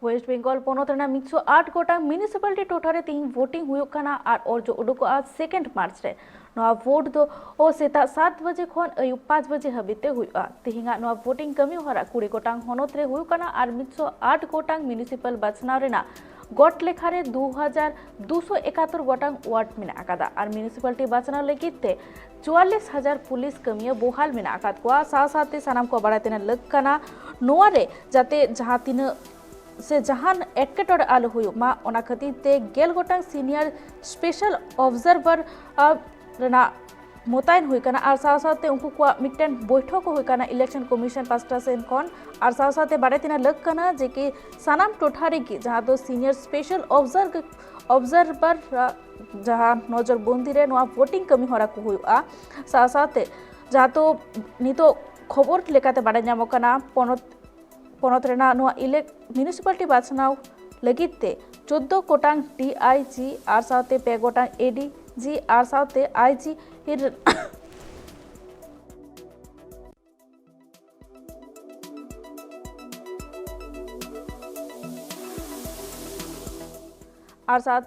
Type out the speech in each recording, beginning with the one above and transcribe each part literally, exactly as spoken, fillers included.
West Bengal ᱯᱚᱱᱚᱛ ᱨᱮᱱᱟᱜ ᱢᱤᱫᱥᱚ ᱟᱴ ᱜᱚᱴᱟᱝ ᱢᱤᱭᱩᱱᱤᱥᱤᱯᱟᱞᱤᱴᱤ ᱴᱚᱴᱷᱟ ᱨᱮ ᱛᱤᱦᱤᱧ ᱵᱷᱳᱴᱤᱝ ᱦᱩᱭᱩᱜ ᱠᱟᱱᱟ ᱟᱨ ᱚᱨᱡᱚ ᱩᱰᱩᱠᱚᱜᱼᱟ ᱥᱮᱠᱮᱱᱰ ᱢᱟᱨᱪ ᱨᱮ᱾ ᱱᱚᱣᱟ ᱵᱷᱳᱴ ᱫᱚ ᱳ ᱥᱮᱛᱟᱜ ᱥᱟᱛ ᱵᱟᱡᱮ ᱠᱷᱚᱱ ᱟᱹᱭᱩᱵ ᱯᱟᱸᱪ ᱵᱟᱡᱮ ᱦᱟᱹᱵᱤᱡ ᱛᱮ ᱦᱩᱭᱩᱜᱼᱟ᱾ ᱛᱤᱦᱤᱧᱟᱜ ᱱᱚᱣᱟ ᱵᱷᱳᱴᱤᱝ ᱠᱟᱹᱢᱤ ᱦᱚᱨᱟ ᱠᱩᱲᱤ ᱜᱚᱴᱟᱝ ᱦᱚᱱᱚᱛ ᱨᱮ ᱦᱩᱭᱩᱜ ᱠᱟᱱᱟ ᱟᱨ ᱢᱤᱫᱥᱚ ᱟᱴ ᱜᱚᱴᱟᱝ ᱢᱤᱭᱩᱱᱤᱥᱤᱯᱟᱞ ᱵᱟᱪᱷᱱᱟᱣ ᱨᱮᱱᱟᱜ ᱜᱚᱴ ᱞᱮᱠᱷᱟ ᱨᱮ ᱫᱩ ᱦᱟᱡᱟᱨ ᱫᱩᱥᱚ ᱮᱠᱟᱛᱛᱳᱨ ᱜᱚᱴᱟᱝ ᱣᱟᱨᱰ ᱢᱮᱱᱟᱜ ᱟᱠᱟᱫᱟ ᱟᱨ ᱢᱤᱭᱩᱱᱤᱥᱤᱯᱟᱞᱤᱴᱤ ᱵᱟᱪᱷᱱᱟᱣ ᱞᱟᱹᱜᱤᱫ ᱛᱮ ᱪᱩᱣᱟᱞᱞᱤᱥ ᱦᱟᱡᱟᱨ ᱯᱩᱞᱤᱥ ᱠᱟᱹᱢᱤᱭᱟᱹ ᱵᱚᱦᱟᱞ ᱢᱮᱱᱟᱜ ᱟᱠᱟᱫ ᱠᱚᱣᱟ᱾ ᱥᱟᱶ ᱥᱟᱶᱛᱮ ᱥᱟᱱᱟᱢ ᱠᱚ ᱵᱟᱲᱟᱭ ᱛᱮᱱᱟᱜ ᱞᱟᱹᱠ ᱠᱟᱱᱟ ᱱᱚᱣᱟ ᱨᱮ ᱡᱟᱛᱮ ᱡᱟᱦᱟᱸ ᱛᱤᱱᱟᱹᱜ ᱥᱮ ᱡᱟᱦᱟᱱ ᱮᱴᱠᱮᱴᱚᱬᱮ ᱟᱞᱚ ᱦᱩᱭᱩᱜ ᱢᱟ, ᱚᱱᱟ ᱠᱷᱟᱹᱛᱤᱨ ᱛᱮ ᱜᱮᱞ ᱜᱚᱴᱟᱝ ᱥᱤᱱᱤᱭᱟᱨ ᱥᱯᱮᱥᱟᱞ ᱚᱵᱡᱟᱨᱵᱷᱟᱨ ᱨᱮᱱᱟᱜ ᱢᱚᱛᱟᱭᱮᱱ ᱦᱩᱭ ᱠᱟᱱᱟ ᱟᱨ ᱥᱟᱶ ᱥᱟᱶᱛᱮ ᱩᱱᱠᱩ ᱠᱚᱣᱟᱜ ᱢᱤᱫᱴᱮᱱ ᱵᱳᱭᱴᱷᱚᱠ ᱦᱚᱸ ᱦᱩᱭ ᱠᱟᱱᱟ ᱤᱞᱮᱠᱥᱚᱱ ᱠᱚᱢᱤᱥᱚᱱ ᱯᱟᱥᱴᱟ ᱥᱮᱱ ᱠᱷᱚᱱ᱾ ᱟᱨ ᱥᱟᱶ ᱥᱟᱶᱛᱮ ᱵᱟᱲᱟᱭ ᱛᱮᱱᱟᱜ ᱞᱟᱹᱠ ᱠᱟᱱᱟ ᱡᱮ ᱠᱤ ᱥᱟᱱᱟᱢ ᱴᱚᱴᱷᱟ ᱨᱮᱜᱮ ᱡᱟᱦᱟᱸ ᱫᱚ ᱥᱤᱱᱤᱭᱟᱨ ᱥᱯᱮᱥᱟᱞ ᱚᱵᱡᱟᱨ ᱚᱵᱡᱟᱨᱵᱷᱟᱨ ᱡᱟᱦᱟᱸ ᱱᱚᱡᱚᱨ ᱵᱚᱱᱫᱤ ᱨᱮ ᱱᱚᱣᱟ ᱵᱷᱳᱴᱤᱝ ᱠᱟᱹᱢᱤ ᱦᱚᱨᱟ ᱠᱚ ᱦᱩᱭᱩᱜᱼᱟ᱾ ᱥᱟᱶ ᱥᱟᱶᱛᱮ ᱡᱟᱦᱟᱸ ᱫᱚ ᱱᱤᱛᱚᱜ ᱠᱷᱚᱵᱚᱨ ᱞᱮᱠᱟᱛᱮ ᱵᱟᱲᱟᱭ ᱧᱟᱢᱚᱜ ᱠᱟᱱᱟ, ᱯᱚᱱᱚᱛ ᱯᱚᱱᱚᱛ ᱨᱮᱱᱟᱜ ᱱᱚᱣᱟ ᱤᱞᱮᱠ ᱢᱤᱭᱩᱱᱤᱥᱤᱯᱟᱞᱤᱴᱤ ᱵᱟᱪᱷᱱᱟᱣ ᱞᱟᱹᱜᱤᱫ ᱛᱮ ᱪᱳᱫᱽᱫᱳ ᱜᱚᱴᱟᱝ ᱰᱤ ᱟᱭ ᱡᱤ ᱟᱨ ᱥᱟᱶᱛᱮ ᱯᱮ ᱜᱚᱴᱟᱝ ᱮ ᱰᱤ ᱡᱤ ᱟᱨ ᱥᱟᱶᱛᱮ ᱟᱭ ᱡᱤ ᱟᱨ ᱥᱟᱶ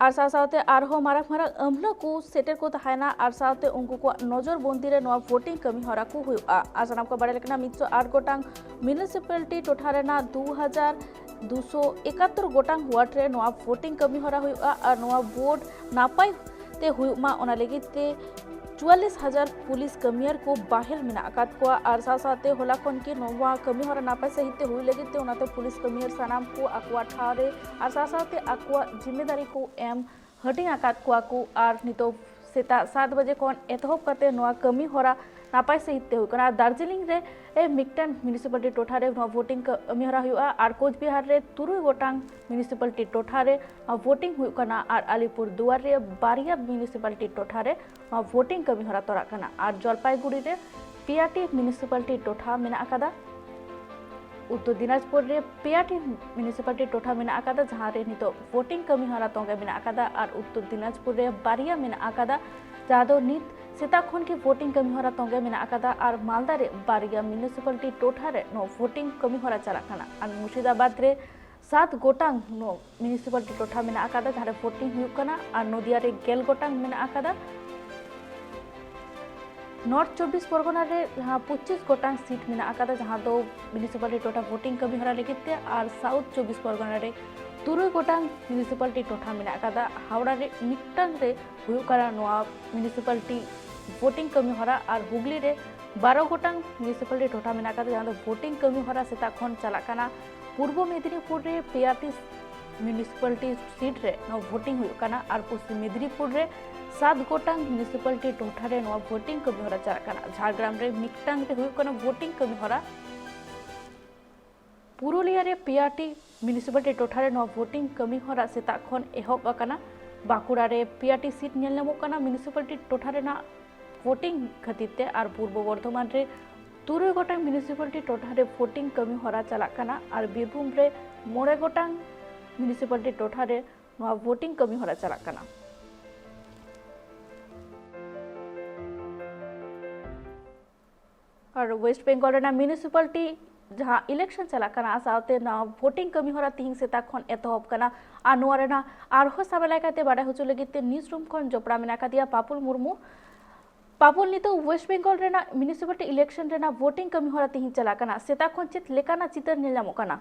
ᱟᱨ ᱥᱟᱶ ᱥᱟᱶᱛᱮ ᱟᱨᱦᱚᱸ ᱢᱟᱨᱟᱝ ᱢᱟᱨᱟᱝ ᱟᱹᱢᱞᱟᱹ ᱠᱚ ᱥᱮᱴᱮᱨ ᱠᱚ ᱛᱟᱦᱮᱱᱟ ᱟᱨ ᱥᱟᱶᱛᱮ ᱩᱱᱠᱩ ᱠᱚᱣᱟᱜ ᱱᱚᱡᱚᱨ ᱵᱚᱱᱫᱤ ᱨᱮ ᱱᱚᱣᱟ ᱵᱷᱳᱴᱤᱝ ᱠᱟᱹᱢᱤ ᱦᱚᱨᱟ ᱠᱚ ᱦᱩᱭᱩᱜᱼᱟ᱾ ᱟᱨ ᱥᱟᱱᱟᱢ ᱠᱚ ᱵᱟᱲᱟᱭ ᱞᱮᱠᱟᱱᱟᱜ ᱢᱤᱫᱥᱚ ᱟᱴ ᱜᱚᱴᱟᱝ ᱢᱤᱭᱩᱱᱤᱥᱤᱯᱟᱞᱤᱴᱤ ᱴᱚᱴᱷᱟ ᱨᱮᱱᱟᱜ ᱫᱩ ᱦᱟᱡᱟᱨ ᱫᱩᱥᱚ ᱮᱠᱟᱛᱛᱳᱨ ᱜᱚᱴᱟᱝ ᱣᱟᱨᱰ ᱨᱮ ᱱᱚᱣᱟ ᱵᱷᱳᱴᱤᱝ ᱠᱟᱹᱢᱤ ᱦᱚᱨᱟ ᱦᱩᱭᱩᱜᱼᱟ ᱟᱨ ᱱᱚᱣᱟ ᱵᱷᱳᱴ ᱱᱟᱯᱟᱭ ᱛᱮ ᱦᱩᱭᱩᱜ ᱢᱟ, ᱚᱱᱟ ᱞᱟᱹᱜᱤᱫ ᱛᱮ ᱪᱩᱣᱟᱞᱞᱤᱥ ᱦᱟᱡᱟᱨ ᱯᱩᱞᱤᱥ ᱠᱟᱹᱢᱤᱭᱟᱹᱨ ᱠᱚ ᱵᱟᱦᱮᱞ ᱢᱮᱱᱟᱜ ᱟᱠᱟᱫ ᱠᱚᱣᱟ᱾ ᱟᱨ ᱥᱟᱶ ᱥᱟᱶᱛᱮ ᱦᱚᱞᱟ ᱠᱷᱚᱱ ᱜᱮ ᱱᱚᱣᱟ ᱠᱟᱹᱢᱤ ᱦᱚᱨᱟ ᱱᱟᱯᱟᱭ ᱥᱟᱺᱦᱤᱡ ᱛᱮ ᱦᱩᱭ ᱞᱟᱹᱜᱤᱫ ᱛᱮ ᱚᱱᱟᱛᱮ ᱯᱩᱞᱤᱥ ᱠᱟᱹᱢᱤᱭᱟᱹᱨ ᱥᱟᱱᱟᱢ ᱠᱚ ᱟᱠᱚᱣᱟᱜ ᱴᱷᱟᱶ ᱨᱮ ᱟᱨ ᱥᱟᱶ ᱥᱟᱶᱛᱮ ᱟᱠᱚᱣᱟᱜ ᱡᱤᱢᱢᱮᱫᱟᱨᱤ ᱠᱚ ᱮᱢ ᱦᱟᱹᱴᱤᱧ ᱟᱠᱟᱫ ᱠᱚᱣᱟ ᱠᱚ᱾ ᱟᱨ ᱱᱤᱛᱚᱜ ᱥᱮᱛᱟᱜ ᱥᱟᱛ ᱵᱟᱡᱮ ᱠᱷᱚᱱ ᱮᱛᱚᱦᱚᱵ ᱠᱟᱛᱮ ᱱᱚᱣᱟ ᱠᱟᱹᱢᱤ ᱦᱚᱨᱟ ᱱᱟᱯᱟᱭ ᱥᱟᱺᱦᱤᱡ ᱛᱮ ᱦᱩᱭᱩᱜ ᱠᱟᱱᱟ᱾ ᱫᱟᱨᱡᱤᱞᱤᱝ ᱨᱮ ᱢᱤᱫᱴᱟᱝ ᱢᱤᱭᱩᱱᱤᱥᱤᱯᱟᱞᱤᱴᱤ ᱴᱚᱴᱷᱟ ᱨᱮ ᱱᱚᱣᱟ ᱵᱷᱳᱴᱤᱝ ᱠᱟᱹᱢᱤ ᱦᱚᱨᱟ ᱦᱩᱭᱩᱜᱼᱟ ᱟᱨ ᱠᱳᱪᱵᱤᱦᱟᱨ ᱨᱮ ᱛᱩᱨᱩᱭ ᱜᱚᱴᱟᱝ ᱢᱤᱭᱩᱱᱤᱥᱤᱯᱟᱞᱤᱴᱤ ᱴᱚᱴᱷᱟ ᱨᱮ ᱱᱚᱣᱟ ᱵᱷᱳᱴᱤᱝ ᱦᱩᱭᱩᱜ ᱠᱟᱱᱟ ᱟᱨ ᱟᱞᱤᱯᱩᱨ ᱫᱩᱣᱟᱨ ᱨᱮ ᱵᱟᱨᱭᱟ ᱢᱤᱭᱩᱱᱤᱥᱤᱯᱟᱞᱤᱴᱤ ᱴᱚᱴᱷᱟ ᱨᱮ ᱱᱚᱣᱟ ᱵᱷᱳᱴᱤᱝ ᱠᱟᱹᱢᱤ ᱦᱚᱨᱟ ᱛᱚᱨᱟᱜ ᱠᱟᱱᱟ ᱟᱨ ᱡᱚᱞᱯᱟᱭᱜᱩᱲᱤ ᱨᱮ ᱯᱮᱭᱟᱴᱤ ᱢᱤᱭᱩᱱᱤᱥᱤᱯᱟᱞᱤᱴᱤ ᱴᱚᱴᱷᱟ ᱢᱮᱱᱟᱜ ᱟᱠᱟᱫᱟ᱾ ᱩᱛᱛᱚᱨ ᱫᱤᱱᱟᱡᱽᱯᱩᱨ ᱨᱮ ᱯᱮᱭᱟᱴᱤ ᱢᱤᱭᱩᱱᱤᱥᱤᱯᱟᱞᱤᱴᱤ ᱴᱚᱴᱷᱟ ᱢᱮᱱᱟᱜ ᱟᱠᱟᱫᱟ, ᱡᱟᱦᱟᱸ ᱨᱮ ᱱᱤᱛᱚᱜ ᱵᱷᱳᱴᱤᱝ ᱠᱟᱹᱢᱤ ᱦᱚᱨᱟ ᱛᱚᱸᱜᱮ ᱢᱮᱱᱟᱜ ᱟᱠᱟᱫᱟ ᱟᱨ ᱩᱛᱛᱚᱨ ᱫᱤᱱᱟᱡᱽᱯᱩᱨ ᱨᱮ ᱵᱟᱨᱭᱟ ᱢᱮᱱᱟᱜ ᱟᱠᱟᱫᱟ, ᱡᱟᱦᱟᱸ ᱫᱚ ᱱᱤᱛ ᱥᱮᱛᱟᱜ ᱠᱷᱚᱱ ᱜᱮ ᱵᱷᱳᱴᱤᱝ ᱠᱟᱹᱢᱤ ᱦᱚᱨᱟ ᱛᱚᱸᱜᱮ ᱢᱮᱱᱟᱜ ᱟᱠᱟᱫᱟ ᱟᱨ ᱢᱟᱞᱫᱟ ᱨᱮ ᱵᱟᱨᱭᱟ ᱢᱤᱭᱩᱱᱤᱥᱤᱯᱟᱞᱤᱴᱤ ᱴᱚᱴᱷᱟ ᱨᱮ ᱱᱚᱣᱟ ᱵᱷᱳᱴᱤᱝ ᱠᱟᱹᱢᱤ ᱦᱚᱨᱟ ᱪᱟᱞᱟᱜ ᱠᱟᱱᱟ ᱟᱨ ᱢᱩᱨᱥᱤᱫᱟᱵᱟᱫᱽ ᱨᱮ ᱥᱟᱛ ᱜᱚᱴᱟᱝ ᱱᱚᱣᱟ ᱢᱤᱭᱩᱱᱤᱥᱤᱯᱟᱞᱤᱴᱤ ᱴᱚᱴᱷᱟ ᱢᱮᱱᱟᱜ ᱟᱠᱟᱫᱟ, ᱡᱟᱦᱟᱸ ᱨᱮ ᱵᱷᱳᱴᱤᱝ ᱦᱩᱭᱩᱜ ᱠᱟᱱᱟ, ᱟᱨ ᱱᱚᱫᱤᱭᱟ ᱨᱮ ᱜᱮᱞ ᱜᱚᱴᱟᱝ ᱢᱮᱱᱟᱜ ᱟᱠᱟᱫᱟ᱾ ᱱᱚᱨᱛᱷ ᱪᱚᱵᱵᱤᱥ ᱯᱚᱨᱜᱚᱱᱟ ᱨᱮ ᱡᱟᱦᱟᱸ ᱯᱚᱸᱪᱤᱥ ᱜᱚᱴᱟᱝ ᱥᱤᱴ ᱢᱮᱱᱟᱜ ᱟᱠᱟᱫᱟ, ᱡᱟᱦᱟᱸ ᱫᱚ ᱢᱤᱭᱩᱱᱤᱥᱤᱯᱟᱞᱤᱴᱤ ᱴᱚᱴᱷᱟ ᱵᱷᱳᱴᱤᱝ ᱠᱟᱹᱢᱤ ᱦᱚᱨᱟ ᱞᱟᱹᱜᱤᱫ ᱛᱮ, ᱟᱨ ᱥᱟᱣᱩᱛᱷ ᱪᱚᱵᱵᱤᱥ ᱯᱚᱨᱜᱚᱱᱟ ᱨᱮ ᱛᱩᱨᱩᱭ ᱜᱚᱴᱟᱝ ᱢᱤᱭᱩᱱᱤᱥᱤᱯᱟᱞᱤᱴᱤ ᱴᱚᱴᱷᱟ ᱢᱮᱱᱟᱜ ᱟᱠᱟᱫᱟ᱾ ᱦᱟᱣᱲᱟ ᱨᱮ ᱢᱤᱫᱴᱟᱝ ᱨᱮ ᱦᱩᱭᱩᱜ ᱠᱟᱱᱟ ᱱᱚᱣᱟ ᱢᱤᱭᱩᱱᱤᱥᱤᱯᱟᱞᱤᱴᱤ ᱵᱷᱳᱴᱤᱝ ᱠᱟᱹᱢᱤ ᱦᱚᱨᱟ, ᱟᱨ ᱦᱩᱜᱽᱞᱤ ᱨᱮ ᱵᱟᱨᱚ ᱜᱚᱴᱟᱝ ᱢᱤᱭᱩᱱᱤᱥᱤᱯᱟᱞᱤᱴᱤ ᱴᱚᱴᱷᱟ ᱢᱮᱱᱟᱜ ᱟᱠᱟᱫᱟ, ᱡᱟᱦᱟᱸ ᱫᱚ ᱵᱷᱳᱴᱤᱝ ᱠᱟᱹᱢᱤ ᱦᱚᱨᱟ ᱥᱮᱛᱟᱜ ᱠᱷᱚᱱ ᱪᱟᱞᱟᱜ ᱠᱟᱱᱟ᱾ ᱯᱩᱨᱵᱚ ᱢᱮᱫᱤᱱᱤᱯᱩᱨ ᱨᱮ ᱯᱮᱭᱟᱴᱤ ᱢᱤᱭᱩᱱᱤᱥᱤᱯᱟᱞᱤᱴᱤ ᱥᱤᱴ ᱨᱮ ᱱᱚᱣᱟ ᱵᱷᱳᱴᱤᱝ ᱦᱩᱭᱩᱜ ᱠᱟᱱᱟ, ᱟᱨ ᱯᱚᱥᱪᱤᱢ ᱢᱮᱫᱤᱱᱤᱯᱩᱨ ᱨᱮ ᱥᱟᱛ ᱜᱚᱴᱟᱝ ᱢᱤᱭᱩᱱᱤᱥᱤᱯᱟᱞᱤᱴᱤ ᱴᱚᱴᱷᱟ ᱨᱮ ᱱᱚᱣᱟ ᱵᱷᱳᱴᱤᱝ ᱠᱟᱹᱢᱤ ᱦᱚᱨᱟ ᱪᱟᱞᱟᱜ ᱠᱟᱱᱟ᱾ ᱡᱷᱟᱲᱜᱨᱟᱢ ᱨᱮ ᱢᱤᱫᱴᱟᱝ ᱨᱮ ᱦᱩᱭᱩᱜ ᱠᱟᱱᱟ ᱵᱷᱳᱴᱤᱝ ᱠᱟᱹᱢᱤ ᱦᱚᱨᱟ᱾ ᱯᱩᱨᱩᱞᱤᱭᱟᱹ ᱨᱮ ᱯᱮᱭᱟᱴᱤ ᱢᱤᱭᱩᱱᱤᱥᱤᱯᱟᱞᱤᱴᱤ ᱴᱚᱴᱷᱟ ᱨᱮ ᱱᱚᱣᱟ ᱵᱷᱳᱴᱤᱝ ᱠᱟᱹᱢᱤ ᱦᱚᱨᱟ ᱥᱮᱛᱟᱜ ᱠᱷᱚᱱ ᱮᱦᱚᱵ ᱟᱠᱟᱱᱟ᱾ ᱵᱟᱸᱠᱩᱲᱟ ᱨᱮ ᱯᱮᱭᱟᱴᱤ ᱥᱤᱴ ᱧᱮᱞ ᱧᱟᱢᱚᱜ ᱠᱟᱱᱟ ᱢᱤᱭᱩᱱᱤᱥᱤᱯᱟᱞᱤᱴᱤ ᱴᱚᱴᱷᱟ ᱨᱮᱱᱟᱜ ᱵᱷᱳᱴᱤᱝ ᱠᱷᱟᱹᱛᱤᱨ ᱛᱮ, ᱟᱨ ᱯᱩᱨᱵᱚ ᱵᱚᱨᱫᱷᱚᱢᱟᱱ ᱨᱮ ᱛᱩᱨᱩᱭ ᱜᱚᱴᱟᱝ ᱢᱤᱭᱩᱱᱤᱥᱤᱯᱟᱞᱤᱴᱤ ᱴᱚᱴᱷᱟ ᱨᱮ ᱵᱷᱳᱴᱤᱝ ᱠᱟᱹᱢᱤ ᱦᱚᱨᱟ ᱪᱟᱞᱟᱜ ᱠᱟᱱᱟ, ᱟᱨ ᱵᱤᱨᱵᱷᱩᱢ ᱨᱮ ᱢᱚᱬᱮ ᱜᱚᱴᱟᱝ ᱢᱤᱭᱩᱱᱤᱥᱤᱯᱟᱞᱤᱴᱤ ᱴᱚᱴᱷᱟ ᱨᱮ ᱱᱚᱣᱟ ᱵᱷᱳᱴᱤᱝ ᱠᱟᱹᱢᱤ ᱦᱚᱨᱟ ᱪᱟᱞᱟᱜ ᱠᱟᱱᱟ᱾ ᱟᱨ ᱳᱭᱮᱥᱴ ᱵᱮᱝᱜᱚᱞ ᱨᱮᱱᱟᱜ ᱢᱤᱭᱩᱱᱤᱥᱤᱯᱟᱞᱤᱴᱤ ᱡᱟᱦᱟᱸ ᱤᱞᱮᱠᱥᱚᱱ ᱪᱟᱞᱟᱜ ᱠᱟᱱᱟ, ᱥᱟᱶᱛᱮ ᱱᱚᱣᱟ ᱵᱷᱳᱴᱤᱝ ᱠᱟᱹᱢᱤ ᱦᱚᱨᱟ ᱛᱤᱦᱤᱧ ᱥᱮᱛᱟᱜ ᱠᱷᱚᱱ ᱮᱛᱚᱦᱚᱵ ᱠᱟᱱᱟ᱾ ᱟᱨ ᱱᱚᱣᱟ ᱨᱮᱱᱟᱜ ᱟᱨᱦᱚᱸ ᱥᱟᱢᱮᱞᱟᱭ ᱠᱟᱛᱮ ᱵᱟᱰᱟᱭ ᱦᱚᱪᱚ ᱞᱟᱹᱜᱤᱫ ᱛᱮ ᱱᱤᱭᱩᱡᱽ ᱨᱩᱢ ᱠᱷᱚᱱ ᱡᱚᱯᱲᱟᱣ ᱢᱮᱱᱟᱜ ᱟᱠᱟᱫᱮᱭᱟ ᱯᱟᱯᱩᱞ ᱢᱩᱨᱢᱩ᱾ ᱯᱟᱯᱩᱞ, ᱱᱤᱛᱚᱜ ᱳᱭᱮᱥᱴ ᱵᱮᱝᱜᱚᱞ ᱨᱮᱱᱟᱜ ᱢᱤᱭᱩᱱᱤᱥᱤᱯᱟᱞᱤᱴᱤ ᱤᱞᱮᱠᱥᱚᱱ ᱨᱮᱱᱟᱜ ᱵᱷᱳᱴᱤᱝ ᱠᱟᱹᱢᱤ ᱦᱚᱨᱟ ᱛᱤᱦᱤᱧ ᱪᱟᱞᱟᱜ ᱠᱟᱱᱟ, ᱥᱮᱛᱟᱜ ᱠᱷᱚᱱ ᱪᱮᱫ ᱞᱮᱠᱟᱱᱟᱜ ᱪᱤᱛᱟᱹᱨ ᱧᱮᱞ ᱧᱟᱢᱚᱜ ᱠᱟᱱᱟ?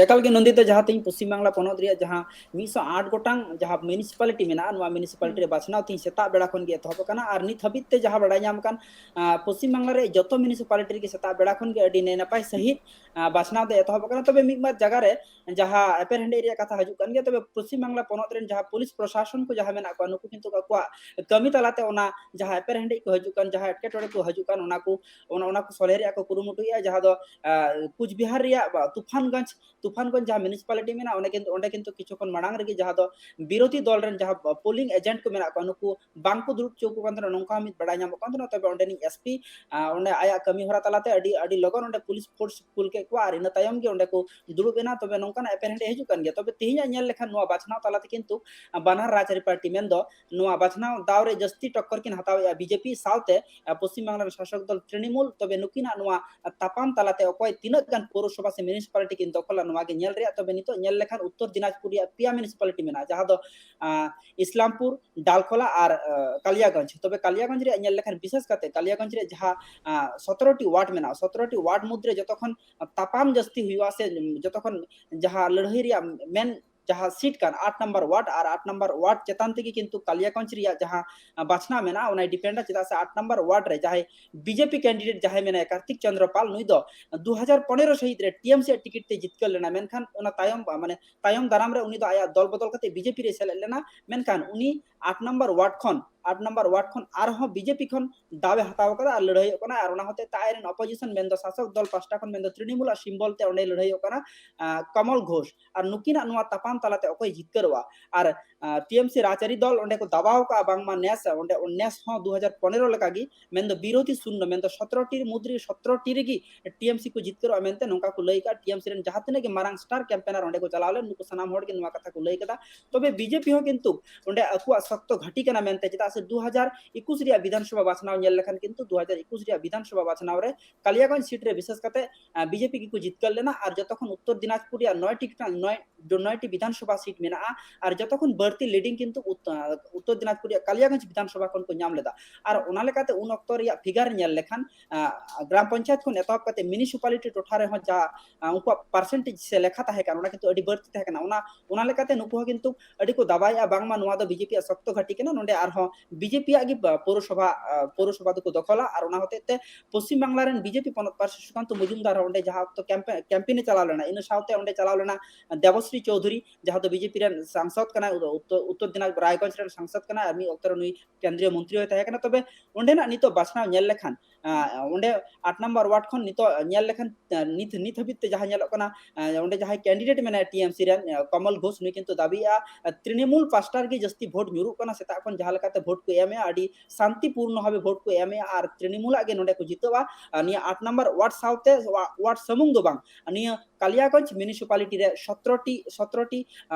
ᱮᱠᱟᱞ ᱜᱮ ᱱᱚᱱᱫᱤᱛᱟ, ᱡᱟᱦᱟᱸ ᱛᱮᱦᱮᱧ ᱯᱚᱥᱪᱤᱢ ᱵᱟᱝᱞᱟ ᱯᱚᱱᱚᱛ ᱨᱮᱭᱟᱜ ᱡᱟᱦᱟᱸ ᱢᱤᱫᱥᱚ ᱟᱴ ᱜᱚᱴᱟᱝ ᱡᱟᱦᱟᱸ ᱢᱤᱭᱩᱱᱤᱥᱤᱯᱟᱞᱤᱴᱤ ᱢᱮᱱᱟᱜᱼᱟ, ᱱᱚᱣᱟ ᱢᱤᱭᱩᱱᱤᱥᱤᱯᱟᱞᱤᱴᱤ ᱨᱮ ᱵᱟᱪᱷᱱᱟᱣ ᱛᱮᱦᱮᱧ ᱥᱮᱛᱟᱜ ᱵᱮᱲᱟ ᱠᱷᱚᱱ ᱜᱮ ᱮᱛᱚᱦᱚᱵ ᱟᱠᱟᱱᱟ᱾ ᱟᱨ ᱱᱤᱛ ᱦᱟᱹᱵᱤᱡ ᱛᱮ ᱡᱟᱦᱟᱸ ᱵᱟᱲᱟᱭ ᱧᱟᱢ ᱠᱟᱱ, ᱟᱸ, ᱯᱚᱥᱪᱤᱢ ᱵᱟᱝᱞᱟ ᱨᱮ ᱡᱚᱛᱚ ᱢᱤᱭᱩᱱᱤᱥᱤᱯᱟᱞᱤᱴᱤ ᱨᱮᱜᱮ ᱥᱮᱛᱟᱜ ᱵᱮᱲᱟ ᱠᱷᱚᱱ ᱜᱮ ᱟᱹᱰᱤ ᱱᱟᱭ ᱱᱟᱯᱟᱭ ᱥᱟᱺᱦᱤᱡ, ᱟᱸ, ᱵᱟᱪᱷᱱᱟᱣ ᱫᱚ ᱮᱛᱚᱦᱚᱵ ᱟᱠᱟᱱᱟ᱾ ᱛᱚᱵᱮ ᱢᱤᱫ ᱵᱟᱨ ᱡᱟᱭᱜᱟ ᱨᱮ ᱡᱟᱦᱟᱸ ᱮᱯᱮᱨᱦᱮᱸᱰᱮᱡ ᱨᱮᱭᱟᱜ ᱠᱟᱛᱷᱟ ᱦᱤᱡᱩᱜ ᱠᱟᱱ ᱜᱮᱭᱟ, ᱛᱚᱵᱮ ᱯᱚᱥᱪᱤᱢ ᱵᱟᱝᱞᱟ ᱯᱚᱱᱚᱛ ᱨᱮᱱ ᱡᱟᱦᱟᱸ ᱯᱩᱞᱤᱥ ᱯᱨᱚᱥᱟᱥᱚᱱ ᱠᱚ ᱡᱟᱦᱟᱸ ᱢᱮᱱᱟᱜ ᱠᱚᱣᱟ, ᱱᱩᱠᱩ ᱠᱤᱱᱛᱩ ᱟᱠᱚᱣᱟᱜ ᱠᱟᱹᱢᱤ ᱛᱟᱞᱟᱛᱮ ᱚᱱᱟ ᱡᱟᱦᱟᱸ ᱮᱯᱮᱨᱦᱮᱸᱰᱮᱡ ᱠᱚ ᱦᱤᱡᱩᱜ ᱠᱟᱱ, ᱡᱟᱦᱟᱸ ᱮᱴᱠᱮᱴᱚᱬᱮ ᱠᱚ ᱦᱤᱡᱩᱜ ᱠᱟᱱ, ᱚᱱᱟ ᱠᱚ ᱚᱱᱟ, ᱚᱱᱟ ᱠᱚ ᱥᱚᱞᱦᱮ ᱨᱮᱭᱟᱜ ᱠᱚ ᱠᱩᱨᱩᱢᱩᱴᱩᱭᱮᱫᱼᱟ, ᱡᱟᱦᱟᱸ ᱫᱚ, ᱟᱸ, ᱠᱩᱪᱵᱤᱦᱟᱨ ᱨᱮᱭᱟᱜ ᱵᱟ-, ᱛᱩᱯᱷᱟᱱᱜᱚᱸᱡᱽ ᱛᱩᱯᱷᱟᱱᱜᱚᱸᱡᱽ ᱡᱟᱦᱟᱸ ᱢᱤᱭᱩᱱᱤᱥᱤᱯᱟᱞᱤᱴᱤ ᱢᱮᱱᱟᱜᱼᱟ, ᱚᱸᱰᱮ ᱠᱤᱱᱛᱩ ᱚᱸᱰᱮ ᱠᱤᱱᱛᱩ ᱠᱤᱪᱷᱩ ᱠᱷᱚᱱ ᱢᱟᱲᱟᱝ ᱨᱮᱜᱮ ᱡᱟᱦᱟᱸ ᱫᱚ ᱵᱤᱨᱳᱫᱷᱤ ᱫᱚᱞ ᱨᱮᱱ ᱡᱟᱦᱟᱸ ᱯᱳᱞᱤᱝ ᱮᱡᱮᱱᱴ ᱠᱚ ᱢᱮᱱᱟᱜ ᱠᱚᱣᱟ, ᱱᱩᱠᱩ ᱵᱟᱝᱠᱚ ᱫᱩᱲᱩᱵ ᱦᱚᱪᱚ ᱟᱠᱚ ᱠᱟᱱ ᱛᱟᱦᱮᱱᱟ, ᱱᱚᱝᱠᱟ ᱦᱚᱸ ᱢᱤᱫ ᱵᱟᱲᱟᱭ ᱧᱟᱢᱚᱜ ᱠᱟᱱ ᱛᱟᱦᱮᱱᱟ᱾ ᱛᱚᱵᱮ ᱚᱸᱰᱮᱱᱤᱡ SP ᱚᱸᱰᱮ ᱟᱭᱟᱜ ᱠᱟᱹᱢᱤ ᱦᱚᱨᱟ ᱛᱟᱞᱟᱛᱮ ᱟᱹᱰᱤ ᱟᱹᱰᱤ ᱞᱚᱜᱚᱱ ᱚᱸᱰᱮ ᱯᱩᱞᱤᱥ ᱯᱷᱳᱨᱥ ᱠᱩᱞ ᱠᱮᱫ ᱠᱚᱣᱟ ᱟᱨ ᱤᱱᱟᱹ ᱛᱟᱭᱚᱢ ᱜᱮ ᱚᱸᱰᱮ ᱠᱚ ᱫᱩᱲᱩᱵ ᱮᱱᱟ᱾ ᱛᱚᱵᱮ ᱱᱚᱝᱠᱟᱱᱟᱜ ᱮᱯᱮᱨᱦᱮᱸᱰᱮᱡ ᱦᱤᱡᱩᱜ ᱠᱟᱱ ᱜᱮᱭᱟ᱾ ᱛᱚᱵᱮ ᱛᱮᱦᱮᱧᱟᱜ ᱧᱮᱞ ᱞᱮᱠᱷᱟᱱ ᱱᱚᱣᱟ ᱵᱟᱪᱷᱱᱟᱣ ᱛᱟᱞᱟ ᱛᱮ ᱠᱤᱱᱛᱩ ᱵᱟᱱᱟᱨ ᱨᱟᱡᱽᱟᱹᱨᱤ ᱯᱟᱨᱴᱤ ᱢᱮᱱᱫᱚ ᱱᱚᱣᱟ ᱵᱟᱪᱷᱱᱟᱣ ᱫᱟᱣ ᱨᱮ ᱡᱟᱹᱥᱛᱤ ᱴᱚᱠᱠᱚᱨ ᱠᱤᱱ ᱦᱟᱛᱟᱣᱮᱫᱼᱟ ᱵᱤᱡᱮᱯᱤ ᱥᱟᱶᱛᱮ ᱯᱚᱥᱪᱤᱢ ᱵᱟᱝᱞᱟ ᱨᱮᱱ ᱥᱟᱥᱚᱠ ᱫᱚᱞ ᱛᱨᱤᱱᱢᱩᱞ᱾ ᱛᱚᱵᱮ ᱱᱩᱠᱤᱱᱟᱜ ᱱᱚᱣᱟ ᱛᱟᱯᱟᱢ ᱛᱟᱞᱟᱛᱮ ᱚᱠᱚᱭ ᱛᱤᱱᱟᱹᱜ ᱜᱟᱱ ᱯᱳᱣᱨᱚᱥᱚᱵᱷᱟ ᱥᱮ ᱢᱤᱭᱩᱱᱤᱥᱤᱯᱟᱞᱤᱴᱤ ᱠᱤᱱ ᱫᱚᱠᱷᱚᱞᱟ, ᱱᱚᱣᱟ ᱜᱮ ᱧᱮᱞ ᱨᱮᱭᱟᱜ᱾ ᱛᱚᱵᱮ ᱱᱤᱛᱚᱜ ᱧᱮᱞ ᱞᱮᱠᱷᱟᱱ ᱩᱛᱛᱚᱨ ᱫᱤᱱᱟᱡᱽᱯᱩᱨ ᱨᱮᱭᱟᱜ ᱯᱮᱭᱟ ᱢᱤᱭᱩᱱᱤᱥᱤᱯᱟᱞᱤᱴᱤ ᱢᱮᱱᱟᱜᱼᱟ, ᱡᱟᱦᱟᱸ ᱫᱚ ᱤᱥᱞᱟᱢᱯᱩᱨ, ᱰᱟᱞᱠᱷᱳᱞᱟ ᱟᱨ ᱠᱟᱞᱤᱭᱟᱜᱚᱸᱡᱽ᱾ ᱛᱚᱵᱮ ᱠᱟᱞᱤᱭᱟᱜᱚᱸᱡᱽ ᱨᱮᱭᱟᱜ ᱧᱮᱞ ᱞᱮᱠᱷᱟᱱ ᱵᱤᱥᱮᱥ ᱠᱟᱛᱮ ᱠᱟᱞᱤᱭᱟᱜᱚᱸᱡᱽ ᱨᱮᱭᱟᱜ ᱡᱟᱦᱟᱸ ᱥᱚᱛᱨᱚ ᱴᱤ ᱣᱟᱨᱰ ᱢᱮᱱᱟᱜᱼᱟ, ᱥᱚᱛᱨᱚ ᱴᱤ ᱣᱟᱨᱰ ᱢᱩᱫᱽᱨᱮ ᱡᱚᱛᱚ ᱠᱷᱚᱱ ᱛᱟᱯᱟᱢ ᱡᱟᱹᱥᱛᱤ ᱦᱩᱭᱩᱜᱼᱟ ᱥᱮ ᱡᱚᱛᱚ ᱠᱷᱚᱱ ᱡᱟᱦᱟᱸ ᱞᱟᱹᱲᱦᱟᱹᱭ ᱨᱮᱭᱟᱜ ᱢᱮᱱ ᱡᱟᱦᱟᱸ ᱥᱤᱴ ᱠᱟᱱ ᱟᱴ ᱱᱟᱢᱵᱟᱨ ᱣᱟᱨᱰ ᱟᱨ ᱟᱴ ᱱᱟᱢᱵᱟᱨ ᱣᱟᱨᱰ ᱪᱮᱛᱟᱱ ᱛᱮᱜᱮ ᱠᱤᱱᱛᱩ ᱠᱟᱞᱤᱭᱟᱜᱚᱸᱡᱽ ᱨᱮᱭᱟᱜ ᱡᱟᱦᱟᱸ ᱵᱟᱪᱷᱱᱟᱣ ᱢᱮᱱᱟᱜᱼᱟ ᱚᱱᱟᱭ ᱰᱤᱯᱮᱱᱰᱟ᱾ ᱪᱮᱫᱟᱜ ᱥᱮ ᱟᱴ ᱱᱟᱢᱵᱟᱨ ᱣᱟᱨᱰ ᱨᱮ ᱡᱟᱦᱟᱸᱭ ᱵᱤᱡᱮᱯᱤ ᱠᱮᱱᱰᱤᱰᱮᱴ ᱡᱟᱦᱟᱸᱭ ᱢᱮᱱᱟᱭᱟ ᱠᱟᱨᱛᱤᱠ ᱪᱚᱱᱫᱨᱚ ᱯᱟᱞ, ᱱᱩᱭ ᱫᱚ ᱫᱩ ᱦᱟᱡᱟᱨ ᱯᱚᱱᱮᱨᱚ ᱥᱟᱹᱦᱤᱛ ᱨᱮ ᱴᱤᱮᱢᱥᱤ ᱟᱜ ᱴᱤᱠᱤᱴ ᱛᱮ ᱡᱤᱛᱠᱟᱹᱨ ᱞᱮᱱᱟ, ᱢᱮᱱᱠᱷᱟᱱ ᱚᱱᱟ ᱛᱟᱭᱚᱢ ᱢᱟᱱᱮ ᱛᱟᱭᱚᱢ ᱫᱟᱨᱟᱢ ᱨᱮ ᱩᱱᱤ ᱫᱚ ᱟᱭᱟᱜ ᱫᱚᱞ ᱵᱚᱫᱚᱞ ᱠᱟᱛᱮ ᱵᱤᱡᱮᱯᱤ ᱨᱮᱭ ᱥᱮᱞᱮᱫ ᱞᱮᱱᱟ᱾ ᱢᱮᱱᱠᱷᱟᱱ ᱩᱱᱤ ᱟᱴ ᱱᱟᱢᱵᱟᱨ ᱣᱟᱨᱰ ᱠᱷᱚᱱ ᱟᱴ ᱱᱟᱢᱵᱟᱨ ᱣᱟᱨᱰ ᱠᱷᱚᱱ ᱟᱨᱦᱚᱸ ᱵᱤᱡᱮᱯᱤ ᱠᱷᱚᱱ ᱫᱟᱣ ᱮ ᱦᱟᱛᱟᱣ ᱟᱠᱟᱫᱟ ᱟᱨ ᱞᱟᱹᱲᱦᱟᱹᱭᱚᱜ ᱠᱟᱱᱟ᱾ ᱟᱨ ᱚᱱᱟ ᱦᱚᱛᱮᱡ ᱛᱮ ᱟᱡᱨᱮᱱ ᱚᱯᱳᱡᱤᱥᱚᱱ ᱢᱮᱱᱫᱚ ᱥᱟᱥᱚᱠ ᱫᱚᱞ ᱯᱟᱦᱴᱟ ᱠᱷᱚᱱ ᱢᱮᱱᱫᱚ ᱛᱨᱤᱱᱢᱩᱞᱟᱜ ᱥᱤᱢᱵᱚᱞ ᱛᱮ ᱚᱸᱰᱮᱭ ᱞᱟᱹᱲᱦᱟᱹᱭᱚᱜ ᱠᱟᱱᱟ ᱠᱚᱢᱚᱞ ᱜᱷᱳᱥ᱾ ᱟᱨ ᱱᱩᱠᱤᱱᱟᱜ ᱱᱚᱣᱟ ᱛᱟᱯᱟᱢ ᱛᱟᱞᱟᱛᱮ ᱚᱠᱚᱭ ᱡᱤᱛᱠᱟᱹᱨᱚᱜᱼᱟ? ᱟᱨ ᱴᱤᱮᱢᱥᱤ ᱨᱟᱡᱽᱟᱹᱨᱤ ᱫᱚᱞ ᱚᱸᱰᱮ ᱠᱚ ᱫᱟᱵᱟᱣ ᱠᱟᱜᱼᱟ ᱵᱟᱝᱢᱟ ᱱᱮᱥ ᱚᱸᱰᱮ ᱱᱮᱥ ᱦᱚᱸ ᱫᱩ ᱦᱟᱡᱟᱨ ᱯᱚᱱᱮᱨᱚ ᱞᱮᱠᱟᱜᱮ ᱢᱮᱱᱫᱚ ᱵᱤᱨᱳᱫᱷᱤ ᱥᱩᱱᱱᱚ, ᱢᱮᱱᱫᱚ ᱥᱚᱛᱨᱚ ᱴᱤ ᱢᱩᱫᱽᱨᱮ ᱥᱚᱛᱨᱚ ᱴᱤ ᱨᱮᱜᱮ ᱴᱤᱮᱢᱥᱤ ᱠᱚ ᱡᱤᱛᱠᱟᱹᱨᱚᱜᱼᱟ ᱢᱮᱱᱛᱮ ᱱᱚᱝᱠᱟ ᱠᱚ ᱞᱟᱹᱭ ᱠᱟᱜᱼᱟ᱾ ᱴᱤᱮᱢᱥᱤ ᱨᱮᱱ ᱡᱟᱦᱟᱸ ᱛᱤᱱᱟᱹᱜ ᱜᱮ ᱢᱟᱨᱟᱝ ᱥᱴᱟᱨ ᱠᱮᱢᱯᱮᱱᱟᱨ ᱚᱸᱰᱮ ᱠᱚ ᱪᱟᱞᱟᱣ ᱞᱮᱱ, ᱱᱩᱠᱩ ᱥᱟᱱᱟᱢ ᱦᱚᱲ ᱜᱮ ᱱᱚᱣᱟ ᱠᱟᱛᱷᱟ ᱠᱚ ᱞᱟᱹᱭ ᱠᱟᱫᱟ᱾ ᱛᱚᱵᱮ ᱵᱤᱡᱮᱯᱤ ᱦᱚᱸ ᱠᱤᱱᱛᱩ ᱚᱸᱰᱮ ᱟᱠᱚᱣᱟᱜ ᱥᱚᱠᱛᱚ ᱜᱷᱟᱹᱴᱤ ᱠᱟᱱᱟ ᱢᱮᱱᱛᱮ, ᱪᱮᱫᱟᱜ ᱥᱮ ᱫᱩ ᱦᱟᱡᱟᱨ ᱮᱠᱩᱥ ᱨᱮᱭᱟᱜ ᱵᱤᱫᱷᱟᱱᱥᱚᱵᱷᱟ ᱵᱟᱪᱷᱱᱟᱣ ᱧᱮᱞ ᱞᱮᱠᱷᱟᱱ ᱠᱤᱱᱛᱩ ᱫᱩ ᱦᱟᱡᱟᱨ ᱮᱠᱩᱥ ᱨᱮᱭᱟᱜ ᱵᱤᱫᱷᱟᱱᱥᱚᱵᱷᱟ ᱵᱟᱪᱷᱱᱟᱣ ᱨᱮ ᱠᱟᱞᱤᱭᱟᱜᱚᱸᱡᱽ ᱥᱤᱴ ᱨᱮ ᱵᱤᱥᱮᱥ ᱠᱟᱛᱮ ᱵᱤᱡᱮᱯᱤ ᱜᱮᱠᱚ ᱡᱤᱛᱠᱟᱹᱨ ᱞᱮᱱᱟ᱾ ᱟᱨ ᱡᱚᱛᱚ ᱠᱷᱚᱱ ᱩᱛᱛᱚᱨ ᱫᱤᱱᱟᱡᱽᱯᱩᱨ ᱨᱮᱭᱟᱜ ᱱᱚᱭᱴᱤ ᱱᱚᱭ ᱱᱚᱭᱴᱤ ᱵᱤᱫᱷᱟᱱᱥᱚᱵᱷᱟ ᱥᱤᱴ ᱢᱮᱱᱟᱜᱼᱟ᱾ ᱟᱨ ᱡᱚᱛᱚ ᱠᱷᱚᱱ ᱵᱟᱹᱲᱛᱤ ᱞᱤᱰᱤᱝ ᱠᱤᱱᱛᱩ ᱩᱛ-, ᱩᱛᱛᱚᱨ ᱫᱤᱱᱟᱡᱽᱯᱩᱨ ᱨᱮᱭᱟᱜ ᱠᱟᱞᱤᱭᱟᱜᱚᱸᱡᱽ ᱵᱤᱫᱷᱟᱱᱥᱚᱵᱷᱟ ᱠᱷᱚᱱ ᱠᱚ ᱧᱟᱢ ᱞᱮᱫᱟ᱾ ᱟᱨ ᱚᱱᱟ ᱞᱮᱠᱟᱛᱮ ᱩᱱ ᱚᱠᱛᱚ ᱨᱮᱭᱟᱜ ᱯᱷᱤᱜᱟᱨ ᱧᱮᱞ ᱞᱮᱠᱷᱟᱱ ᱜᱨᱟᱢ ᱯᱚᱧᱪᱟᱭᱮᱛ ᱠᱷᱚᱱ ᱮᱛᱚᱦᱚᱵ ᱠᱟᱛᱮ ᱢᱤᱭᱩᱱᱤᱥᱤᱯᱟᱞᱤᱴᱤ ᱴᱚᱴᱷᱟ ᱨᱮᱦᱚᱸ ᱡᱟ ᱩᱱᱠᱩᱣᱟᱜ ᱯᱟᱨᱥᱮᱱᱴᱮᱡᱽ ᱥᱮ ᱞᱮᱠᱷᱟ ᱛᱟᱦᱮᱸ ᱠᱟᱱᱟ, ᱚᱱᱟ ᱠᱤᱱᱛᱩ ᱟᱹᱰᱤ ᱵᱟᱹᱲᱛᱤ ᱛᱟᱦᱮᱸ ᱠᱟᱱᱟ᱾ ᱚᱱᱟ ᱚᱱᱟ ᱞᱮᱠᱟᱛᱮ ᱱᱩᱠᱩ ᱦᱚᱸ ᱠᱤᱱᱛᱩ ᱟᱹᱰᱤ ᱠᱚ ᱫᱟᱵᱟᱭᱮᱫᱼᱟ ᱵᱟᱝᱢᱟ ᱱᱚᱣᱟ ᱫᱚ ᱵᱤᱡᱮᱯᱤ ᱟᱜ ᱥᱚᱠᱛᱚ ᱜᱷᱟᱹᱴᱤ ᱠᱟᱱᱟ, ᱱᱚᱰᱮ ᱟᱨᱦᱚᱸ ᱵᱤᱡᱮᱯᱤ ᱟᱜ ᱜᱮ ᱯᱳᱣᱨᱚᱥᱚᱵᱷᱟ ᱯᱳᱣᱨᱚᱥᱚᱵᱷᱟ ᱫᱚᱠᱚ ᱫᱚᱠᱷᱚᱞᱟ᱾ ᱟᱨ ᱚᱱᱟ ᱦᱚᱛᱮᱡ ᱛᱮ ᱯᱚᱥᱪᱤᱢ ᱵᱟᱝᱞᱟ ᱨᱮᱱ ᱵᱤᱡᱮᱯᱤ ᱯᱚᱱᱚᱛ ᱯᱟᱨᱥᱮᱛ ᱥᱩᱠᱟᱱᱛᱚ ᱢᱚᱡᱩᱢᱫᱟᱨ ᱦᱚᱸ ᱚᱸᱰᱮ ᱡᱟᱦᱟᱸ ᱚᱠᱛᱚ ᱠᱮᱢᱯᱮ-, ᱠᱮᱢᱯᱮᱱ ᱮ ᱪᱟᱞᱟᱣ ᱞᱮᱱᱟ, ᱤᱱᱟᱹ ᱥᱟᱶᱛᱮ ᱚᱸᱰᱮ ᱪᱟᱞᱟᱣ ᱞᱮᱱᱟ ᱫᱮᱵᱚᱥᱨᱤ ᱪᱳᱣᱫᱷᱩᱨᱤ, ᱡᱟᱦᱟᱸ ᱫᱚ ᱵᱤᱡᱮᱯᱤ ᱨᱮᱱ ᱥᱟᱝᱥᱚᱫ ᱠᱟᱱᱟᱭ, ᱩᱛᱛᱚᱨ, ᱩᱛᱛᱚᱨ ᱫᱤᱱᱟᱡᱽ-, ᱨᱟᱭᱜᱚᱸᱡᱽ ᱨᱮᱱ ᱥᱟᱝᱥᱚᱫ ᱠᱟᱱᱟᱭ, ᱟᱨ ᱢᱤᱫ ᱚᱠᱛᱚ ᱨᱮ ᱱᱩᱭ ᱠᱮᱱᱫᱨᱤᱭᱚ ᱢᱚᱱᱛᱨᱤ ᱦᱚᱸᱭ ᱛᱟᱦᱮᱸ ᱠᱟᱱᱟ᱾ ᱛᱚᱵᱮ ᱚᱸᱰᱮᱱᱟᱜ ᱱᱤᱛᱚᱜ ᱵᱟᱪᱷᱱᱟᱣ ᱧᱮᱞ ᱞᱮᱠᱷᱟᱱ ᱚᱸᱰᱮ ᱟᱴ ᱱᱟᱢᱵᱟᱨ ᱣᱟᱨᱰ ᱠᱷᱚᱱ ᱱᱤᱛᱚᱜ ᱧᱮᱞ ᱞᱮᱠᱷᱟᱱ, ᱱᱤᱛ ᱱᱤᱛ ᱦᱟᱹᱵᱤᱡ ᱛᱮ ᱡᱟᱦᱟᱸ ᱧᱮᱞᱚᱜ ᱠᱟᱱᱟ, ᱚᱸᱰᱮ ᱡᱟᱦᱟᱸᱭ ᱠᱮᱱᱰᱤᱰᱮᱴ ᱢᱮᱱᱟᱭᱟ ᱴᱤᱮᱢᱥᱤ ᱨᱮᱱ, ᱠᱚᱢᱚᱞ ᱜᱷᱳᱥ, ᱱᱩᱭ ᱠᱤᱱᱛᱩ ᱫᱟᱹᱵᱤᱭᱮᱫᱼᱟ ᱛᱨᱤᱱᱢᱩᱞ ᱯᱟᱥᱴᱟ ᱨᱮᱜᱮ ᱡᱟᱹᱥᱛᱤ ᱵᱷᱳᱴ ᱧᱩᱨᱩᱜ ᱠᱟᱱᱟ, ᱥᱮᱛᱟᱜ ᱠᱷᱚᱱ ᱡᱟᱦᱟᱸ ᱞᱮᱠᱟᱛᱮ ᱵᱷᱳᱴ ᱠᱚ ᱮᱢᱮᱜᱼᱟ, ᱟᱹᱰᱤ ᱥᱟᱱᱛᱤᱯᱩᱨᱱᱚ ᱵᱷᱟᱵᱮ ᱵᱷᱳᱴ ᱠᱚ ᱮᱢᱮᱜᱼᱟ ᱟᱨ ᱛᱨᱤᱱᱢᱩᱞᱟᱜ ᱜᱮ ᱱᱚᱸᱰᱮ ᱠᱚ ᱡᱤᱛᱟᱹᱜᱼᱟ᱾ ᱱᱤᱭᱟᱹ ᱟᱴ ᱱᱟᱢᱵᱟᱨ ᱣᱟᱨᱰ ᱥᱟᱶᱛᱮ ᱣᱟᱨᱰ ᱥᱩᱢᱩᱝ ᱫᱚ ᱵᱟᱝ, ᱱᱤᱭᱟᱹ ᱠᱟᱞᱤᱭᱟᱜᱚᱸᱡᱽ ᱢᱤᱭᱩᱱᱤᱥᱤᱯᱟᱞᱤᱴᱤ ᱨᱮ ᱥᱚᱛᱨᱚ ᱴᱤ ᱥᱚᱛᱨᱚ ᱴᱤ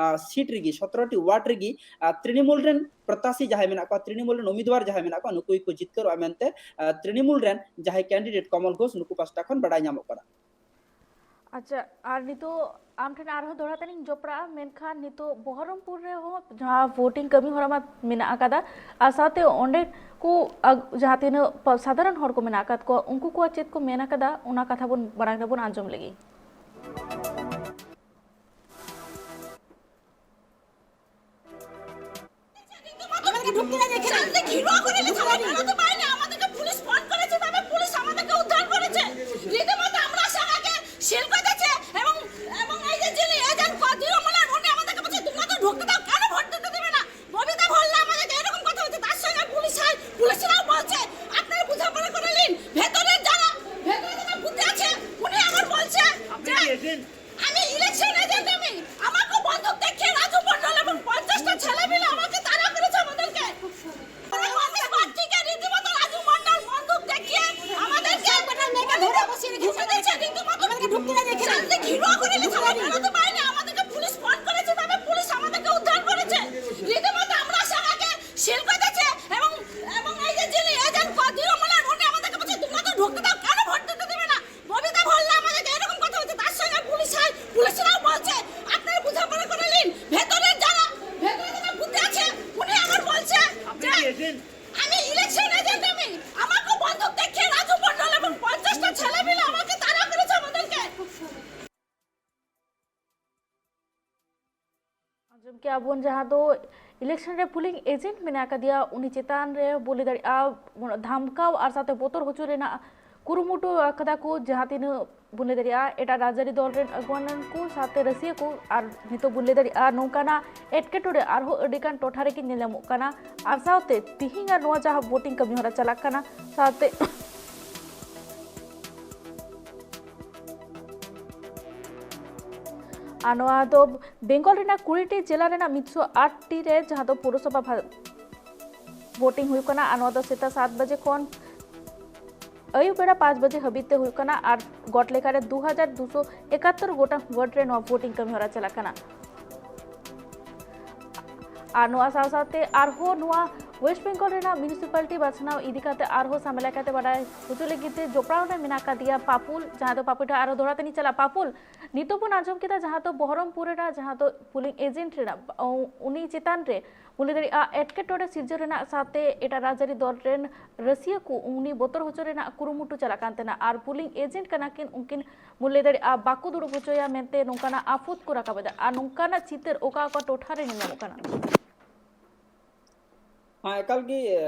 ᱥᱤᱴ ᱨᱮᱜᱮ, ᱥᱚᱛᱨᱚ ᱴᱤ ᱣᱟᱨᱰ ᱨᱮᱜᱮ ᱛᱨᱤᱱᱢᱩᱞ ᱨᱮᱱ ᱯᱨᱚᱛᱟᱥᱤ ᱡᱟᱦᱟᱸᱭ ᱢᱮᱱᱟᱜ ᱠᱚᱣᱟ, ᱛᱨᱤᱱᱢᱩᱞ ᱨᱮᱱ ᱩᱢᱤᱫᱣᱟᱨ ᱡᱟᱦᱟᱸᱭ ᱢᱮᱱᱟᱜ ᱠᱚᱣᱟ, ᱱᱩᱠᱩ ᱜᱮᱠᱚ ᱡᱤᱛᱠᱟᱹᱨᱚᱜᱼᱟ ᱢᱮᱱᱛᱮ ᱛᱨᱤᱱᱢᱩᱞ ᱨᱮᱱ ᱡᱟᱦᱟᱸᱭ ᱠᱮᱱᱰᱤᱰᱮᱴ ᱠᱚᱢᱚᱞ ᱜᱷᱳᱥ, ᱱᱩᱠᱩ ᱯᱟᱥᱴᱟ ᱠᱷᱚᱱ ᱵᱟᱰᱟᱭ ᱧᱟᱢᱚᱜ ᱠᱟᱱᱟ᱾ ᱟᱪᱪᱷᱟ, ᱟᱨ ᱱᱤᱛᱚᱜ ᱟᱢ ᱴᱷᱮᱱ ᱟᱨᱦᱚᱸ ᱫᱚᱦᱲᱟ ᱛᱮᱞᱤᱧ ᱡᱚᱯᱲᱟᱜᱼᱟ, ᱢᱮᱱᱠᱷᱟᱱ ᱱᱤᱛᱚᱜ ᱵᱚᱦᱚᱨᱚᱢᱯᱩᱨ ᱨᱮᱦᱚᱸ ᱡᱟᱦᱟᱸ ᱵᱷᱳᱴᱤᱝ ᱠᱟᱹᱢᱤ ᱦᱚᱨᱟ ᱢᱟ ᱢᱮᱱᱟᱜ ᱟᱠᱟᱫᱟ, ᱟᱨ ᱥᱟᱶᱛᱮ ᱚᱸᱰᱮ ᱠᱚ ᱡᱟᱦᱟᱸ ᱛᱤᱱᱟᱹᱜ ᱥᱟᱫᱷᱟᱨᱚᱱ ᱦᱚᱲ ᱠᱚ ᱢᱮᱱᱟᱜ ᱟᱠᱟᱫ ᱠᱚᱣᱟ, ᱩᱱᱠᱩ ᱠᱚᱣᱟᱜ ᱪᱮᱫ ᱠᱚ ᱢᱮᱱ ᱟᱠᱟᱫᱟ, ᱚᱱᱟ ᱠᱟᱛᱷᱟ ᱵᱚᱱ ᱢᱟᱲᱟᱝ ᱨᱮᱵᱚᱱ ᱟᱸᱡᱚᱢ ᱞᱮᱜᱮ᱾ আমাদেরকে ঢুকতে দেয়নি এখানে। আমাদেরকে ঘিরোয়া করে রেখেছে, আমরা বেরোতে পারিনি, আমাদেরকে পুলিশ ফোন করেছে, তবে পুলিশ আমাদেরকে উদ্ধার করেছে। রীতিমতো আমরা আসার আগে সিল করেছে এবং, এবং এই যে যিনি এজেন্ট তৃণমূলের, উনি আমাদেরকে বলছে, "তোমরা তো ঢুকতে দাও, কেন ভোট দিতে দেবে না?" ববিতা ভল্লা আমাদেরকে এরকম কথা বলছে, তার সঙ্গে পুলিশ, পুলিশরাও বলছে, "আপনারা বোঝাপড়া করে নিন, ভেতরে যারা, ভেতরে যারা বুথে আছে, উনি আমার বলছে যে আমি ইলেকশন এজেন্ট, আমি, আমাকে বন্দুক দেখিয়ে রাজু মণ্ডল এবং পঞ্চাশটা ছেলে মিলে আমাকে তাড়া করেছে আমাদেরকে।" ওরা পঞ্চাশ প্রার্থীকে রীতিমতো রাজু মণ্ডল বন্দুক দেখিয়ে আমাদেরকে মেয়েকে ধরে বসিয়ে রেখেছে। ঢুকতে দিচ্ছে রীতিমতো। আমাদেরকে ঢুকতে দেয়নি এখানে। আমাদেরকে ঘিরোয়া করে রেখেছে, আমরা বেরোতে পারিনি, আমাদেরকে পুলিশ ফোন করেছে, তবে পুলিশ আমাদেরকে উদ্ধার করেছে। রীতিমতো আমরা আসার আগে সিল করেছে এবং, এবং এই যে যিনি এজেন্ট তৃণমূলের, উনি আমাদেরকে বলছে, "তোমরা তো ঢুকতে দাও, কেন ভোট দিতে দেবে না?" ববিতা ভল্লা আমাদেরকে এরকম কথা বলছে, তার সঙ্গে পুলিশ, পুলিশরাও বলছে, "আপনারা বোঝাপড়া করে নিন, ভেতরে যারা, ভেতরে যারা বুথে আছে, উনি আমার বলছে যে আমি ইলেকশন এজেন্ট, আমি, আমাকে বন্দুক দেখিয়ে রাজু মণ্ডল এবং পঞ্চাশটা ছেলে মিলে আমাকে তাড়া করেছে আমাদেরকে।" ᱟᱸᱡᱚᱢ ᱠᱮᱜᱼᱟ ᱵᱚᱱ, ᱡᱟᱦᱟᱸ ᱫᱚ ᱤᱞᱮᱠᱥᱚᱱ ᱨᱮ ᱯᱳᱞᱤᱝ ᱮᱡᱮᱱᱴ ᱢᱮᱱᱟᱜ ᱟᱠᱟᱫᱮᱭᱟ, ᱩᱱᱤ ᱪᱮᱛᱟᱱ ᱨᱮ ᱵᱚᱱ ᱞᱟᱹᱭ ᱫᱟᱲᱮᱭᱟᱜᱼᱟ ᱫᱷᱟᱢᱠᱟᱣ ᱟᱨ ᱥᱟᱶᱛᱮ ᱵᱚᱛᱚᱨ ᱦᱚᱪᱚ ᱨᱮᱱᱟᱜ ᱠᱩᱨᱩᱢᱩᱴᱩ ᱟᱠᱟᱫᱟ ᱠᱚ, ᱡᱟᱦᱟᱸ ᱛᱤᱱᱟᱹᱜ ᱵᱚᱱ ᱞᱟᱹᱭ ᱫᱟᱲᱮᱭᱟᱜᱼᱟ ᱮᱴᱟᱜ ᱨᱟᱡᱽᱟᱹᱨᱤ ᱫᱚᱞ ᱨᱮᱱ ᱟᱹᱜᱩᱣᱟᱹᱱ ᱠᱚ ᱥᱟᱶᱛᱮ ᱨᱟᱹᱥᱤᱭᱟᱹ ᱠᱚ᱾ ᱟᱨ ᱱᱤᱛᱚᱜ ᱵᱚᱱ ᱞᱟᱹᱭ ᱫᱟᱲᱮᱭᱟᱜᱼᱟ ᱱᱚᱝᱠᱟᱱᱟᱜ ᱮᱴᱠᱮᱴᱚᱬᱮ ᱟᱨᱦᱚᱸ ᱟᱹᱰᱤ ᱜᱟᱱ ᱴᱚᱴᱷᱟ ᱨᱮᱜᱮ ᱧᱮᱞ ᱧᱟᱢᱚᱜ ᱠᱟᱱᱟ᱾ ᱟᱨ ᱥᱟᱶᱛᱮ ᱛᱤᱦᱤᱧ ᱟᱨ ᱱᱚᱣᱟ ᱡᱟᱦᱟᱸ ᱵᱷᱳᱴᱤᱝ ᱠᱟᱹᱢᱤ ᱦᱚᱨᱟ ᱪᱟᱞᱟᱜ ᱠᱟᱱᱟ, ᱥᱟᱶᱛᱮ ᱟᱨ ᱱᱚᱣᱟ ᱫᱚ ᱵᱮᱝᱜᱚᱞ ᱨᱮᱱᱟᱜ ᱠᱩᱲᱤ ᱴᱤ ᱡᱮᱞᱟ ᱨᱮᱱᱟᱜ ᱢᱤᱫᱥᱚ ᱟᱴ ᱴᱤ ᱨᱮ ᱡᱟᱦᱟᱸ ᱫᱚ ᱯᱳᱣᱨᱚᱥᱚᱵᱷᱟ ᱵᱷᱟ-, ᱵᱷᱳᱴᱤᱝ ᱦᱩᱭᱩᱜ ᱠᱟᱱᱟ᱾ ᱟᱨ ᱱᱚᱣᱟ ᱫᱚ ᱥᱮᱛᱟᱜ ᱥᱟᱛ ᱵᱟᱡᱮ ᱠᱷᱚᱱ ᱟᱹᱭᱩᱵ ᱵᱮᱲᱟ ᱯᱟᱸᱪ ᱵᱟᱡᱮ ᱦᱟᱹᱵᱤᱡ ᱛᱮ ᱦᱩᱭᱩᱜ ᱠᱟᱱᱟ᱾ ᱟᱨ ᱜᱚᱴ ᱞᱮᱠᱟᱨᱮ ᱫᱩ ᱦᱟᱡᱟᱨ ᱫᱩᱥᱚ ᱮᱠᱟᱛᱛᱳᱨ ᱜᱚᱴᱟᱝ ᱣᱟᱨᱰ ᱨᱮ ᱱᱚᱣᱟ ᱵᱷᱳᱴᱤᱝ ᱠᱟᱹᱢᱤ ᱦᱚᱨᱟ ᱪᱟᱞᱟᱜ ᱠᱟᱱᱟ᱾ ᱟᱨ ᱱᱚᱣᱟ ᱥᱟᱶ ᱥᱟᱶᱛᱮ ᱟᱨᱦᱚᱸ ᱱᱚᱣᱟ ᱣᱮᱥᱴ ᱵᱮᱝᱜᱚᱞ ᱨᱮᱱᱟᱜ ᱢᱤᱭᱩᱱᱤᱥᱤᱯᱟᱞᱤᱴᱤ ᱵᱟᱪᱷᱱᱟᱣ ᱤᱫᱤ ᱠᱟᱛᱮ ᱟᱨᱦᱚᱸ ᱥᱟᱢᱮᱞᱟ ᱠᱟᱛᱮ ᱵᱟᱰᱟᱭ ᱦᱚᱪᱚ ᱞᱟᱹᱜᱤᱫ ᱛᱮ ᱡᱚᱯᱲᱟᱣ ᱨᱮ ᱢᱮᱱᱟᱜ ᱟᱠᱟᱫᱮᱭᱟ ᱯᱟᱯᱩᱞ, ᱡᱟᱦᱟᱸ ᱫᱚ ᱯᱟᱯᱩᱞ ᱴᱷᱮᱱ ᱟᱨᱦᱚᱸ ᱫᱚᱦᱲᱟ ᱛᱮᱞᱤᱧ ᱪᱟᱞᱟᱜᱼᱟ᱾ ᱯᱟᱯᱩᱞ, ᱱᱤᱛᱚᱜ ᱵᱚᱱ ᱟᱸᱡᱚᱢ ᱠᱮᱫᱟ ᱡᱟᱦᱟᱸ ᱫᱚ ᱵᱚᱦᱚᱨᱚᱢᱯᱩᱨ ᱨᱮᱱᱟᱜ ᱡᱟᱦᱟᱸ ᱫᱚ ᱯᱳᱞᱤᱝ ᱮᱡᱮᱱᱴ ᱨᱮᱱᱟᱜ, ᱩ-, ᱩᱱᱤ ᱪᱮᱛᱟᱱ ᱨᱮ ᱵᱚᱱ ᱞᱟᱹᱭ ᱫᱟᱲᱮᱭᱟᱜᱼᱟ ᱮᱴᱠᱮᱴᱚᱬᱮ ᱥᱤᱨᱡᱟᱹᱣ ᱨᱮᱱᱟᱜ ᱥᱟᱶᱛᱮ ᱮᱴᱟᱜ ᱨᱟᱡᱽᱟᱹᱨᱤ ᱫᱚᱞ ᱨᱮᱱ ᱨᱟᱹᱥᱤᱭᱟᱹ ᱠᱚ ᱩᱱᱤ ᱵᱚᱛᱚᱨ ᱦᱚᱪᱚ ᱨᱮᱱᱟᱜ ᱠᱩᱨᱩᱢᱩᱴᱩ ᱪᱟᱞᱟᱜ ᱠᱟᱱ ᱛᱟᱦᱮᱱᱟ᱾ ᱟᱨ ᱯᱳᱞᱤᱝ ᱮᱡᱮᱱᱴ ᱠᱟᱱᱟ ᱠᱤᱱ, ᱩᱱᱠᱤᱱ ᱵᱚᱱ ᱞᱟᱹᱭ ᱫᱟᱲᱮᱭᱟᱜᱼᱟ ᱵᱟᱠᱚ ᱫᱩᱲᱩᱵ ᱦᱚᱪᱚᱭᱟ ᱢᱮᱱᱛᱮ ᱱᱚᱝᱠᱟᱱᱟᱜ ᱟᱯᱷᱩᱫ ᱠᱚ ᱨᱟᱠᱟᱵ ᱮᱫᱟ᱾ ᱟᱨ ᱱᱚᱝᱠᱟᱱᱟᱜ ᱪᱤᱛᱟᱹᱨ ᱚᱠᱟ ᱚᱠᱟ ᱴᱚᱴᱷᱟ ᱨᱮ ᱧᱮᱞ ᱧᱟᱢᱚᱜ ᱠᱟᱱᱟ? ᱦᱮᱸ, ᱮᱠᱟᱞ ᱜᱮ, ᱮ,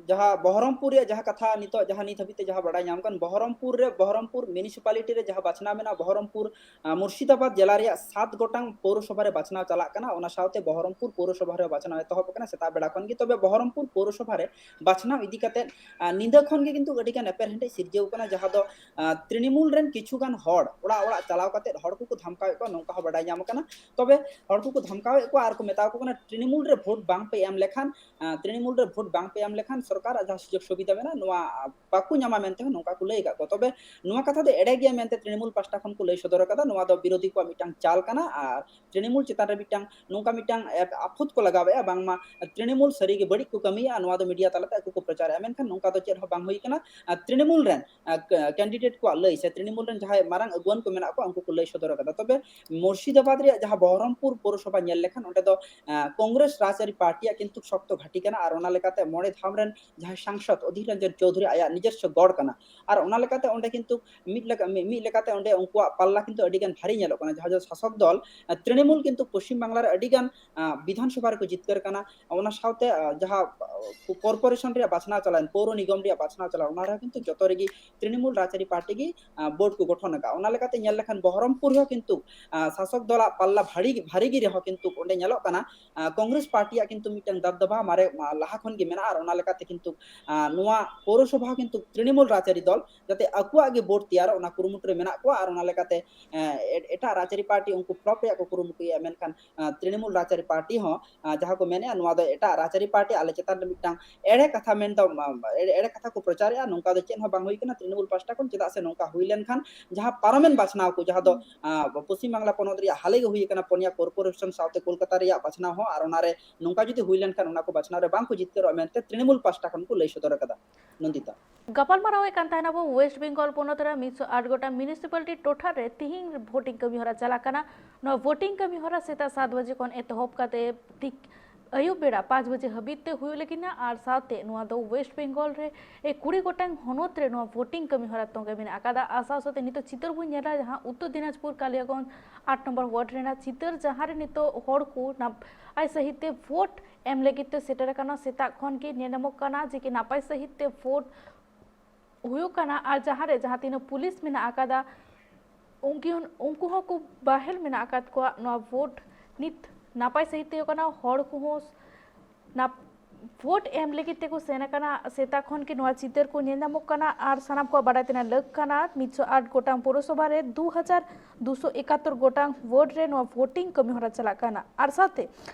ᱡᱟᱦᱟᱸ ᱵᱚᱦᱚᱨᱚᱢᱯᱩᱨ ᱨᱮᱭᱟᱜ ᱡᱟᱦᱟᱸ ᱠᱟᱛᱷᱟ ᱱᱤᱛᱚᱜ ᱡᱟᱦᱟᱸ ᱱᱤᱛ ᱦᱟᱹᱵᱤᱡ ᱛᱮ ᱡᱟᱦᱟᱸ ᱵᱟᱰᱟᱭ ᱧᱟᱢ ᱠᱟᱱ, ᱵᱚᱦᱚᱨᱚᱢᱯᱩᱨ ᱨᱮ, ᱵᱚᱦᱚᱨᱚᱢᱯᱩᱨ ᱢᱤᱭᱩᱱᱤᱥᱤᱯᱟᱞᱤᱴᱤ ᱨᱮ ᱡᱟᱦᱟᱸ ᱵᱟᱪᱷᱱᱟᱣ ᱢᱮᱱᱟᱜᱼᱟ, ᱵᱚᱦᱚᱨᱚᱢᱯᱩᱨ, ᱟ, ᱢᱩᱨᱥᱤᱫᱟᱵᱟᱫᱽ ᱡᱮᱞᱟ ᱨᱮᱭᱟᱜ ᱥᱟᱛ ᱜᱚᱴᱟᱝ ᱯᱳᱣᱨᱚᱥᱚᱵᱷᱟ ᱨᱮ ᱵᱟᱪᱷᱱᱟᱣ ᱪᱟᱞᱟᱜ ᱠᱟᱱᱟ᱾ ᱚᱱᱟ ᱥᱟᱶᱛᱮ ᱵᱚᱦᱚᱨᱚᱢᱯᱩᱨ ᱯᱳᱣᱨᱚᱥᱚᱵᱷᱟ ᱨᱮ ᱵᱟᱪᱷᱱᱟᱣ ᱮᱛᱚᱦᱚᱵ ᱟᱠᱟᱱᱟ ᱥᱮᱛᱟᱜ ᱵᱮᱲᱟ ᱠᱷᱚᱱ ᱜᱮ᱾ ᱛᱚᱵᱮ ᱵᱚᱦᱚᱨᱚᱢᱯᱩᱨ ᱯᱳᱣᱨᱚᱥᱚᱵᱷᱟ ᱨᱮ ᱵᱟᱪᱷᱱᱟᱣ ᱤᱫᱤ ᱠᱟᱛᱮ, ᱟ, ᱧᱤᱫᱟᱹ ᱠᱷᱚᱱ ᱜᱮ ᱠᱤᱱᱛᱩ ᱟᱹᱰᱤ ᱜᱟᱱ ᱮᱯᱮᱨᱦᱮᱸᱰᱮᱡ ᱥᱤᱨᱡᱟᱹᱣ ᱠᱟᱱᱟ, ᱡᱟᱦᱟᱸ ᱫᱚ, ᱟ, ᱛᱨᱤᱱᱢᱩᱞ ᱨᱮᱱ ᱠᱤᱪᱷᱩ ᱜᱟᱱ ᱦᱚᱲ ᱚᱲᱟᱜ ᱚᱲᱟᱜ ᱪᱟᱞᱟᱣ ᱠᱟᱛᱮ ᱦᱚᱲ ᱠᱚᱠᱚ ᱫᱷᱟᱢᱠᱟᱣᱮᱫ ᱠᱚᱣᱟ, ᱱᱚᱝᱠᱟ ᱦᱚᱸ ᱵᱟᱰᱟᱭ ᱧᱟᱢ ᱟᱠᱟᱱᱟ᱾ ᱛᱚᱵᱮ ᱦᱚᱲ ᱠᱚᱠᱚ ᱫᱷᱟᱢᱠᱟᱣᱮᱫ ᱠᱚᱣᱟ ᱟᱨ ᱠᱚ ᱢᱮᱛᱟ ᱠᱚ ᱠᱟᱱᱟ, "ᱛᱨᱤᱱᱢᱩᱞ ᱨᱮ ᱵᱷᱳᱴ ᱵᱟᱝ ᱯᱮ ᱮᱢ ᱞᱮᱠᱷᱟᱱ, ᱟ, ᱛᱨᱤᱱᱢᱩᱞ ᱨᱮ ᱵᱷᱳᱴ ᱵᱟᱝ ᱯᱮ ᱮᱢ ᱞᱮᱠᱷᱟᱱ ᱥᱚᱨᱠᱟᱨᱟᱜ ᱡᱟᱦᱟᱸ ᱥᱩᱡᱳᱜᱽ ᱥᱩᱵᱤᱫᱷᱟ ᱢᱮᱱᱟᱜᱼᱟ, ᱱᱚᱣᱟ, ᱟ, ᱵᱟᱠᱚ ᱧᱟᱢᱟ" ᱢᱮᱱᱛᱮ ᱦᱚᱸ ᱱᱚᱝᱠᱟ ᱠᱚ ᱞᱟᱹᱭ ᱟᱠᱟᱫ ᱠᱚᱣᱟ᱾ ᱛᱚᱵᱮ ᱱᱚᱣᱟ ᱠᱟᱛᱷᱟ ᱫᱚ ᱮᱲᱮ ᱜᱮᱭᱟ ᱢᱮᱱᱛᱮ ᱛᱨᱤᱱᱢᱩᱞ ᱯᱟᱦᱴᱟ ᱠᱷᱚᱱ ᱠᱚ ᱞᱟᱹᱭ ᱥᱚᱫᱚᱨ ᱟᱠᱟᱫᱟ᱾ ᱱᱚᱣᱟ ᱫᱚ ᱵᱤᱨᱳᱫᱷᱤ ᱠᱚᱣᱟᱜ ᱢᱤᱫᱴᱟᱝ ᱪᱟᱞ ᱠᱟᱱᱟ ᱟᱨ ᱛᱨᱤᱱᱢᱩᱞ ᱪᱮᱛᱟᱱ ᱨᱮ ᱢᱤᱫᱴᱟᱝ ᱱᱚᱝᱠᱟ ᱢᱤᱫᱴᱟᱝ ᱮᱯ-, ᱟᱯᱷᱩᱫ ᱠᱚ ᱞᱟᱜᱟᱣᱮᱫᱼᱟ, ᱵᱟᱝᱢᱟ ᱛᱨᱤᱱᱢᱩᱞ ᱥᱟᱹᱨᱤᱜᱮ ᱵᱟᱹᱲᱤᱡ ᱠᱚ ᱠᱟᱹᱢᱤᱭᱮᱫᱼᱟ, ᱱᱚᱣᱟ ᱫᱚ ᱢᱤᱰᱤᱭᱟ ᱛᱟᱞᱟᱛᱮ ᱟᱠᱚ ᱠᱚ ᱯᱨᱚᱪᱟᱨᱮᱫᱼᱟ᱾ ᱢᱮᱱᱠᱷᱟᱱ ᱱᱚᱝᱠᱟ ᱫᱚ ᱪᱮᱫ ᱦᱚᱸ ᱵᱟᱝ ᱦᱩᱭ ᱠᱟᱱᱟ᱾ ᱟᱨ ᱛᱨᱤᱱᱢᱩᱞ ᱨᱮᱱ, ᱟ, ᱠ-, ᱠᱮᱱᱰᱤᱰᱮᱴ ᱠᱚᱣᱟᱜ ᱞᱟᱹᱭ ᱥᱮ ᱛᱨᱤᱱᱢᱩᱞ ᱨᱮᱱ ᱡᱟᱦᱟᱸᱭ ᱢᱟᱨᱟᱝ ᱟᱹᱜᱩᱣᱟᱹᱱ ᱠᱚ ᱢᱮᱱᱟᱜ ᱠᱚᱣᱟ, ᱩᱱᱠᱩ ᱠᱚ ᱞᱟᱹᱭ ᱥᱚᱫᱚᱨ ᱟᱠᱟᱫᱟ᱾ ᱛᱚᱵᱮ ᱢᱩᱨᱥᱤᱫᱟᱵᱟᱫᱽ ᱨᱮᱭᱟᱜ ᱡᱟᱦᱟᱸ ᱵᱚᱦᱚᱨᱚᱢᱯᱩᱨ ᱯᱳᱣᱨᱚᱥᱚᱵᱷᱟ ᱧᱮᱞ ᱞᱮᱠᱷᱟᱱ, ᱚᱸᱰᱮ ᱫᱚ, ᱟ, ᱠᱚᱝᱜᱨᱮᱥ ᱨᱟᱡᱽᱟᱹᱨᱤ ᱯᱟᱨᱴᱤᱭᱟᱜ ᱠᱤᱱᱛᱩ ᱥᱚᱠᱛᱚ ᱜᱷᱟᱹᱴᱤ ᱠᱟᱱᱟ᱾ ᱟᱨ ᱚᱱᱟ ᱞᱮᱠᱟᱛᱮ ᱢᱚᱬᱮ ᱫᱷᱟᱢ ᱨᱮᱱ ᱡᱟᱦᱟᱸᱭ ᱥᱟᱝᱥᱚᱫ ᱚᱫᱷᱤᱨ ᱨᱚᱧᱡᱚᱱ ᱪᱳᱣᱫᱷᱩᱨᱤ ᱟᱭᱟᱜ ᱱᱤᱡᱚᱥᱥᱚ ᱜᱚᱲ ᱠᱟᱱᱟ᱾ ᱟᱨ ᱚᱱᱟ ᱞᱮᱠᱟᱛᱮ ᱚᱸᱰᱮ ᱠᱤᱱᱛᱩ ᱢᱤᱫ ᱞᱮᱠᱟ, ᱢᱤ-, ᱢᱤᱫ ᱞᱮᱠᱟᱛᱮ ᱚᱸᱰᱮ ᱩᱱᱠᱩᱣᱟᱜ ᱯᱟᱞᱞᱟ ᱠᱤᱱᱛᱩ ᱟᱹᱰᱤ ᱜᱟᱱ ᱵᱷᱟᱨᱤ ᱧᱮᱞᱚᱜ ᱠᱟᱱᱟ᱾ ᱡᱟᱦᱟᱸ ᱫᱚ ᱥᱟᱥᱚᱠ ᱫᱚᱞ, ᱟ, ᱛᱨᱤᱱᱢᱩᱞ ᱠᱤᱱᱛᱩ ᱯᱚᱥᱪᱤᱢ ᱵᱟᱝᱞᱟ ᱨᱮ ᱟᱹᱰᱤ ᱜᱟᱱ, ᱟ, ᱵᱤᱫᱷᱟᱱ ᱥᱚᱵᱷᱟ ᱨᱮᱠᱚ ᱡᱤᱛᱠᱟᱹᱨ ᱠᱟᱱᱟ᱾ ᱚᱱᱟ ᱥᱟᱶᱛᱮ, ᱟ, ᱡᱟᱦᱟᱸ, ᱟ, ᱠᱚᱨᱯᱳᱨᱮᱥᱚᱱ ᱨᱮᱭᱟᱜ ᱵᱟᱪᱷᱱᱟᱣ ᱪᱟᱞᱟᱣᱮᱱ, ᱯᱳᱣᱨᱚ ᱱᱤᱜᱚᱢ ᱨᱮᱭᱟᱜ ᱵᱟᱪᱷᱱᱟᱣ ᱪᱟᱞᱟᱣ, ᱚᱱᱟ ᱨᱮᱦᱚᱸ ᱠᱤᱱᱛᱩ ᱡᱚᱛᱚ ᱨᱮᱜᱮ ᱛᱨᱤᱱᱢᱩᱞ ᱨᱟᱡᱽᱟᱹᱨᱤ ᱯᱟᱨᱴᱤ ᱜᱮ, ᱟ, ᱵᱳᱨᱰ ᱠᱚ ᱜᱚᱴᱷᱚᱱ ᱟᱠᱟᱫ᱾ ᱚᱱᱟ ᱞᱮᱠᱟᱛᱮ ᱧᱮᱞ ᱞᱮᱠᱷᱟᱱ ᱵᱚᱦᱚᱨᱚᱢᱯᱩᱨ ᱨᱮᱦᱚᱸ ᱠᱤᱱᱛᱩ, ᱟ, ᱥᱟᱥᱚᱠ ᱫᱚᱞᱟᱜ ᱯᱟᱞᱞᱟ ᱵᱷᱟᱨᱤ, ᱵᱷᱟᱨᱤ ᱜᱮ ᱨᱮᱦᱚᱸ ᱠᱤᱱᱛᱩ ᱚᱸᱰᱮ ᱧᱮᱞᱚᱜ ᱠᱟᱱᱟ, ᱟ, ᱠᱚᱝᱜᱨᱮᱥ ᱯᱟᱨᱴᱤᱭᱟᱜ ᱠᱤᱱᱛᱩ ᱢᱤᱫᱴᱟᱝ ᱫᱟᱵᱽᱫᱟᱵᱟ ᱢᱟᱨᱮ, ᱢᱟ, ᱞᱟᱦᱟ ᱠᱷᱚᱱ ᱜᱮ ᱢᱮᱱᱟᱜᱼᱟ᱾ ᱟᱨ ᱚᱱᱟ ᱞᱮᱠᱟᱛᱮ ᱠᱤᱱᱛᱩ ᱟᱸ, ᱱᱚᱣᱟ ᱯᱳᱣᱨᱚᱥᱚᱵᱷᱟ ᱦᱚᱸ ᱠᱤᱱᱛᱩ ᱛᱨᱤᱱᱢᱩᱞ ᱨᱟᱡᱽᱟᱹᱨᱤ ᱫᱚᱞ ᱡᱟᱛᱮ ᱟᱠᱚᱣᱟᱜ ᱜᱮ ᱵᱳᱨᱰ ᱛᱮᱭᱟᱨᱚᱜ, ᱚᱱᱟ ᱠᱩᱨᱩᱢᱩᱴᱩ ᱨᱮ ᱢᱮᱱᱟᱜ ᱠᱚᱣᱟ᱾ ᱟᱨ ᱚᱱᱟ ᱞᱮᱠᱟᱛᱮ ᱮᱸ, ᱮ-, ᱮᱴᱟᱜ ᱨᱟᱡᱽᱟᱹᱨᱤ ᱯᱟᱨᱴᱤ ᱩᱱᱠᱩ ᱯᱷᱞᱚᱯ ᱨᱮᱭᱟᱜ ᱠᱚ ᱠᱩᱨᱩᱢᱩᱴᱩᱭᱮᱫᱼᱟ, ᱢᱮᱱᱠᱷᱟᱱ ᱟᱸ, ᱛᱨᱤᱱᱢᱩᱞ ᱨᱟᱡᱽᱟᱹᱨᱤ ᱯᱟᱨᱴᱤ ᱦᱚᱸ ᱟᱸ, ᱡᱟᱦᱟᱸ ᱠᱚ ᱢᱮᱱᱮᱫᱼᱟ, ᱱᱚᱣᱟ ᱫᱚ ᱮᱴᱟᱜ ᱨᱟᱡᱽᱟᱹᱨᱤ ᱯᱟᱨᱴᱤ ᱟᱞᱮ ᱪᱮᱛᱟᱱ ᱨᱮ ᱢᱤᱫᱴᱟᱝ ᱮᱲᱮ ᱠᱟᱛᱷᱟ ᱢᱮᱱ ᱫᱚ, ᱟᱸ, ᱮᱲᱮ, ᱮᱲᱮ ᱠᱟᱛᱷᱟ ᱠᱚ ᱯᱨᱚᱪᱟᱨᱮᱫᱼᱟ᱾ ᱱᱚᱝᱠᱟ ᱫᱚ ᱪᱮᱫ ᱦᱚᱸ ᱵᱟᱝ ᱦᱩᱭ ᱠᱟᱱᱟ ᱛᱨᱤᱱᱢᱩᱞ ᱯᱟᱦᱴᱟ ᱠᱷᱚᱱ᱾ ᱪᱮᱫᱟᱜ ᱥᱮ ᱱᱚᱝᱠᱟ ᱦᱩᱭ ᱞᱮᱱᱠᱷᱟᱱ ᱡᱟᱦᱟᱸ ᱯᱟᱨᱚᱢᱮᱱ ᱵᱟᱪᱷᱱᱟᱣ ᱠᱚ, ᱡᱟᱦᱟᱸ ᱫᱚ ᱟᱸ, ᱯᱚᱥᱪᱤᱢ ᱵᱟᱝᱞᱟ ᱯᱚᱱᱚᱛ ᱨᱮᱭᱟᱜ ᱦᱟᱞᱮ ᱜᱮ ᱦᱩᱭ ᱟᱠᱟᱱᱟ, ᱯᱚᱱᱭᱟ ᱠᱚᱨᱯᱳᱨᱮᱥᱚᱱ ᱥᱟᱶᱛᱮ ᱠᱳᱞᱠᱟᱛᱟ ᱨᱮᱭᱟᱜ ᱵᱟᱪᱷᱱᱟᱣ ᱦᱚᱸ, ᱟᱨ ᱚᱱᱟᱨᱮ ᱱᱚᱝᱠᱟ ᱡᱩᱫᱤ ᱦᱩᱭ ᱞᱮᱱᱠᱷᱟᱱ ᱚᱱᱟ ᱠᱚ ᱵᱟᱪᱷᱱᱟᱣ ᱨᱮ ᱵᱟᱝ ᱠᱚ ᱡᱤᱛᱠᱟᱹᱨᱚᱜᱼᱟ ᱢᱮᱱᱛᱮ ᱛᱨᱤᱱᱢᱩᱞ ᱯᱟᱦᱴᱟ ᱠᱷᱚᱱ ᱠᱚ ᱞᱟᱹᱭ ᱥᱚᱫᱚᱨ ᱟᱠᱟᱫᱟ᱾ ᱱᱚᱱᱫᱤᱛᱟ᱾ ᱜᱟᱯᱟᱞᱢᱟᱨᱟᱣᱮᱫ ᱠᱟᱱ ᱛᱟᱦᱮᱱᱟᱵᱚ ᱳᱭᱮᱥᱴ ᱵᱮᱝᱜᱚᱞ ᱯᱚᱱᱚᱛ ᱨᱮ ᱢᱤᱫᱥᱚ ᱟᱴ ᱜᱚᱴᱟᱝ ᱢᱤᱭᱩᱱᱤᱥᱤᱯᱟᱞᱤᱴᱤ ᱴᱚᱴᱷᱟ ᱨᱮ ᱛᱤᱦᱤᱧ ᱵᱷᱳᱴᱤᱝ ᱠᱟᱹᱢᱤ ᱦᱚᱨᱟ ᱪᱟᱞᱟᱜ ᱠᱟᱱᱟ᱾ ᱱᱚᱣᱟ ᱵᱷᱳᱴᱤᱝ ᱠᱟᱹᱢᱤ ᱦᱚᱨᱟ ᱥᱮᱛᱟᱜ ᱥᱟᱛ ᱵᱟᱡᱮ ᱠᱷᱚᱱ ᱮᱛᱚᱦᱚᱵ ᱠᱟᱛᱮ ᱛᱤᱠ-, ᱟᱹᱭᱩᱵ ᱵᱮᱲᱟ ᱯᱟᱸᱪ ᱵᱟᱡᱮ ᱦᱟᱹᱵᱤᱡ ᱛᱮ ᱦᱩᱭᱩᱜ ᱞᱟᱹᱜᱤᱫ ᱱᱟ᱾ ᱟᱨ ᱥᱟᱶᱛᱮ ᱱᱚᱣᱟ ᱫᱚ ᱳᱭᱮᱥᱴ ᱵᱮᱝᱜᱚᱞ ᱨᱮ ᱮ ᱠᱩᱲᱤ ᱜᱚᱴᱟᱝ ᱦᱚᱱᱚᱛ ᱨᱮ ᱱᱚᱣᱟ ᱵᱷᱳᱴᱤᱝ ᱠᱟᱹᱢᱤ ᱦᱚᱨᱟ ᱛᱚᱸᱜᱮ ᱢᱮᱱᱟᱜ ᱟᱠᱟᱫᱟ᱾ ᱟᱨ ᱥᱟᱶ ᱥᱟᱶᱛᱮ ᱱᱤᱛᱚᱜ ᱪᱤᱛᱟᱹᱨ ᱵᱚᱱ ᱧᱮᱞᱟ, ᱡᱟᱦᱟᱸ ᱩᱛᱛᱚᱨ ᱫᱤᱱᱟᱡᱽᱯᱩᱨ ᱠᱟᱞᱤᱭᱟᱜᱚᱸᱡᱽ ᱟᱴ ᱱᱚᱢᱵᱚᱨ ᱣᱟᱨᱰ ᱨᱮᱱᱟᱜ ᱪᱤᱛᱟᱹᱨ, ᱡᱟᱦᱟᱸ ᱨᱮ ᱱᱤᱛᱚᱜ ᱦᱚᱲ ᱠᱚ ᱱᱟᱯᱟᱭ ᱥᱟᱺᱦᱤᱡ ᱛᱮ ᱵᱷᱳᱴ ᱮᱢ ᱞᱟᱹᱜᱤᱫ ᱛᱮ ᱥᱮᱴᱮᱨ ᱟᱠᱟᱱᱟ᱾ ᱥᱮᱛᱟᱜ ᱠᱷᱚᱱ ᱜᱮ ᱧᱮᱞ ᱧᱟᱢᱚᱜ ᱠᱟᱱᱟ ᱡᱮ ᱠᱤ ᱱᱟᱯᱟᱭ ᱥᱟᱺᱦᱤᱡ ᱛᱮ ᱵᱷᱳᱴ ᱦᱩᱭᱩᱜ ᱠᱟᱱᱟ᱾ ᱟᱨ ᱡᱟᱦᱟᱸ ᱨᱮ ᱡᱟᱦᱟᱸ ᱛᱤᱱᱟᱹᱜ ᱯᱩᱞᱤᱥ ᱢᱮᱱᱟᱜ ᱟᱠᱟᱫᱟ, ᱩᱱᱠᱤ-, ᱩᱱᱠᱩ ᱦᱚᱸᱠᱚ ᱵᱟᱦᱮᱞ ᱢᱮᱱᱟᱜ ᱟᱠᱟᱫ ᱠᱚᱣᱟ ᱱᱚᱣᱟ ᱵᱷᱳᱴ ᱱᱤᱛ ᱱᱟᱯᱟᱭ ᱥᱟᱺᱦᱤᱡ ᱛᱮ ᱦᱩᱭᱩᱜ ᱠᱟᱱᱟ᱾ ᱦᱚᱲ ᱠᱚᱦᱚᱸ ᱱᱟᱯ-, ᱵᱷᱳᱴ ᱮᱢ ᱞᱟᱹᱜᱤᱫ ᱛᱮᱠᱚ ᱥᱮᱱ ᱟᱠᱟᱱᱟ᱾ ᱥᱮᱛᱟᱜ ᱠᱷᱚᱱ ᱜᱮ ᱱᱚᱣᱟ ᱪᱤᱛᱟᱹᱨ ᱠᱚ ᱧᱮᱞ ᱧᱟᱢᱚᱜ ᱠᱟᱱᱟ᱾ ᱟᱨ ᱥᱟᱱᱟᱢ ᱠᱚᱣᱟᱜ ᱵᱟᱰᱟᱭ ᱛᱮᱱᱟᱜ ᱞᱟᱹᱠ ᱠᱟᱱᱟ, ᱢᱤᱫᱥᱚ ᱟᱴ ᱜᱚᱴᱟᱝ ᱯᱳᱣᱨᱚᱥᱚᱵᱷᱟ ᱨᱮ ᱫᱩ ᱦᱟᱡᱟᱨ ᱫᱩᱥᱚ ᱮᱠᱟᱛᱛᱳᱨ ᱜᱚᱴᱟᱝ ᱣᱟᱨᱰ ᱨᱮ ᱱᱚᱣᱟ ᱵᱷᱳᱴᱤᱝ ᱠᱟᱹᱢᱤ ᱦᱚᱨᱟ ᱪᱟᱞᱟᱜ ᱠᱟᱱᱟ᱾ ᱟᱨ ᱥᱟᱶᱛᱮ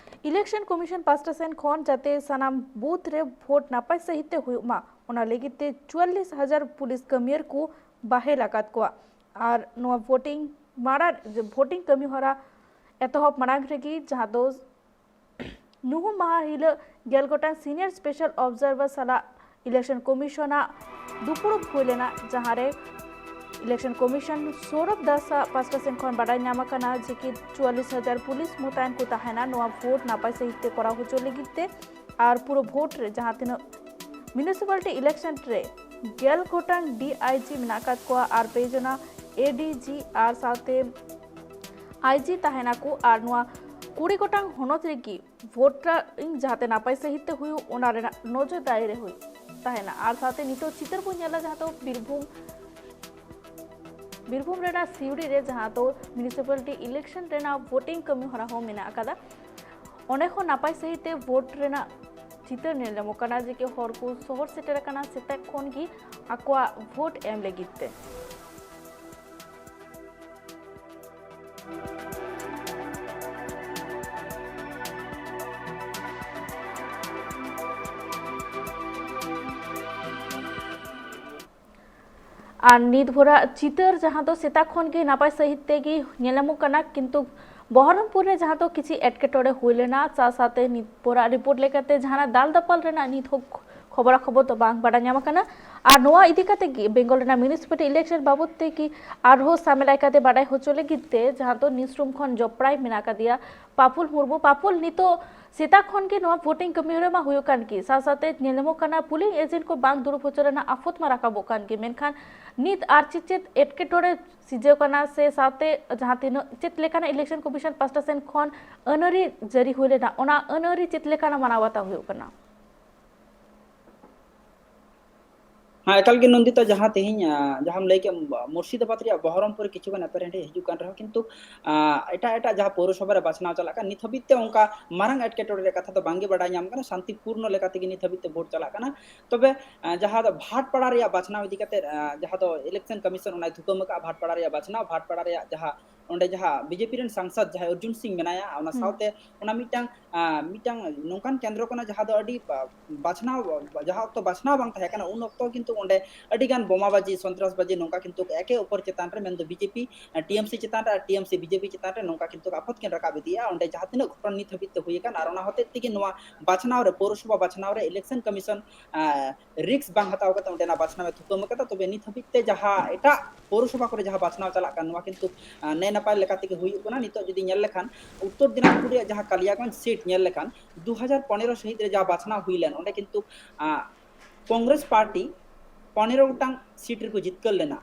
ᱤᱞᱮᱠᱥᱚᱱ ᱠᱚᱢᱤᱥᱚᱱ ᱯᱟᱥᱴᱟ ᱥᱮᱱ ᱠᱷᱚᱱ ᱡᱟᱛᱮ ᱥᱟᱱᱟᱢ ᱵᱩᱛᱷ ᱨᱮ ᱵᱷᱳᱴ ᱱᱟᱯᱟᱭ ᱥᱟᱺᱦᱤᱡ ᱛᱮ ᱦᱩᱭᱩᱜ ᱢᱟ, ᱚᱱᱟ ᱞᱟᱹᱜᱤᱫ ᱛᱮ ᱪᱩᱣᱟᱞᱞᱤᱥ ᱦᱟᱡᱟᱨ ᱯᱩᱞᱤᱥ ᱠᱟᱹᱢᱤᱭᱟᱹᱨ ᱠᱚ ᱵᱟᱦᱮᱞ ᱟᱠᱟᱫ ᱠᱚᱣᱟ᱾ ᱟᱨ ᱱᱚᱣᱟ ᱵᱷᱳᱴᱤᱝ ᱢᱟᱲᱟᱝ, ᱵᱷᱳᱴᱤᱝ ᱠᱟᱹᱢᱤ ᱦᱚᱨᱟ ᱮᱛᱚᱦᱚᱵ ᱢᱟᱲᱟᱝ ᱨᱮᱜᱮ, ᱡᱟᱦᱟᱸ ᱫᱚ ᱱᱩᱦᱩᱢ ᱢᱟᱦᱟ ᱦᱤᱞᱳᱜ ᱜᱮᱞ ᱜᱚᱴᱟᱝ ᱥᱤᱱᱤᱭᱟᱨ ᱥᱯᱮᱥᱟᱞ ᱚᱵᱡᱟᱨᱵᱷᱟᱨ ᱥᱟᱞᱟᱜ ᱤᱞᱮᱠᱥᱚᱱ ᱠᱚᱢᱤᱥᱚᱱᱟᱜ ᱫᱩᱯᱩᱲᱩᱵ ᱦᱩᱭ ᱞᱮᱱᱟ, ᱡᱟᱦᱟᱸ ᱨᱮ ᱤᱞᱮᱠᱥᱚᱱ ᱠᱚᱢᱤᱥᱚᱱ ᱥᱚᱨᱚᱵ ᱫᱟᱥᱟᱜ ᱯᱟᱥᱴᱟ ᱥᱮᱱ ᱠᱷᱚᱱ ᱵᱟᱰᱟᱭ ᱧᱟᱢ ᱟᱠᱟᱱᱟ ᱡᱮ ᱠᱤ ᱪᱩᱣᱟᱞᱞᱤᱥ ᱦᱟᱡᱟᱨ ᱯᱩᱞᱤᱥ ᱢᱩᱛᱟᱭᱮᱱ ᱠᱚ ᱛᱟᱦᱮᱱᱟ ᱱᱚᱣᱟ ᱵᱷᱳᱴ ᱱᱟᱯᱟᱭ ᱥᱟᱺᱦᱤᱡ ᱛᱮ ᱠᱚᱨᱟᱣ ᱦᱚᱪᱚ ᱞᱟᱹᱜᱤᱫ ᱛᱮ᱾ ᱟᱨ ᱯᱩᱨᱟᱹ ᱵᱷᱳᱴ ᱨᱮ ᱡᱟᱦᱟᱸ ᱛᱤᱱᱟᱹᱜ ᱢᱤᱭᱩᱱᱤᱥᱤᱯᱟᱞᱤᱴᱤ ᱤᱞᱮᱠᱥᱚᱱ ᱨᱮ ᱜᱮᱞ ᱜᱚᱴᱟᱝ ᱰᱤ ᱟᱭ ᱡᱤ ᱢᱮᱱᱟᱜ ᱟᱠᱟᱫ ᱠᱚᱣᱟ ᱟᱨ ᱯᱮ ᱡᱚᱱᱟ ᱮ ᱰᱤ ᱡᱤ ᱟᱨ ᱥᱟᱶᱛᱮ ᱟᱭ ᱡᱤ ᱛᱟᱦᱮᱱᱟᱠᱚ᱾ ᱟᱨ ᱱᱚᱣᱟ ᱠᱩᱲᱤ ᱜᱚᱴᱟᱝ ᱦᱚᱱᱚᱛ ᱨᱮᱜᱮ ᱵᱷᱳᱴᱤᱝ ᱡᱟᱦᱟᱸᱛᱮ ᱱᱟᱯᱟᱭ ᱥᱟᱺᱦᱤᱡ ᱛᱮ ᱦᱩᱭᱩᱜ, ᱚᱱᱟ ᱨᱮᱱᱟᱜ ᱱᱚᱡᱚᱨ ᱫᱟᱭᱨᱮ ᱦᱩᱭᱩᱜ ᱛᱟᱦᱮᱱᱟ᱾ ᱟᱨ ᱥᱟᱶᱛᱮ ᱱᱤᱛᱚᱜ ᱪᱤᱛᱟᱹᱨ ᱵᱚᱱ ᱧᱮᱞᱟ, ᱡᱟᱦᱟᱸ ᱫᱚ ᱵᱤᱨᱵᱷᱩᱢ, ᱵᱤᱨᱵᱷᱩᱢ ᱨᱮᱱᱟᱜ ᱥᱤᱣᱲᱤ ᱨᱮ, ᱡᱟᱦᱟᱸ ᱫᱚ ᱢᱤᱭᱩᱱᱤᱥᱤᱯᱟᱞᱤᱴᱤ ᱤᱞᱮᱠᱥᱚᱱ ᱨᱮᱱᱟᱜ ᱵᱷᱳᱴᱤᱝ ᱠᱟᱹᱢᱤ ᱦᱚᱨᱟ ᱦᱚᱸ ᱢᱮᱱᱟᱜ ᱟᱠᱟᱫᱟ᱾ ᱚᱸᱰᱮ ᱦᱚᱸ ᱱᱟᱯᱟᱭ ᱥᱟᱺᱦᱤᱡ ᱛᱮ ᱵᱷᱳᱴ ᱨᱮᱱᱟᱜ ᱪᱤᱛᱟᱹᱨ ᱧᱮᱞ ᱧᱟᱢᱚᱜ ᱠᱟᱱᱟ ᱡᱮ ᱠᱤ ᱦᱚᱲ ᱠᱚ ᱥᱚᱦᱚᱨ ᱥᱮᱴᱮᱨ ᱟᱠᱟᱱᱟ ᱥᱮᱛᱟᱜ ᱠᱷᱚᱱ ᱜᱮ ᱟᱠᱚᱣᱟᱜ ᱵᱷᱳᱴ ᱮᱢ ᱞᱟᱹᱜᱤᱫ ᱛᱮ᱾ ᱟᱨ ᱱᱤᱛ ᱵᱷᱳᱨᱟᱜ ᱪᱤᱛᱟᱹᱨ ᱡᱟᱦᱟᱸ ᱫᱚ ᱥᱮᱛᱟᱜ ᱠᱷᱚᱱ ᱜᱮ ᱱᱟᱯᱟᱭ ᱥᱟᱺᱦᱤᱡ ᱛᱮᱜᱮ ᱧᱮᱞ ᱧᱟᱢᱚᱜ ᱠᱟᱱᱟ, ᱠᱤᱱᱛᱩ ᱵᱚᱦᱚᱨᱚᱢᱯᱩᱨ ᱨᱮ ᱡᱟᱦᱟᱸ ᱫᱚ ᱠᱤᱪᱷᱤ ᱮᱴᱠᱮᱴᱚᱬᱮ ᱦᱩᱭ ᱞᱮᱱᱟ, ᱥᱟᱶ ᱥᱟᱶᱛᱮ ᱱᱤᱛ ᱵᱷᱳᱨᱟᱜ ᱨᱤᱯᱳᱨᱴ ᱞᱮᱠᱟᱛᱮ ᱡᱟᱦᱟᱱᱟᱜ ᱫᱟᱞ ᱫᱟᱯᱟᱞ ᱨᱮᱱᱟᱜ ᱱᱤᱛ ᱦᱚᱸ ᱠᱷᱚᱵᱚᱨᱟ ᱠᱷᱚᱵᱚᱨ ᱫᱚ ᱵᱟᱝ ᱵᱟᱰᱟᱭ ᱧᱟᱢ ᱟᱠᱟᱱᱟ᱾ ᱟᱨ ᱱᱚᱣᱟ ᱤᱫᱤ ᱠᱟᱛᱮ ᱜᱮ ᱵᱮᱝᱜᱚᱞ ᱨᱮᱱᱟᱜ ᱢᱤᱭᱩᱱᱤᱥᱤᱯᱟᱞᱤᱴᱤ ᱤᱞᱮᱠᱥᱚᱱ ᱵᱟᱵᱚᱫ ᱛᱮ ᱜᱮ ᱟᱨᱦᱚᱸ ᱥᱟᱢᱮᱞᱟᱭ ᱠᱟᱛᱮ ᱵᱟᱰᱟᱭ ᱦᱚᱪᱚ ᱞᱟᱹᱜᱤᱫ ᱛᱮ ᱡᱟᱦᱟᱸ ᱫᱚ ᱱᱤᱭᱩᱡᱽᱨᱩᱢ ᱠᱷᱚᱱ ᱡᱚᱯᱲᱟᱭ ᱢᱮᱱᱟᱜ ᱟᱠᱟᱫᱮᱭᱟ ᱯᱟᱯᱩᱞ ᱢᱩᱨᱢᱩ᱾ ᱯᱟᱯᱩᱞ, ᱱᱤᱛᱚᱜ ᱥᱮᱛᱟᱜ ᱠᱷᱚᱱ ᱜᱮ ᱱᱚᱣᱟ ᱵᱷᱳᱴᱤᱝ ᱠᱟᱹᱢᱤ ᱦᱚᱨᱟ ᱢᱟ ᱦᱩᱭᱩᱜ ᱠᱟᱱ ᱜᱮ, ᱥᱟᱶ ᱥᱟᱶᱛᱮ ᱧᱮᱞ ᱧᱟᱢᱚᱜ ᱠᱟᱱᱟ ᱯᱳᱞᱤᱝ ᱮᱡᱮᱱᱴ ᱠᱚ ᱵᱟᱝ ᱫᱩᱲᱩᱵ ᱦᱚᱪᱚ ᱨᱮᱱᱟᱜ ᱟᱯᱷᱚᱛ ᱢᱟ ᱨᱟᱠᱟᱵᱚᱜ ᱠᱟᱱ ᱜᱮ, ᱢᱮᱱᱠᱷᱟᱱ ᱱᱤᱛ ᱟᱨ ᱪᱮᱫ ᱪᱮᱫ ᱮᱴᱠᱮᱴᱚᱬᱮ ᱥᱤᱨᱡᱟᱹᱣ ᱠᱟᱱᱟ ᱥᱮ ᱥᱟᱶᱛᱮ ᱡᱟᱦᱟᱸ ᱛᱤᱱᱟᱹᱜ ᱪᱮᱫ ᱞᱮᱠᱟᱱᱟᱜ ᱤᱞᱮᱠᱥᱚᱱ ᱠᱚᱢᱤᱥᱚᱱ ᱯᱟᱥᱴᱟ ᱥᱮᱱ ᱠᱷᱚᱱ ᱟᱹᱱᱟᱹᱨᱤ ᱡᱟᱹᱨᱤ ᱦᱩᱭ ᱞᱮᱱᱟ, ᱚᱱᱟ ᱟᱹᱱᱟᱹᱨᱤ ᱪᱮᱫ ᱞᱮᱠᱟᱱᱟᱜ ᱢᱟᱱᱟᱣ ᱵᱟᱛᱟᱣ ᱦᱩᱭᱩᱜ ᱠᱟᱱᱟ? ᱦᱮᱸ, ᱮᱠᱟᱞ ᱜᱮ ᱱᱚᱱᱫᱤᱛᱟ, ᱡᱟᱦᱟᱸ ᱛᱮᱦᱮᱧ, ᱟᱸ, ᱡᱟᱦᱟᱸᱢ ᱞᱟᱹᱭ ᱠᱮᱫ, ᱢᱩᱨᱥᱤᱫᱟᱵᱟᱫᱽ ᱨᱮᱭᱟᱜ ᱵᱚᱦᱚᱨᱚᱢᱯᱩᱨ ᱨᱮ ᱠᱤᱪᱷᱩ ᱜᱟᱱ ᱮᱯᱮᱨᱦᱮᱸᱰᱮᱡ ᱦᱤᱡᱩᱜ ᱠᱟᱱ ᱨᱮᱦᱚᱸ, ᱠᱤᱱᱛᱩ, ᱟᱸ, ᱮᱴᱟᱜ ᱮᱴᱟᱜ ᱡᱟᱦᱟᱸ ᱯᱳᱣᱨᱚᱥᱚᱵᱷᱟ ᱨᱮ ᱵᱟᱪᱷᱱᱟᱣ ᱪᱟᱞᱟᱜ ᱠᱟᱱ, ᱱᱤᱛ ᱦᱟᱹᱵᱤᱡ ᱛᱮ ᱚᱱᱠᱟ ᱢᱟᱨᱟᱝ ᱮᱴᱠᱮᱴᱚᱬᱮ ᱨᱮᱭᱟᱜ ᱠᱟᱛᱷᱟ ᱫᱚ ᱵᱟᱝᱜᱮ ᱵᱟᱰᱟᱭ ᱧᱟᱢ ᱠᱟᱱᱟ᱾ ᱥᱟᱱᱛᱤᱯᱩᱨᱱᱚ ᱞᱮᱠᱟ ᱛᱮᱜᱮ ᱱᱤᱛ ᱦᱟᱹᱵᱤᱡ ᱛᱮ ᱵᱷᱳᱴ ᱪᱟᱞᱟᱜ ᱠᱟᱱᱟ᱾ ᱛᱚᱵᱮ, ᱟᱸ, ᱡᱟᱦᱟᱸ ᱫᱚ ᱵᱷᱟᱴᱯᱟᱲᱟ ᱨᱮᱭᱟᱜ ᱵᱟᱪᱷᱱᱟᱣ ᱤᱫᱤ ᱠᱟᱛᱮ, ᱟᱸ, ᱡᱟᱦᱟᱸ ᱫᱚ ᱤᱞᱮᱠᱥᱚᱱ ᱠᱚᱢᱤᱥᱚᱱ ᱚᱱᱟᱭ ᱛᱷᱩᱠᱟᱹᱢ ᱟᱠᱟᱫᱼᱟ, ᱵᱷᱟᱴᱯᱟᱲᱟ ᱨᱮᱭᱟᱜ ᱵᱟᱪᱷᱱᱟᱣ, ᱵᱷᱟᱴᱯᱟᱲᱟ ᱨᱮᱭᱟᱜ ᱡᱟᱦᱟᱸ ᱚᱸᱰᱮ ᱡᱟᱦᱟᱸ ᱵᱤᱡᱮᱯᱤ ᱨᱮᱱ ᱥᱟᱝᱥᱚᱫ ᱡᱟᱦᱟᱸᱭ ᱚᱨᱡᱩᱱ ᱥᱤᱝ ᱢᱮᱱᱟᱭᱟ, ᱚᱱᱟ ᱦᱩᱸ᱾ ᱥᱟᱶᱛᱮ, ᱟᱸ, ᱢᱤᱫᱴᱟᱝ, ᱢᱤᱫᱴᱟᱝ ᱱᱚᱝᱠᱟᱱ ᱠᱮᱱᱫᱨᱚ ᱠᱟᱱᱟ ᱡᱟᱦᱟᱸ ᱫᱚ ᱟᱹᱰᱤ ᱵᱟ-, ᱵᱟᱪᱷᱱᱟᱣ, ᱡᱟᱦᱟᱸ ᱚᱠᱛᱚ ᱵᱟᱪᱷᱱᱟᱣ ᱵᱟᱝ ᱛᱟᱦᱮᱸ ᱠᱟᱱᱟ, ᱩᱱ ᱚᱠᱛᱚ ᱠᱤᱱᱛᱩ ᱚᱸᱰᱮ ᱟᱹᱰᱤ ᱜᱟᱱ ᱵᱳᱢᱟᱵᱟᱡᱤ, ᱥᱚᱱᱛᱨᱟᱥᱵᱟᱡᱤ ᱱᱚᱝᱠᱟ ᱠᱤᱱᱛᱩ ᱮᱠᱮ ᱚᱯᱚᱨ ᱪᱮᱛᱟᱱ ᱨᱮ, ᱢᱮᱱᱫᱚ ᱵᱤᱡᱮᱯᱤ, ᱟᱸ, ᱴᱤᱮᱢᱥᱤ ᱪᱮᱛᱟᱱ ᱨᱮ ᱟᱨ ᱴᱤᱮᱢᱥᱤ ᱵᱤᱡᱮᱯᱤ ᱪᱮᱛᱟᱱ ᱨᱮ ᱱᱚᱝᱠᱟ ᱠᱤᱱᱛᱩ ᱟᱯᱷᱚᱛ ᱠᱤᱱ ᱨᱟᱠᱟᱵ ᱤᱫᱤᱭᱮᱫᱼᱟ᱾ ᱚᱸᱰᱮ ᱡᱟᱦᱟᱸ ᱛᱤᱱᱟᱹᱜ ᱜᱷᱚᱴᱚᱱ ᱱᱤᱛ ᱦᱟᱹᱵᱤᱡ ᱛᱮ ᱦᱩᱭ ᱟᱠᱟᱱ ᱟᱨ ᱚᱱᱟ ᱦᱚᱛᱮᱡ ᱛᱮᱜᱮ ᱱᱚᱣᱟ ᱵᱟᱪᱷᱱᱟᱣ ᱨᱮ, ᱯᱳᱣᱨᱚᱥᱚᱵᱷᱟ ᱵᱟᱪᱷᱱᱟᱣ ᱨᱮ ᱤᱞᱮᱠᱥᱚᱱ ᱠᱚᱢᱤᱥᱚᱱ, ᱟᱸ, ᱨᱤᱠᱥ ᱵᱟᱝ ᱦᱟᱛᱟᱣ ᱠᱟᱛᱮ ᱚᱸᱰᱮᱱᱟᱜ ᱵᱟᱪᱷᱱᱟᱣ ᱮ ᱛᱷᱩᱠᱟᱹᱢ ᱟᱠᱟᱫᱟ᱾ ᱛᱚᱵᱮ ᱱᱤᱛ ᱦᱟᱹᱵᱤᱡ ᱛᱮ ᱡᱟᱦᱟᱸ ᱮᱴᱟᱜ ᱯᱳᱣᱨᱚᱥᱚᱵᱷᱟ ᱠᱚᱨᱮ ᱡᱟᱦᱟᱸ ᱵᱟᱪᱷᱱᱟᱣ ᱪᱟᱞᱟᱜ ᱠᱟᱱ, ᱱᱚᱣᱟ ᱠᱤᱱᱛᱩ, ᱟᱸ, ᱱᱮ ᱱᱟᱯᱟᱭ ᱞᱮᱠᱟ ᱛᱮᱜᱮ ᱦᱩᱭᱩᱜ ᱠᱟᱱᱟ᱾ ᱱᱤᱛᱚᱜ ᱡᱩᱫᱤ ᱧᱮᱞ ᱞᱮᱠᱷᱟᱱ, ᱩᱛᱛᱚᱨ ᱫᱤᱱᱟᱡᱽᱯᱩᱨ ᱨᱮᱭᱟᱜ ᱡᱟᱦᱟᱸ ᱠᱟᱞᱤᱭᱟᱜᱚᱸᱡᱽ ᱥᱤᱴ ᱧᱮᱞ ᱞᱮᱠᱷᱟᱱ, ᱫᱩ ᱦᱟᱡᱟᱨ ᱯᱚᱱᱮᱨᱚ ᱥᱟᱹᱦᱤᱛ ᱨᱮ ᱡᱟᱦᱟᱸ ᱵᱟᱪᱷᱱᱟᱣ ᱦᱩᱭ ᱞᱮᱱ, ᱚᱸᱰᱮ ᱠᱤᱱᱛᱩ, ᱟᱸ, ᱠᱚᱝᱜᱨᱮᱥ ᱯᱟᱨᱴᱤ ᱯᱚᱱᱮᱨᱚ ᱜᱚᱴᱟᱝ ᱥᱤᱴ ᱨᱮᱠᱚ ᱡᱤᱛᱠᱟᱹᱨ ᱞᱮᱱᱟ᱾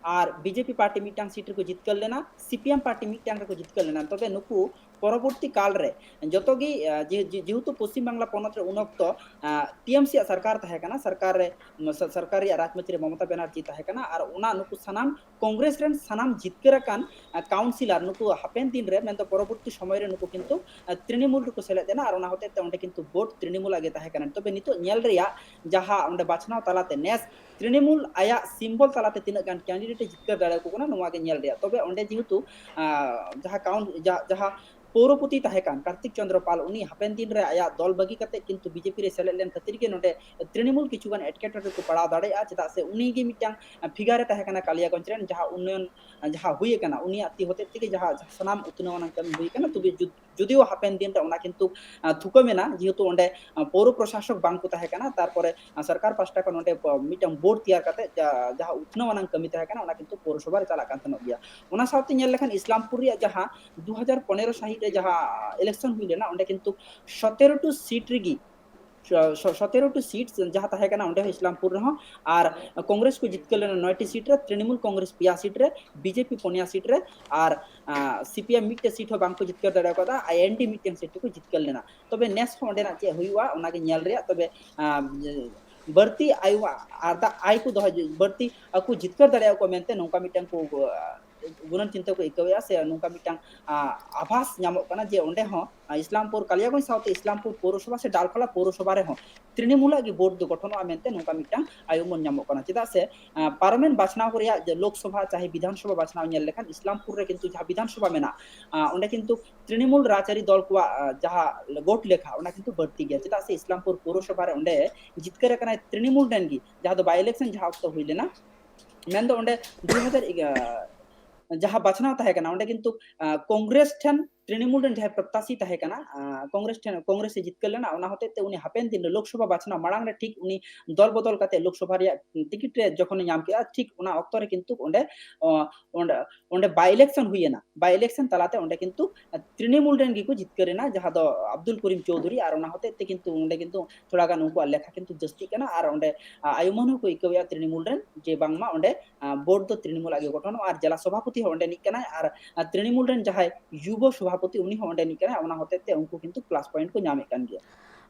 ᱟᱨ ᱵᱤᱡᱮᱯᱤ ᱯᱟᱨᱴᱤ ᱢᱤᱫᱴᱟᱝ ᱥᱤᱴ ᱨᱮᱠᱚ ᱡᱤᱛᱠᱟᱹᱨ ᱞᱮᱱᱟ, ᱥᱤᱯᱤᱮᱢ ᱯᱟᱨᱴᱤ ᱢᱤᱫᱴᱟᱝ ᱨᱮᱠᱚ ᱡᱤᱛᱠᱟᱹᱨ ᱞᱮᱱᱟ᱾ ᱛᱚᱵᱮ ᱱᱩᱠᱩ ᱯᱚᱨᱚᱵᱚᱨᱛᱤ ᱠᱟᱞ ᱨᱮ ᱡᱚᱛᱚ ᱜᱮ, ᱟᱸ, ᱡᱮ-, ᱡᱮ-, ᱡᱮᱦᱮᱛᱩ ᱯᱚᱥᱪᱤᱢ ᱵᱟᱝᱞᱟ ᱯᱚᱱᱚᱛ ᱨᱮ ᱩᱱ ᱚᱠᱛᱚ, ᱟᱸ, ᱴᱤᱮᱢᱥᱤ ᱟᱜ ᱥᱚᱨᱠᱟᱨ ᱛᱟᱦᱮᱸ ᱠᱟᱱᱟ, ᱥᱚᱨᱠᱟᱨ ᱨᱮ, ᱥᱚ-, ᱥᱚᱨᱠᱟᱨ ᱨᱮᱭᱟᱜ ᱨᱟᱡᱽᱢᱟᱹᱪᱤ ᱨᱮ ᱢᱚᱢᱚᱛᱟ ᱵᱮᱱᱟᱨᱡᱤ ᱛᱟᱦᱮᱸ ᱠᱟᱱᱟ, ᱟᱨ ᱚᱱᱟ ᱱᱩᱠᱩ ᱥᱟᱱᱟᱢ ᱠᱚᱝᱜᱨᱮᱥ ᱨᱮᱱ ᱥᱟᱱᱟᱢ ᱡᱤᱛᱠᱟᱹᱨ ᱟᱠᱟᱱ, ᱟᱸ, ᱠᱟᱣᱩᱱᱥᱤᱞᱟᱨ ᱱᱩᱠᱩ ᱦᱟᱯᱮᱱ ᱫᱤᱱ ᱨᱮ, ᱢᱮᱱᱫᱚ ᱯᱚᱨᱚᱵᱚᱨᱛᱤ ᱥᱚᱢᱚᱭ ᱨᱮ ᱱᱩᱠᱩ ᱠᱤᱱᱛᱩ, ᱟᱸ, ᱛᱨᱤᱱᱢᱩᱞ ᱨᱮᱠᱚ ᱥᱮᱞᱮᱫ ᱮᱱᱟ, ᱟᱨ ᱚᱱᱟ ᱦᱚᱛᱮᱡ ᱛᱮ ᱚᱸᱰᱮ ᱠᱤᱱᱛᱩ ᱵᱷᱳᱴ ᱛᱨᱤᱱᱢᱩᱞ ᱟᱜ ᱜᱮ ᱛᱟᱦᱮᱸ ᱠᱟᱱᱟ᱾ ᱛᱚᱵᱮ ᱱᱤᱛᱚᱜ ᱧᱮᱞ ᱨᱮᱭᱟᱜ ᱡᱟᱦᱟᱸ ᱚᱸᱰᱮ ᱵᱟᱪᱷᱱᱟᱣ ᱛᱟᱞᱟᱛᱮ ᱱᱮᱥ ᱛᱨᱤᱱᱢᱩᱞ ᱟᱭᱟᱜ ᱥᱤᱢᱵᱚᱞ ᱛᱟᱞᱟᱛᱮ ᱛᱤᱱᱟᱹᱜ ᱜᱟᱱ ᱠᱮᱱᱰᱤᱰᱮᱴ ᱮ ᱡᱤᱛᱠᱟᱹᱨ ᱫᱟᱲᱮᱭᱟᱠᱚ ᱠᱟᱱᱟ, ᱱᱚᱣᱟ ᱜᱮ ᱧᱮᱞ ᱨᱮᱭᱟᱜ᱾ ᱛᱚᱵᱮ ᱚᱸᱰᱮ ᱡᱮᱦᱮᱛᱩ, ᱟᱸ, ᱡᱟᱦᱟᱸ ᱠᱟᱣᱩᱱ-, ᱡᱟ-, ᱡᱟᱦᱟᱸ ᱯᱳᱣᱨᱚᱯᱚᱛᱤ ᱛᱟᱦᱮᱸ ᱠᱟᱱ ᱠᱟᱨᱛᱤᱠ ᱪᱚᱸᱫᱽᱨᱚ ᱯᱟᱞ, ᱩᱱᱤ ᱦᱟᱯᱮᱱ ᱫᱤᱱ ᱨᱮ ᱟᱭᱟᱜ ᱫᱚᱞ ᱵᱟᱹᱜᱤ ᱠᱟᱛᱮ ᱠᱤᱱᱛᱩ ᱵᱤᱡᱮᱯᱤ ᱨᱮ ᱥᱮᱞᱮᱫ ᱞᱮᱱ ᱠᱷᱟᱹᱛᱤᱨ ᱜᱮ ᱱᱚᱰᱮ ᱛᱨᱤᱱᱢᱩᱞ ᱠᱤᱪᱷᱩ ᱜᱟᱱ ᱮᱴᱠᱮᱴᱚᱬᱮ ᱨᱮᱠᱚ ᱯᱟᱲᱟᱣ ᱫᱟᱲᱮᱭᱟᱜᱼᱟ, ᱪᱮᱫᱟᱜ ᱥᱮ ᱩᱱᱤ ᱜᱮ ᱢᱤᱫᱴᱟᱝ ᱯᱷᱤᱜᱟᱨ ᱮ ᱛᱟᱦᱮᱸ ᱠᱟᱱᱟ ᱠᱟᱞᱤᱭᱟᱜᱚᱸᱡᱽ ᱨᱮᱱ, ᱡᱟᱦᱟᱸ ᱩᱱᱱᱚᱭᱚᱱ, ᱡᱟᱦᱟᱸ ᱦᱩᱭ ᱟᱠᱟᱱᱟ, ᱩᱱᱤᱭᱟᱜ ᱛᱤ ᱦᱚᱛᱮᱡ ᱛᱮᱜᱮ ᱡᱟᱦᱟᱸ ᱥᱟᱱᱟᱢ ᱩᱛᱱᱟᱹᱣ ᱟᱱᱟᱜ ᱠᱟᱹᱢᱤ ᱦᱩᱭ ᱟᱠᱟᱱᱟ᱾ ᱛᱚᱵᱮ ᱡᱩᱫ-, ᱡᱩᱫᱤᱭᱳ ᱦᱟᱯᱮᱱ ᱫᱤᱱ ᱨᱮ ᱚᱱᱟ ᱠᱤᱱᱛᱩ, ᱟᱸ, ᱛᱷᱩᱠᱟᱹᱢ ᱮᱱᱟ, ᱡᱮᱦᱮᱛᱩ ᱚᱸᱰᱮ, ᱟᱸ, ᱯᱳᱣᱨᱚ ᱯᱨᱚᱥᱟᱥᱚᱠ ᱵᱟᱝ ᱠᱚ ᱛᱟᱦᱮᱸ ᱠᱟᱱᱟ, ᱛᱟᱨᱯᱚᱨᱮ, ᱟᱸ, ᱥᱚᱨᱠᱟᱨ ᱯᱟᱦᱴᱟ ᱠᱷᱚᱱ ᱱᱚᱰᱮ ᱯᱚ-, ᱢᱤᱫᱴᱟᱝ ᱵᱳᱨᱰ ᱛᱮᱭᱟᱨ ᱠᱟᱛᱮ ᱡᱟ-, ᱡᱟᱦᱟᱸ ᱩᱛᱱᱟᱹᱣ ᱟᱱᱟᱝ ᱠᱟᱹᱢᱤ ᱛᱟᱦᱮᱸ ᱠᱟᱱᱟ, ᱚᱱᱟ ᱠᱤᱱᱛᱩ ᱯᱳᱣᱨᱚᱥᱚᱵᱷᱟ ᱨᱮ ᱪᱟᱞᱟᱜ ᱠᱟᱱ ᱛᱟᱦᱮᱱᱚᱜ ᱜᱮᱭᱟ᱾ ᱚᱱᱟ ᱥᱟᱶᱛᱮ ᱧᱮᱞ ᱞᱮᱠᱷᱟᱱ ᱤᱥᱞᱟᱢᱯᱩᱨ ᱨᱮᱭᱟᱜ ᱡᱟᱦᱟᱸ ᱫᱩ ᱦᱟᱡᱟᱨ ᱯᱚᱱᱮᱨᱚ ᱥᱟᱹᱦᱤᱛ ᱨᱮ ᱡᱟᱦᱟᱸ ᱤᱞᱮᱠᱥᱚᱱ ᱦᱩᱭ ᱞᱮᱱᱟ, ᱚᱸᱰᱮ ᱠᱤᱱᱛᱩ ᱥᱚᱛᱮᱨᱚ ᱴᱤ ᱥᱤᱴ ᱨᱮᱜᱮ, ᱥᱚ-, ᱥᱚ-, ᱥᱚᱛᱮᱨᱚ ᱴᱤ ᱥᱤᱴ ᱡᱟᱦᱟᱸ ᱛᱟᱦᱮᱸ ᱠᱟᱱᱟ, ᱚᱸᱰᱮ ᱦᱚᱸ ᱤᱥᱞᱟᱢᱯᱩᱨ ᱨᱮᱦᱚᱸ, ᱟᱨ ᱠᱚᱝᱜᱨᱮᱥ ᱠᱚ ᱡᱤᱛᱠᱟᱹᱨ ᱞᱮᱱᱟ ᱱᱚᱭ ᱴᱤ ᱥᱤᱴ ᱨᱮ, ᱛᱨᱤᱱᱢᱩᱞ ᱠᱚᱝᱜᱨᱮᱥ ᱯᱮᱭᱟ ᱥᱤᱴ ᱨᱮ, ᱵᱤᱡᱮᱯᱤ ᱯᱩᱱᱭᱟ ᱥᱤᱴ ᱨᱮ, ᱟᱨ, ᱟᱸ, ᱥᱤᱯᱤᱮᱢ ᱢᱤᱫᱴᱮᱡ ᱥᱤᱴ ᱦᱚᱸ ᱵᱟᱝ ᱠᱚ ᱡᱤᱛᱠᱟᱹᱨ ᱫᱟᱲᱮ ᱠᱟᱣᱫᱟ, ᱟᱨ ᱮᱱᱰᱤ ᱢᱤᱫᱴᱮᱱ ᱥᱤᱴ ᱨᱮᱠᱚ ᱡᱤᱛᱠᱟᱹᱨ ᱞᱮᱱᱟ᱾ ᱛᱚᱵᱮ ᱱᱮᱥ ᱦᱚᱸ ᱚᱸᱰᱮᱱᱟᱜ ᱪᱮᱫ ᱦᱩᱭᱩᱜᱼᱟ, ᱚᱱᱟ ᱜᱮ ᱧᱮᱞ ᱨᱮᱭᱟᱜ᱾ ᱛᱚᱵᱮ, ᱟᱸ, ᱵᱟᱹᱲᱛᱤ ᱟᱭ-, ᱟᱨᱫᱟ-, ᱟᱭ ᱠᱚ ᱫᱚᱦᱚ, ᱵᱟᱹᱲᱛᱤ ᱟᱠᱚ ᱡᱤᱛᱠᱟᱹᱨ ᱫᱟᱲᱮᱭᱟᱜ ᱠᱚ ᱢᱮᱱᱛᱮ ᱱᱚᱝᱠᱟ ᱢᱤᱫᱴᱟᱝ ᱠᱚ, ᱟᱸ, ᱜᱩᱱᱟᱹᱱ ᱪᱤᱱᱛᱟᱹ ᱠᱚ ᱟᱹᱭᱠᱟᱹᱣᱮᱫᱼᱟ, ᱥᱮ ᱱᱚᱝᱠᱟ ᱢᱤᱫᱴᱟᱝ, ᱟᱸ, ᱟᱵᱷᱟᱥ ᱧᱟᱢᱚᱜ ᱠᱟᱱᱟ ᱡᱮ ᱚᱸᱰᱮ ᱦᱚᱸ, ᱟᱸ, ᱤᱥᱞᱟᱢᱯᱩᱨ, ᱠᱟᱞᱤᱭᱟᱜᱚᱸᱡᱽ ᱥᱟᱶᱛᱮ ᱤᱥᱞᱟᱢᱯᱩᱨ ᱯᱳᱣᱨᱚᱥᱚᱵᱷᱟ ᱥᱮ ᱰᱟᱞᱠᱷᱚᱞᱟ ᱯᱳᱣᱨᱚᱥᱚᱵᱷᱟ ᱨᱮᱦᱚᱸ ᱛᱨᱤᱱᱢᱩᱞᱟᱜ ᱜᱮ ᱵᱳᱨᱰ ᱫᱚ ᱜᱚᱴᱷᱚᱱᱚᱜᱼᱟ ᱢᱮᱱᱛᱮ ᱱᱚᱝᱠᱟ ᱢᱤᱫᱴᱟᱝ ᱟᱭ ᱩᱢᱟᱹᱱ ᱧᱟᱢᱚᱜ ᱠᱟᱱᱟ᱾ ᱪᱮᱫᱟᱜ ᱥᱮ, ᱟᱸ, ᱯᱟᱨᱚᱢᱮᱱ ᱵᱟᱪᱷᱱᱟᱣ ᱠᱚ ᱨᱮᱭᱟᱜ ᱡᱮ ᱞᱳᱠᱥᱚᱵᱷᱟ ᱪᱟᱦᱮ ᱵᱤᱫᱷᱟᱱᱥᱚᱵᱷᱟ ᱵᱟᱪᱷᱱᱟᱣ ᱧᱮᱞ ᱞᱮᱠᱷᱟᱱ ᱤᱥᱞᱟᱢᱯᱩᱨ ᱨᱮ ᱠᱤᱱᱛᱩ ᱡᱟᱦᱟᱸ ᱵᱤᱫᱷᱟᱱᱥᱚᱵᱷᱟ ᱢᱮᱱᱟᱜᱼᱟ, ᱟᱸ, ᱚᱸᱰᱮ ᱠᱤᱱᱛᱩ ᱛᱨᱤᱱᱢᱩᱞ ᱨᱟᱡᱽᱟᱹᱨᱤ ᱫᱚᱞ ᱠᱚᱣᱟᱜ, ᱟᱸ, ᱡᱟᱦᱟᱸ ᱜᱚᱴ ᱞᱮᱠᱷᱟ, ᱚᱱᱟ ᱠᱤᱱᱛᱩ ᱵᱟᱹᱲᱛᱤ ᱜᱮᱭᱟ᱾ ᱪᱮᱫᱟᱜ ᱥᱮ ᱤᱥᱞᱟᱢᱯᱩᱨ ᱯᱳᱣᱨᱚᱥᱚᱵᱷᱟ ᱨᱮ ᱚᱸᱰᱮ ᱡᱤᱛᱠᱟᱹᱨ ᱟᱠᱟᱱᱟᱭ ᱛᱨᱤᱱᱢᱩᱞ ᱨᱮᱱ ᱜᱮ, ᱡᱟᱦᱟᱸ ᱫᱚ by election ᱡᱟᱦᱟᱸ ᱚᱠᱛᱚ ᱦᱩᱭ ᱞᱮᱱᱟ, ᱢᱮᱱᱫᱚ ᱚᱸᱰᱮ ᱫᱩ ᱦᱟᱡᱟᱨ ᱮᱜᱟᱨᱚ ᱡᱟᱦᱟᱸ ᱵᱟᱪᱷᱱᱟᱣ ᱛᱟᱦᱮᱸ ᱠᱟᱱᱟ, ᱚᱸᱰᱮ ᱠᱤᱱᱛᱩ, ᱟᱸ, ᱠᱚᱝᱜᱨᱮᱥ ᱴᱷᱮᱱ ᱛᱨᱤᱱᱢᱩᱞ ᱨᱮᱱ ᱡᱟᱦᱟᱸᱭ ᱯᱨᱚᱛᱛᱟᱥᱤ ᱛᱟᱦᱮᱸ ᱠᱟᱱᱟ, ᱟᱸ, ᱠᱚᱝᱜᱨᱮᱥ ᱴᱷᱮᱱ, ᱠᱚᱝᱜᱨᱮᱥ ᱮ ᱡᱤᱛᱠᱟᱹᱨ ᱞᱮᱱᱟ, ᱚᱱᱟ ᱦᱚᱛᱮᱡ ᱛᱮ ᱩᱱᱤ ᱦᱟᱯᱮᱱ ᱫᱤᱱ ᱨᱮ ᱞᱳᱠᱥᱚᱵᱷᱟ ᱵᱟᱪᱷᱱᱟᱣ ᱢᱟᱲᱟᱝ ᱨᱮ ᱴᱷᱤᱠ ᱩᱱᱤ ᱫᱚᱞ ᱵᱚᱫᱚᱞ ᱠᱟᱛᱮ ᱞᱳᱠᱥᱚᱵᱷᱟ ᱨᱮᱭᱟᱜ ᱴᱤᱠᱤᱴ ᱨᱮ ᱡᱚᱠᱷᱚᱱᱮ ᱧᱟᱢ ᱠᱮᱫᱟ, ᱴᱷᱤᱠ ᱚᱱᱟ ᱚᱠᱛᱚ ᱨᱮ ᱠᱤᱱᱛᱩ ᱚᱸᱰᱮ, ᱚ, ᱚᱸᱰᱮ, ᱚᱸᱰᱮ by election ᱦᱩᱭᱮᱱᱟ᱾ By election ᱛᱟᱞᱟᱛᱮ ᱚᱸᱰᱮ ᱠᱤᱱᱛᱩ ᱛᱨᱤᱱᱢᱩᱞ ᱨᱮᱱ ᱜᱮᱠᱚ ᱡᱤᱛᱠᱟᱹᱨ ᱮᱱᱟ, ᱡᱟᱦᱟᱸ ᱫᱚ ᱟᱵᱫᱩᱞ ᱠᱚᱨᱤᱢ ᱪᱳᱣᱫᱷᱩᱨᱤ, ᱟᱨ ᱚᱱᱟ ᱦᱚᱛᱮᱡ ᱛᱮ ᱠᱤᱱᱛᱩ ᱚᱸᱰᱮ ᱠᱤᱱᱛᱩ ᱛᱷᱚᱲᱟ ᱜᱟᱱ ᱩᱱᱠᱩᱣᱟᱜ ᱞᱮᱠᱷᱟ ᱠᱤᱱᱛᱩ ᱡᱟᱹᱥᱛᱤᱜ ᱠᱟᱱᱟ, ᱟᱨ ᱚᱸᱰᱮ, ᱟ, ᱟᱭᱩᱢᱟᱹᱱ ᱦᱚᱸᱠᱚ ᱟᱹᱭᱠᱟᱹᱣᱮᱫᱼᱟ ᱛᱨᱤᱱᱢᱩᱞ ᱨᱮᱱ, ᱡᱮ ᱵᱟᱝᱢᱟ ᱚᱸᱰᱮ, ᱟ, ᱵᱳᱨᱰ ᱫᱚ ᱛᱨᱤᱱᱢᱩᱞᱟᱜ ᱜᱮ ᱜᱚᱴᱷᱚᱱᱚᱜᱼᱟ, ᱟᱨ ᱡᱮᱞᱟ ᱥᱚᱵᱷᱟᱯᱚᱛᱤ ᱦᱚᱸ ᱚᱸᱰᱮᱱᱤᱡ ᱠᱟᱱᱟᱭ, ᱟᱨ, ᱟ, ᱛᱨᱤᱱᱢᱩᱞ ᱨᱮᱱ ᱡᱟᱦᱟᱸᱭ ᱡᱩᱵᱚ ᱥᱚᱵᱷᱟᱯᱚᱛᱤ, ᱩᱱᱤ ᱦᱚᱸ ᱚᱸᱰᱮᱱᱤᱡ ᱠᱟᱱᱟᱭ, ᱚᱱᱟ ᱦᱚᱛᱮᱡ ᱛᱮ ᱩᱱᱠᱩ ᱠᱤᱱᱛᱩ plus point ᱠᱚ ᱧᱟᱢᱮᱫ ᱠᱟᱱ ᱜᱮᱭᱟ᱾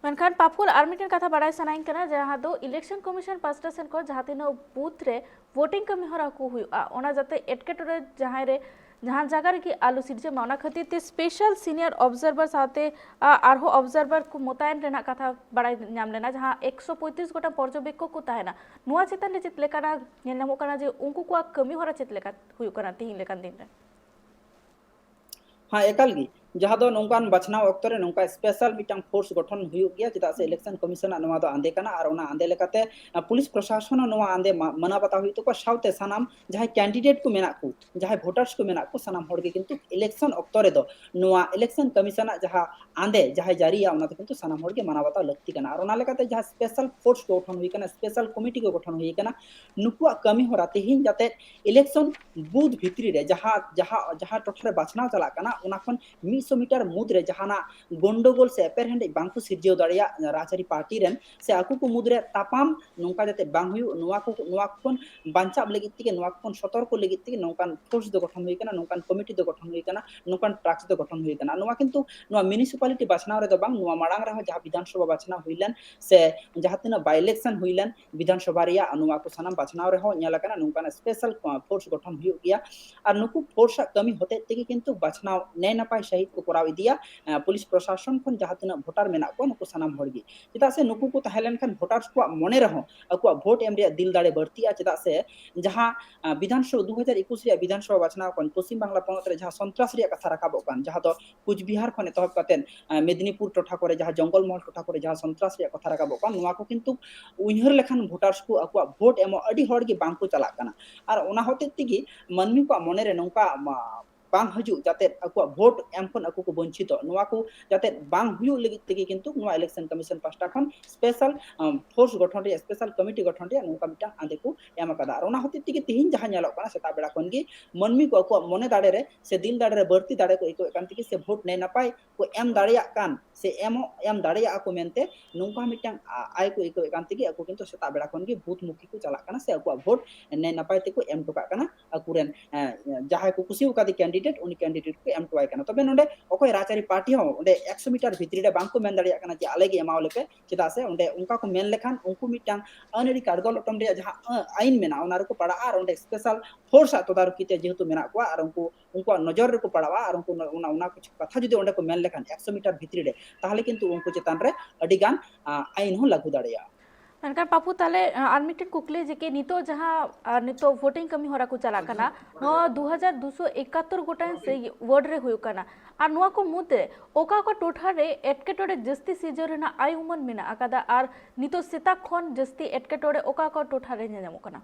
ᱢᱮᱱᱠᱷᱟᱱ ᱯᱟᱯᱷᱩᱞ, ᱟᱨ ᱢᱤᱫᱴᱮᱱ ᱠᱟᱛᱷᱟ ᱵᱟᱲᱟᱭ ᱥᱟᱱᱟᱧ ᱠᱟᱱᱟ, ᱡᱟᱦᱟᱸ ᱫᱚ election commission ᱯᱟᱥᱴᱟ ᱥᱮᱱ ᱠᱷᱚᱱ ᱡᱟᱦᱟᱸ ᱛᱤᱱᱟᱹᱜ ᱵᱩᱛᱷ ᱨᱮ voting ᱠᱟᱹᱢᱤ ᱦᱚᱨᱟ ᱠᱚ ᱦᱩᱭᱩᱜᱼᱟ, ᱚᱱᱟ ᱡᱟᱛᱮ ᱮᱴᱠᱮᱴᱚᱬᱮ ᱡᱟᱦᱟᱸᱭ ᱨᱮ, ᱡᱟᱦᱟᱸ ᱡᱟᱭᱜᱟ ᱨᱮᱜᱮ ᱟᱞᱚ ᱥᱤᱨᱡᱟᱹᱜ ᱢᱟ, ᱚᱱᱟ ᱠᱷᱟᱹᱛᱤᱨ ᱛᱮ special senior observer ᱥᱟᱶᱛᱮ, ᱟ, ᱟᱨᱦᱚᱸ observer ᱠᱚ ᱢᱚᱛᱟᱭᱮᱱ ᱨᱮᱱᱟᱜ ᱠᱟᱛᱷᱟ ᱵᱟᱲᱟᱭ ᱧᱟᱢ ᱞᱮᱱᱟ, ᱡᱟᱦᱟᱸ ᱮᱠᱥᱚ ᱯᱚᱸᱭᱛᱨᱤᱥ ᱜᱚᱴᱟᱝ ᱯᱚᱨᱡᱚᱵᱮᱠᱠᱷᱚᱠ ᱠᱚ ᱛᱟᱦᱮᱱᱟ᱾ ᱱᱚᱣᱟ ᱪᱮᱛᱟᱱ ᱨᱮ ᱪᱮᱫ ᱞᱮᱠᱟᱱᱟᱜ ᱧᱮᱞ ᱧᱟᱢᱚᱜ ᱠᱟᱱᱟ ᱡᱮ ᱩᱱᱠᱩ ᱠᱚᱣᱟᱜ ᱠᱟᱹᱢᱤ ᱦᱚᱨᱟ ᱪᱮᱫ ᱞᱮᱠᱟ ᱦᱩᱭᱩᱜ ᱠᱟᱱᱟ ᱛᱤᱦᱤᱧ ᱞᱮᱠᱟᱱ ᱫᱤᱱ ᱨᱮ? ᱦᱮᱸ, ᱮᱠᱟᱞ ᱜᱮ᱾ ᱡᱟᱦᱟᱸ ᱫᱚ ᱱᱚᱝᱠᱟᱱ ᱵᱟᱪᱷᱱᱟᱣ ᱚᱠᱛᱚ ᱨᱮ ᱱᱚᱝᱠᱟ special ᱢᱤᱫᱴᱟᱝ force ᱜᱚᱴᱷᱚᱱ ᱦᱩᱭᱩᱜ ᱜᱮᱭᱟ, ᱪᱮᱫᱟᱜ ᱥᱮ election commission ᱟᱜ ᱱᱚᱣᱟ ᱫᱚ ᱟᱸᱫᱮ ᱠᱟᱱᱟ, ᱟᱨ ᱚᱱᱟ ᱟᱸᱫᱮ ᱞᱮᱠᱟᱛᱮ, ᱟ, ᱯᱩᱞᱤᱥ ᱯᱨᱚᱥᱟᱥᱚᱱ ᱦᱚᱸ ᱱᱚᱣᱟ ᱟᱸᱫᱮ ᱢᱟ-, ᱢᱟᱱᱟᱣ ᱵᱟᱛᱟᱣ ᱦᱩᱭᱩᱜ ᱛᱟᱠᱚᱣᱟ, ᱥᱟᱶᱛᱮ ᱥᱟᱱᱟᱢ ᱡᱟᱦᱟᱸᱭ candidate ᱠᱚ ᱢᱮᱱᱟᱜ ᱠᱚ, ᱡᱟᱦᱟᱸᱭ voters ᱠᱚ ᱢᱮᱱᱟᱜ ᱠᱚ, ᱥᱟᱱᱟᱢ ᱦᱚᱲ ᱜᱮ ᱠᱤᱱᱛᱩ election ᱚᱠᱛᱚ ᱨᱮᱫᱚ ᱱᱚᱣᱟ election commission ᱟᱜ ᱡᱟᱦᱟᱸ ᱟᱸᱫᱮ, ᱡᱟᱦᱟᱸᱭ ᱡᱟᱹᱨᱤᱭᱟ, ᱚᱱᱟ ᱫᱚ ᱠᱤᱱᱛᱩ ᱥᱟᱱᱟᱢ ᱦᱚᱲ ᱜᱮ ᱢᱟᱱᱟᱣ ᱵᱟᱛᱟᱣ ᱞᱟᱹᱠᱛᱤ ᱠᱟᱱᱟ᱾ ᱟᱨ ᱚᱱᱟ ᱞᱮᱠᱟᱛᱮ ᱡᱟᱦᱟᱸ special force ᱠᱚ ᱜᱚᱴᱷᱚᱱ ᱦᱩᱭ ᱠᱟᱱᱟ, special committee ᱠᱚ ᱜᱚᱴᱷᱚᱱ ᱦᱩᱭ ᱠᱟᱱᱟ, ᱱᱩᱠᱩᱣᱟᱜ ᱠᱟᱹᱢᱤ ᱦᱚᱨᱟ ᱛᱮᱦᱮᱧ ᱡᱟᱛᱮ election booth ᱵᱷᱤᱛᱨᱤ ᱨᱮ ᱡᱟᱦᱟᱸ, ᱡᱟᱦᱟᱸ, ᱡᱟᱦᱟᱸ ᱴᱚᱴᱷᱟ ᱨᱮ ᱵᱟᱪᱷᱱᱟᱣ ᱪᱟᱞᱟᱜ ᱠᱟᱱᱟ, ᱚᱱᱟ ᱠᱷᱚᱱ ᱢᱤᱫᱥᱚ meter ᱢᱩᱫᱽ ᱨᱮ ᱡᱟᱦᱟᱱᱟᱜ ᱜᱚᱱᱰᱚᱜᱳᱞ ᱥᱮ ᱮᱯᱮᱨᱦᱮᱸᱰᱮᱡ ᱵᱟᱝ ᱠᱚ ᱥᱤᱨᱡᱟᱹᱣ ᱫᱟᱲᱮᱭᱟᱜ ᱨᱟᱡᱽᱟᱹᱨᱤ ᱯᱟᱨᱴᱤ ᱨᱮᱱ, ᱥᱮ ᱟᱠᱚ ᱠᱚ ᱢᱩᱫᱽ ᱨᱮ ᱛᱟᱯᱟᱢ ᱱᱚᱝᱠᱟ ᱡᱟᱛᱮ ᱵᱟᱝ ᱦᱩᱭᱩᱜ, ᱱᱚᱣᱟ ᱠᱚ, ᱱᱚᱣᱟ ᱠᱷᱚᱱ ᱵᱟᱧᱪᱟᱣ ᱞᱟᱹᱜᱤᱫ ᱛᱮᱜᱮ, ᱱᱚᱣᱟ ᱠᱷᱚᱱ ᱥᱚᱛᱚᱨᱠᱚ ᱞᱟᱹᱜᱤᱫ ᱛᱮᱜᱮ ᱱᱚᱝᱠᱟᱱ force ᱫᱚ ᱜᱚᱴᱷᱚᱱ ᱦᱩᱭ ᱠᱟᱱᱟ, ᱱᱚᱝᱠᱟᱱ committee ᱫᱚ ᱜᱚᱴᱷᱚᱱ ᱦᱩᱭ ᱠᱟᱱᱟ, ᱱᱚᱝᱠᱟᱱ task ᱫᱚ ᱜᱚᱴᱷᱚᱱ ᱦᱩᱭ ᱠᱟᱱᱟ᱾ ᱱᱚᱣᱟ ᱠᱤᱱᱛᱩ ᱱᱚᱣᱟ municipality ᱵᱟᱪᱷᱱᱟᱣ ᱨᱮᱫᱚ ᱵᱟᱝ, ᱱᱚᱣᱟ ᱢᱟᱲᱟᱝ ᱨᱮᱦᱚᱸ ᱡᱟᱦᱟᱸ ᱵᱤᱫᱷᱟᱱ ᱥᱚᱵᱷᱟ ᱵᱟᱪᱷᱱᱟᱣ ᱦᱩᱭ ᱞᱮᱱ ᱥᱮ ᱡᱟᱦᱟᱸ ᱛᱤᱱᱟᱹᱜ by election ᱦᱩᱭ ᱞᱮᱱ ᱵᱤᱫᱷᱟᱱ ᱥᱚᱵᱷᱟ ᱨᱮᱭᱟᱜ, ᱱᱚᱣᱟ ᱠᱚ ᱥᱟᱱᱟᱢ ᱵᱟᱪᱷᱱᱟᱣ ᱨᱮᱦᱚᱸ ᱧᱮᱞ ᱟᱠᱟᱱᱟ ᱱᱚᱝᱠᱟᱱ special force ᱜᱚᱴᱷᱚᱱ ᱦᱩᱭᱩᱜ ᱜᱮᱭᱟ᱾ ᱟᱨ ᱱᱩᱠᱩ force ᱟᱜ ᱠᱟᱹᱢᱤ ᱦᱚᱛᱮᱡ ᱛᱮᱜᱮ ᱠᱤᱱᱛᱩ ᱵᱟᱪᱷᱱᱟᱣ ᱱᱟᱭ ᱱᱟᱯᱟᱭ ᱥᱟᱺᱦᱤᱡ ᱠᱚ ᱠᱚᱨᱟᱣ ᱤᱫᱤᱭᱟ, ᱟᱸ, ᱯᱩᱞᱤᱥ ᱯᱨᱚᱥᱟᱥᱚᱱ ᱠᱷᱚᱱ ᱡᱟᱦᱟᱸ ᱛᱤᱱᱟᱹᱜ voter ᱢᱮᱱᱟᱜ ᱠᱚᱣᱟ, ᱱᱩᱠᱩ ᱥᱟᱱᱟᱢ ᱦᱚᱲ ᱜᱮ᱾ ᱪᱮᱫᱟᱜ ᱥᱮ ᱱᱩᱠᱩ ᱠᱚ ᱛᱟᱦᱮᱸ ᱞᱮᱱᱠᱷᱟᱱ voters ᱠᱚᱣᱟᱜ ᱢᱚᱱᱮ ᱨᱮᱦᱚᱸ ᱟᱠᱚᱣᱟᱜ vote ᱮᱢ ᱨᱮᱭᱟᱜ ᱫᱤᱞ ᱫᱟᱲᱮ ᱵᱟᱹᱲᱛᱤᱜᱼᱟ᱾ ᱪᱮᱫᱟᱜ ᱥᱮ ᱡᱟᱦᱟᱸ, ᱟᱸ, ᱵᱤᱫᱷᱟᱱ ᱥᱚᱵᱷᱟ ᱫᱩ ᱦᱟᱡᱟᱨ ᱮᱠᱩᱥ ᱨᱮᱭᱟᱜ ᱵᱤᱫᱷᱟᱱ ᱥᱚᱵᱷᱟ ᱵᱟᱪᱷᱱᱟᱣ ᱠᱷᱚᱱ ᱯᱚᱥᱪᱤᱢ ᱵᱟᱝᱞᱟ ᱯᱚᱱᱚᱛ ᱨᱮ ᱡᱟᱦᱟᱸ ᱥᱚᱱᱛᱨᱟᱥ ᱨᱮᱭᱟᱜ ᱠᱟᱛᱷᱟ ᱨᱟᱠᱟᱵᱚᱜ ᱠᱟᱱ, ᱡᱟᱦᱟᱸ ᱫᱚ ᱠᱩᱪᱵᱤᱦᱟᱨ ᱠᱷᱚᱱ ᱮᱛᱚᱦᱚᱵ ᱠᱟᱛᱮ, ᱟᱸ, ᱢᱮᱫᱽᱱᱤᱯᱩᱨ ᱴᱚᱴᱷᱟ ᱠᱚᱨᱮ ᱡᱟᱦᱟᱸ ᱡᱚᱝᱜᱚᱞ ᱢᱚᱦᱚᱞ ᱴᱚᱴᱷᱟ ᱠᱚᱨᱮ ᱡᱟᱦᱟᱸ ᱥᱚᱱᱛᱨᱟᱥ ᱨᱮᱭᱟᱜ ᱠᱟᱛᱷᱟ ᱨᱟᱠᱟᱵᱚᱜ ᱠᱟᱱ, ᱱᱚᱣᱟ ᱠᱚ ᱠᱤᱱᱛᱩ ᱩᱭᱦᱟᱹᱨ ᱞᱮᱠᱷᱟᱱ voters ᱠᱚ ᱟᱠᱚᱣᱟᱜ vote ᱮᱢᱚᱜ ᱟᱹᱰᱤ ᱦᱚᱲ ᱜᱮ ᱵᱟᱝ ᱠᱚ ᱪᱟᱞᱟᱜ ᱠᱟᱱᱟ᱾ ᱟᱨ ᱚᱱᱟ ᱦᱚᱛᱮᱡ ᱛᱮᱜᱮ ᱢᱟᱹᱱᱢᱤ ᱠᱚᱣᱟᱜ ᱢᱚᱱᱮ ᱨᱮ ᱱᱚᱝᱠᱟ, ᱢᱟ, ᱵᱟᱝ ᱦᱤᱡᱩᱜ, ᱡᱟᱛᱮ ᱟᱠᱚᱣᱟᱜ ᱵᱷᱳᱴ ᱮᱢ ᱠᱷᱚᱱ ᱟᱠᱚ ᱠᱚ ᱵᱚᱧᱪᱤᱛᱚᱜ, ᱱᱚᱣᱟ ᱠᱚ ᱡᱟᱛᱮ ᱵᱟᱝ ᱦᱩᱭᱩᱜ ᱞᱟᱹᱜᱤᱫ ᱛᱮᱜᱮ ᱠᱤᱱᱛᱩ ᱱᱚᱣᱟ ᱤᱞᱮᱠᱥᱚᱱ ᱠᱚᱢᱤᱥᱚᱱ ᱯᱟᱦᱴᱟ ᱠᱷᱚᱱ ᱥᱯᱮᱥᱟᱞ ᱯᱷᱳᱨᱥ ᱜᱚᱴᱷᱚᱱ ᱨᱮᱭᱟᱜ, ᱥᱯᱮᱥᱟᱞ ᱠᱚᱢᱤᱴᱤ ᱜᱚᱴᱷᱚᱱ ᱨᱮᱭᱟᱜ ᱱᱚᱝᱠᱟ ᱢᱤᱫᱴᱟᱝ ᱟᱸᱫᱮ ᱠᱚ ᱮᱢ ᱟᱠᱟᱫᱟ᱾ ᱟᱨ ᱚᱱᱟ ᱦᱚᱛᱮᱡ ᱛᱮᱜᱮ ᱛᱮᱦᱮᱧ ᱡᱟᱦᱟᱸ ᱧᱮᱞᱚᱜ ᱠᱟᱱᱟ, ᱥᱮᱛᱟᱜ ᱵᱮᱲᱟ ᱠᱷᱚᱱ ᱜᱮ ᱢᱟᱹᱱᱢᱤ ᱠᱚ ᱟᱠᱚᱣᱟᱜ ᱢᱚᱱᱮ ᱫᱟᱲᱮ ᱨᱮ ᱥᱮ ᱫᱤᱞ ᱫᱟᱲᱮ ᱨᱮ ᱵᱟᱹᱲᱛᱤ ᱫᱟᱲᱮ ᱠᱚ ᱟᱹᱭᱠᱟᱹᱣᱮᱫ ᱠᱟᱱ ᱛᱮᱜᱮ ᱥᱮ ᱵᱷᱳᱴ ᱱᱮ ᱱᱟᱯᱟᱭ ᱠᱚ ᱮᱢ ᱫᱟᱲᱮᱭᱟᱜ ᱠᱟᱱ ᱥᱮ ᱮᱢᱚᱜ, ᱮᱢ ᱫᱟᱲᱮᱭᱟᱜᱼᱟ ᱠᱚ ᱢᱮᱱᱛᱮ ᱱᱚᱝᱠᱟ ᱢᱤᱫᱴᱟᱝ ᱟ-, ᱟᱭ ᱠᱚ ᱟᱹᱭᱠᱟᱹᱣᱮᱫ ᱠᱟᱱ ᱛᱮᱜᱮ ᱟᱠᱚ ᱠᱤᱱᱛᱩ ᱥᱮᱛᱟᱜ ᱵᱮᱲᱟ ᱠᱷᱚᱱ ᱜᱮ ᱵᱩᱛᱷ ᱢᱩᱠᱷᱤ ᱠᱚ ᱪᱟᱞᱟᱜ ᱠᱟᱱᱟ ᱥᱮ ᱟᱠᱚᱣᱟᱜ ᱵᱷᱳᱴ ᱱᱮ ᱱᱟᱯᱟᱭ ᱛᱮᱠᱚ ᱮᱢ ᱦᱚᱴᱚ ᱠᱟᱜ ᱠᱟᱱᱟ ᱟᱠᱚᱨᱮᱱ, ᱮ, ᱡᱟᱦᱟᱸᱭ ᱠᱚ ᱠᱩᱥᱤ ᱟᱠᱟᱫᱮ ᱠᱮᱱᱰᱤᱰᱮᱴ, ᱩᱱᱤ ᱠᱮᱱᱰᱤᱰᱮᱴ ᱠᱚ ᱮᱢ ᱦᱚᱴᱚᱣᱟᱭ ᱠᱟᱱᱟ᱾ ᱛᱚᱵᱮ ᱱᱚᱰᱮ ᱚᱠᱚᱭ ᱨᱟᱡᱽᱟᱹᱨᱤ ᱯᱟᱨᱴᱤ ᱦᱚᱸ ᱚᱸᱰᱮ ᱮᱠᱥᱚ ᱢᱤᱴᱟᱨ ᱵᱷᱤᱛᱨᱤ ᱨᱮ ᱵᱟᱝ ᱠᱚ ᱢᱮᱱ ᱫᱟᱲᱮᱭᱟᱜ ᱠᱟᱱᱟ ᱡᱮ ᱟᱞᱮ ᱜᱮ ᱮᱢᱟᱣ ᱞᱮᱯᱮ, ᱪᱮᱫᱟᱜ ᱥᱮ ᱚᱸᱰᱮ ᱚᱱᱠᱟ ᱠᱚ ᱢᱮᱱ ᱞᱮᱠᱷᱟᱱ ᱩᱱᱠᱩ ᱢᱤᱫᱴᱟᱝ ᱟᱹᱱ ᱟᱹᱨᱤ ᱠᱟᱲᱜᱚ ᱞᱚᱴᱚᱢ ᱨᱮᱭᱟᱜ ᱡᱟᱦᱟᱸ, ᱟᱹ, ᱟᱹᱭᱤᱱ ᱢᱮᱱᱟᱜᱼᱟ, ᱚᱱᱟ ᱨᱮᱠᱚ ᱯᱟᱲᱟᱜᱼᱟ ᱟᱨ ᱚᱸᱰᱮ ᱥᱯᱮᱥᱟᱞ ᱯᱷᱳᱨᱥ ᱟᱜ ᱛᱚᱫᱟᱨᱚᱠᱤ ᱛᱮ ᱡᱮᱦᱮᱛᱩ ᱢᱮᱱᱟᱜ ᱠᱚᱣᱟ ᱟᱨ ᱩᱱᱠᱩ, ᱩᱱᱠᱩᱣᱟᱜ ᱱᱚᱡᱚᱨ ᱨᱮᱠᱚ ᱯᱟᱲᱟᱜᱼᱟ ᱟᱨ ᱩᱱᱠᱩ ᱚᱱᱟ, ᱚᱱᱟ ᱠᱤᱪᱷᱩ ᱠᱟᱛᱷᱟ ᱡᱩᱫᱤ ᱚᱸᱰᱮ ᱠᱚ ᱢᱮᱱ ᱞᱮᱠᱷᱟᱱ ᱮᱠᱥᱚ ᱢᱤᱴᱟᱨ ᱵᱷᱤᱛᱨᱤ ᱨᱮ, ᱛᱟᱦᱚᱞᱮ ᱠᱤᱱᱛᱩ ᱩᱱᱠᱩ ᱪᱮᱛᱟᱱ ᱨᱮ ᱟᱹᱰᱤ ᱜᱟᱱ, ᱟ, ᱟᱹᱭᱤᱱ ᱦᱚᱸ ᱞᱟᱹᱜᱩ ᱫᱟᱲᱮᱭᱟᱜᱼᱟ᱾ ᱢᱮᱱᱠᱷᱟᱱ ᱯᱟᱯᱩ, ᱛᱟᱦᱚᱞᱮ, ᱟ, ᱟᱨ ᱢᱤᱫᱴᱮᱱ ᱠᱩᱠᱞᱤ ᱡᱮ ᱠᱤ ᱱᱤᱛᱚᱜ ᱡᱟᱦᱟᱸ, ᱟ, ᱱᱤᱛᱚᱜ ᱵᱷᱳᱴᱤᱝ ᱠᱟᱹᱢᱤ ᱦᱚᱨᱟ ᱠᱚ ᱪᱟᱞᱟᱜ ᱠᱟᱱᱟ, ᱱᱚᱣᱟ ᱫᱩ ᱦᱟᱡᱟᱨ ᱫᱩᱥᱚ ᱮᱠᱟᱛᱛᱳᱨ ᱜᱚᱴᱟᱝ ᱥᱮ ᱣᱟᱨᱰ ᱨᱮ ᱦᱩᱭᱩᱜ ᱠᱟᱱᱟ, ᱟᱨ ᱱᱚᱣᱟ ᱠᱚ ᱢᱩᱫᱽᱨᱮ ᱚᱠᱟ ᱚᱠᱟ ᱴᱚᱴᱷᱟ ᱨᱮ ᱮᱴᱠᱮᱴᱚᱬᱮ ᱡᱟᱹᱥᱛᱤ ᱥᱤᱨᱡᱟᱹᱣ ᱨᱮᱱᱟᱜ ᱟᱭ ᱩᱢᱟᱹᱱ ᱢᱮᱱᱟᱜ ᱟᱠᱟᱫᱟ ᱟᱨ ᱱᱤᱛᱚᱜ ᱥᱮᱛᱟᱜ ᱠᱷᱚᱱ ᱡᱟᱹᱥᱛᱤ ᱮᱴᱠᱮᱴᱚᱬᱮ ᱚᱠᱟ ᱚᱠᱟ ᱴᱚᱴᱷᱟ ᱨᱮ ᱧᱮᱞ ᱧᱟᱢᱚᱜ ᱠᱟᱱᱟ?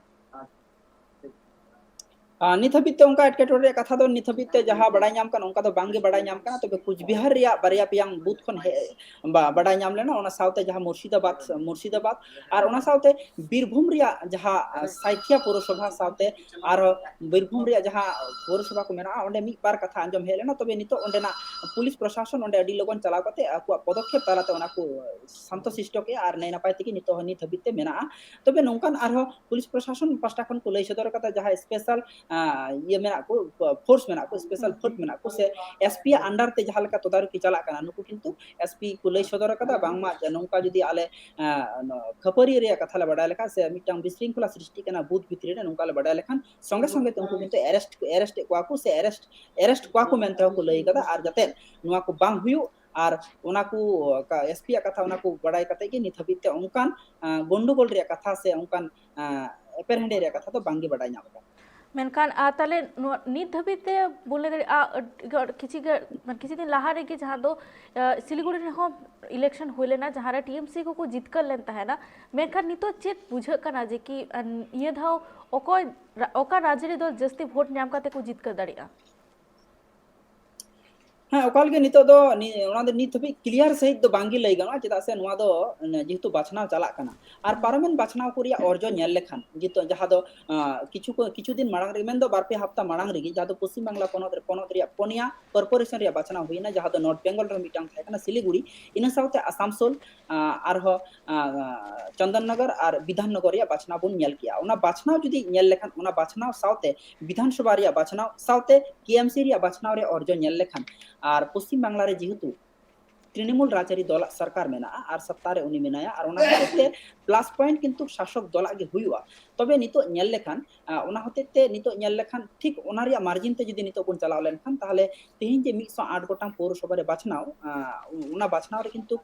ᱟᱨ ᱱᱤᱛ ᱦᱟᱹᱵᱤᱡ ᱛᱮ ᱚᱱᱠᱟ ᱮᱴᱠᱮᱴᱚᱬᱮ ᱨᱮᱭᱟᱜ ᱠᱟᱛᱷᱟ ᱫᱚ ᱱᱤᱛ ᱦᱟᱹᱵᱤᱡ ᱛᱮ ᱡᱟᱦᱟᱸ ᱵᱟᱲᱟᱭ ᱧᱟᱢ ᱠᱟᱱᱟ, ᱚᱱᱠᱟ ᱫᱚ ᱵᱟᱝ ᱜᱮ ᱵᱟᱲᱟᱭ ᱧᱟᱢ ᱠᱟᱱᱟ᱾ ᱛᱚᱵᱮ ᱠᱩᱪᱵᱤᱦᱟᱨ ᱨᱮᱭᱟᱜ ᱵᱟᱨᱭᱟ ᱯᱮᱭᱟᱝ ᱵᱩᱛᱷ ᱠᱷᱚᱱ ᱦᱮᱡ, ᱵᱟ-, ᱵᱟᱲᱟᱭ ᱧᱟᱢ ᱞᱮᱱᱟ, ᱚᱱᱟ ᱥᱟᱶᱛᱮ ᱡᱟᱦᱟᱸ ᱢᱩᱨᱥᱤᱫᱟᱵᱟᱫᱽ, ᱢᱩᱨᱥᱤᱫᱟᱵᱟᱫᱽ ᱟᱨ ᱚᱱᱟ ᱥᱟᱶᱛᱮ ᱵᱤᱨᱵᱷᱩᱢ ᱨᱮᱭᱟᱜ ᱡᱟᱦᱟᱸ, ᱟ, ᱥᱟᱭᱛᱷᱤᱭᱟ ᱯᱳᱣᱨᱚᱥᱚᱵᱷᱟ ᱥᱟᱶᱛᱮ ᱟᱨᱦᱚᱸ ᱵᱤᱨᱵᱷᱩᱢ ᱨᱮᱭᱟᱜ ᱡᱟᱦᱟᱸ ᱯᱳᱣᱨᱚᱥᱚᱵᱷᱟ ᱠᱚ ᱢᱮᱱᱟᱜᱼᱟ, ᱚᱸᱰᱮ ᱢᱤᱫ ᱵᱟᱨ ᱠᱟᱛᱷᱟ ᱟᱸᱡᱚᱢ ᱦᱮᱡ ᱞᱮᱱᱟ᱾ ᱛᱚᱵᱮ ᱱᱤᱛᱚᱜ ᱚᱸᱰᱮᱱᱟᱜ ᱯᱩᱞᱤᱥ ᱯᱨᱚᱥᱟᱥᱚᱱ ᱚᱸᱰᱮ ᱟᱹᱰᱤ ᱞᱚᱜᱚᱱ ᱪᱟᱞᱟᱣ ᱠᱟᱛᱮ ᱟᱠᱚᱣᱟᱜ ᱯᱚᱫᱚᱠᱷᱮᱯ ᱛᱟᱞᱟᱛᱮ ᱚᱱᱟ ᱠᱚ ᱥᱟᱱᱛᱚ ᱥᱤᱥᱴᱚ ᱠᱮᱜᱼᱟ ᱟᱨ ᱱᱟᱭ ᱱᱟᱯᱟᱭ ᱛᱮᱜᱮ ᱱᱤᱛᱚᱜ ᱦᱚᱸ, ᱱᱤᱛ ᱦᱟᱹᱵᱤᱡ ᱛᱮ ᱢᱮᱱᱟᱜᱼᱟ᱾ ᱛᱚᱵᱮ ᱱᱚᱝᱠᱟᱱ ᱟᱨᱦᱚᱸ ᱯᱩᱞᱤᱥ ᱯᱨᱚᱥᱟᱥᱚᱱ ᱯᱟᱦᱴᱟ ᱠᱷᱚᱱ ᱠᱚ ᱞᱟᱹᱭ ᱥᱚᱫᱚᱨ ᱠᱟᱫᱟ, ᱡᱟᱦᱟᱸ ᱥᱯᱮᱥᱟᱞ, ᱟ, ᱤᱭᱟᱹ ᱢᱮᱱᱟᱜ ᱠᱚ, ᱯᱷᱳᱨᱥ ᱢᱮᱱᱟᱜ ᱠᱚ, ᱥᱯᱮᱥᱟᱞ ᱯᱷᱳᱨᱥ ᱢᱮᱱᱟᱜ ᱠᱚ, ᱥᱮ ᱮᱥᱯᱤ ᱟᱜ ᱟᱱᱰᱟᱨ ᱛᱮ ᱡᱟᱦᱟᱸ ᱞᱮᱠᱟ ᱛᱚᱫᱟᱨᱚᱠᱤ ᱪᱟᱞᱟᱜ ᱠᱟᱱᱟ, ᱱᱩᱠᱩ ᱠᱤᱱᱛᱩ ᱮᱥᱯᱤ ᱠᱚ ᱞᱟᱹᱭ ᱥᱚᱫᱚᱨ ᱠᱟᱫᱟ, ᱵᱟᱝᱢᱟ ᱡᱮ ᱱᱚᱝᱠᱟ ᱡᱩᱫᱤ ᱟᱞᱮ, ᱟ, ᱱᱚᱣᱟ ᱠᱷᱟᱹᱯᱟᱹᱨᱤ ᱨᱮᱭᱟᱜ ᱠᱟᱛᱷᱟ ᱞᱮ ᱵᱟᱰᱟᱭ ᱞᱮᱠᱷᱟᱱ ᱥᱮ ᱢᱤᱫᱴᱟᱝ ᱵᱤᱥᱨᱤᱝᱠᱷᱚᱞᱟ ᱥᱨᱤᱥᱴᱤᱜ ᱠᱟᱱᱟ ᱵᱩᱛᱷ ᱵᱷᱤᱛᱨᱤ ᱨᱮ, ᱱᱚᱝᱠᱟ ᱞᱮ ᱵᱟᱰᱟᱭ ᱞᱮᱠᱷᱟᱱ ᱥᱚᱸᱜᱮ ᱥᱚᱸᱜᱮ ᱛᱮ ᱩᱱᱠᱩ ᱠᱤᱱᱛᱩ ᱮᱨᱮᱥᱴ, ᱮᱨᱮᱥᱴ ᱮᱫ ᱠᱚᱣᱟ ᱠᱚ ᱥᱮ ᱮᱨᱮᱥᱴ, ᱮᱨᱮᱥᱴ ᱠᱚᱣᱟ ᱠᱚ ᱢᱮᱱᱛᱮ ᱦᱚᱸ ᱠᱚ ᱞᱟᱹᱭ ᱠᱟᱫᱟ᱾ ᱟᱨ ᱡᱟᱛᱮ ᱱᱚᱣᱟ ᱠᱚ ᱵᱟᱝ ᱦᱩᱭᱩᱜ ᱟᱨ ᱚᱱᱟ ᱠᱚ, ᱠᱟ-, ᱮᱥᱯᱤ ᱟᱜ ᱠᱟᱛᱷᱟ, ᱚᱱᱟ ᱠᱚ ᱵᱟᱰᱟᱭ ᱠᱟᱛᱮ ᱜᱮ ᱱᱤᱛ ᱦᱟᱹᱵᱤᱡ ᱛᱮ ᱚᱱᱠᱟᱱ, ᱟ, ᱜᱚᱱᱰᱚᱜᱳᱞ ᱨᱮᱭᱟᱜ ᱠᱟᱛᱷᱟ ᱥᱮ ᱚᱱᱠᱟᱱ, ᱟ, ᱮᱯᱮᱨᱦᱮᱸᱰᱮ ᱨᱮᱭᱟᱜ ᱠᱟᱛᱷᱟ ᱫᱚ ᱵᱟᱝ ᱜᱮ ᱵᱟᱰᱟᱭ ᱧᱟᱢ ᱟᱠᱟᱱᱟ᱾ ᱢᱮᱱᱠᱷᱟᱱ, ᱟ, ᱛᱟᱦᱞᱮ ᱱᱚᱣᱟ ᱱᱤᱛ ᱫᱷᱟᱹᱵᱤᱡ ᱛᱮ ᱵᱚᱱ ᱞᱟᱹᱭ ᱫᱟᱲᱮᱭᱟᱜᱼᱟ, ᱟᱹᱰᱤ ᱜᱟᱱ, ᱠᱤᱪᱷᱤ ᱜᱟ-, ᱢᱟᱱᱮ ᱠᱤᱪᱷᱩ ᱫᱤᱱ ᱞᱟᱦᱟ ᱨᱮᱜᱮ ᱡᱟᱦᱟᱸ ᱫᱚ, ᱟ, ᱥᱤᱞᱤᱜᱩᱲᱤ ᱨᱮᱦᱚᱸ ᱤᱞᱮᱠᱥᱚᱱ ᱦᱩᱭ ᱞᱮᱱᱟ, ᱡᱟᱦᱟᱸ ᱨᱮ ᱴᱤ ᱮᱢ ᱥᱤ ᱠᱚᱠᱚ ᱡᱤᱛᱠᱟᱹᱨ ᱞᱮᱱ ᱛᱟᱦᱮᱱᱟ᱾ ᱢᱮᱱᱠᱷᱟᱱ ᱱᱤᱛᱚᱜ ᱪᱮᱫ ᱵᱩᱡᱷᱟᱹᱜ ᱠᱟᱱᱟ ᱡᱮ ᱠᱤ, ᱟ, ᱱᱤᱭᱟᱹ ᱫᱷᱟᱣ ᱚᱠᱚᱭ ᱨᱟ-, ᱚᱠᱟ ᱨᱟᱡᱽ ᱨᱮᱫᱚ ᱡᱟᱹᱥᱛᱤ ᱵᱷᱳᱴ ᱧᱟᱢ ᱠᱟᱛᱮ ᱠᱚ ᱡᱤᱛᱠᱟᱹᱨ ᱫᱟᱲᱮᱭᱟᱜᱼᱟ? ᱦᱮᱸ, ᱚᱠᱟ ᱞᱟᱹᱜᱤᱫ ᱱᱤᱛᱚᱜ ᱫᱚ ᱱᱤ-, ᱚᱱᱟ ᱫᱚ ᱱᱤᱛ ᱫᱷᱟᱹᱵᱤᱡ clear ᱥᱟᱺᱦᱤᱡ ᱫᱚ ᱵᱟᱝᱜᱮ ᱞᱟᱹᱭ ᱜᱟᱱᱚᱜᱼᱟ, ᱪᱮᱫᱟᱜ ᱥᱮ ᱱᱚᱣᱟ ᱫᱚ, ᱮ, ᱡᱮᱦᱮᱛᱩ ᱵᱟᱪᱷᱱᱟᱣ ᱪᱟᱞᱟᱜ ᱠᱟᱱᱟ᱾ ᱟᱨ ᱯᱟᱨᱚᱢᱮᱱ ᱵᱟᱪᱷᱱᱟᱣ ᱠᱚ ᱨᱮᱭᱟᱜ ᱚᱨᱡᱚ ᱧᱮᱞ ᱞᱮᱠᱷᱟᱱ, ᱡᱮᱦᱮᱛᱩ ᱡᱟᱦᱟᱸ ᱫᱚ, ᱟ, ᱠᱤᱪᱷᱩ ᱠᱚ, ᱠᱤᱪᱷᱩ ᱫᱤᱱ ᱢᱟᱲᱟᱝ ᱨᱮ, ᱢᱮᱱᱫᱚ ᱵᱟᱨ ᱯᱮ ᱦᱟᱯᱛᱟ ᱢᱟᱲᱟᱝ ᱨᱮᱜᱮ, ᱡᱟᱦᱟᱸ ᱫᱚ ᱯᱚᱥᱪᱤᱢ ᱵᱟᱝᱞᱟ ᱯᱚᱱᱚᱛ ᱨᱮ, ᱯᱚᱱᱚᱛ ᱨᱮᱭᱟᱜ ᱯᱚᱱᱭᱟ corporation ᱨᱮᱭᱟᱜ ᱵᱟᱪᱷᱱᱟᱣ ᱦᱩᱭᱱᱟ, ᱡᱟᱦᱟᱸ ᱫᱚ North Bengal ᱨᱮᱦᱚᱸ ᱢᱤᱫᱴᱟᱝ ᱛᱟᱦᱮᱸ ᱠᱟᱱᱟ, ᱥᱤᱞᱤᱜᱩᱲᱤ, ᱤᱱᱟᱹ ᱥᱟᱶᱛᱮ ᱟᱥᱟᱱᱥᱳᱞ, ᱟ, ᱟᱨᱦᱚᱸ, ᱟ, ᱪᱚᱱᱫᱚᱱ ᱱᱚᱜᱚᱨ ᱟᱨ ᱵᱤᱫᱷᱟᱱ ᱱᱚᱜᱚᱨ ᱨᱮᱭᱟᱜ ᱵᱟᱪᱷᱱᱟᱣ ᱵᱚᱱ ᱧᱮᱞ ᱠᱮᱜᱼᱟ᱾ ᱚᱱᱟ ᱵᱟᱪᱷᱱᱟᱣ ᱡᱩᱫᱤ ᱧᱮᱞ ᱞᱮᱠᱷᱟᱱ, ᱚᱱᱟ ᱵᱟᱪᱷᱱᱟᱣ ᱥᱟᱶᱛᱮ ᱵᱤᱫᱷᱟᱱ ᱥᱚᱵᱷᱟ ᱨᱮᱭᱟᱜ ᱵᱟᱪᱷᱱᱟᱣ ᱥᱟᱶᱛᱮ ᱠᱮ ᱮᱢ ᱥᱤ ᱨᱮᱭᱟᱜ ᱵᱟᱪᱷᱱᱟᱣ ᱨᱮᱭᱟᱜ ᱚᱨᱡᱚ ᱧᱮᱞ ᱞᱮᱠᱷᱟᱱ, ᱟᱨ ᱯᱚᱥᱪᱤᱢ ᱵᱟᱝᱞᱟ ᱨᱮ ᱡᱮᱦᱮᱛᱩ ᱛᱨᱤᱱᱢᱩᱞ ᱨᱟᱡᱽᱟᱹᱨᱤ ᱫᱚᱞᱟᱜ ᱥᱚᱨᱠᱟᱨ ᱢᱮᱱᱟᱜᱼᱟ ᱟᱨ ᱥᱚᱛᱛᱟ ᱨᱮ ᱩᱱᱤ ᱢᱮᱱᱟᱭᱟ, ᱟᱨ ᱚᱱᱟ ᱦᱚᱛᱮᱡ ᱛᱮ plus point ᱠᱤᱱᱛᱩ ᱥᱟᱥᱚᱠ ᱫᱚᱞᱟᱜ ᱜᱮ ᱦᱩᱭᱩᱜᱼᱟ᱾ ᱛᱚᱵᱮ ᱱᱤᱛᱚᱜ ᱧᱮᱞ ᱞᱮᱠᱷᱟᱱ, ᱟ, ᱚᱱᱟ ᱦᱚᱛᱮᱡ ᱛᱮ ᱱᱤᱛᱚᱜ ᱧᱮᱞ ᱞᱮᱠᱷᱟᱱ ᱴᱷᱤᱠ ᱚᱱᱟ ᱨᱮᱭᱟᱜ margin ᱛᱮ ᱡᱩᱫᱤ ᱱᱤᱛᱚᱜ ᱵᱚᱱ ᱪᱟᱞᱟᱣ ᱞᱮᱱᱠᱷᱟᱱ, ᱛᱟᱦᱚᱞᱮ ᱛᱮᱦᱮᱧ ᱡᱮ ᱢᱤᱫᱥᱚ ᱟᱴ ᱜᱚᱴᱟᱝ ᱯᱳᱣᱨᱚᱥᱚᱵᱷᱟ ᱨᱮ ᱵᱟᱪᱷᱱᱟᱣ, ᱟ, ᱚᱱᱟ ᱵᱟᱪᱷᱱᱟᱣ ᱨᱮ ᱠᱤᱱᱛᱩ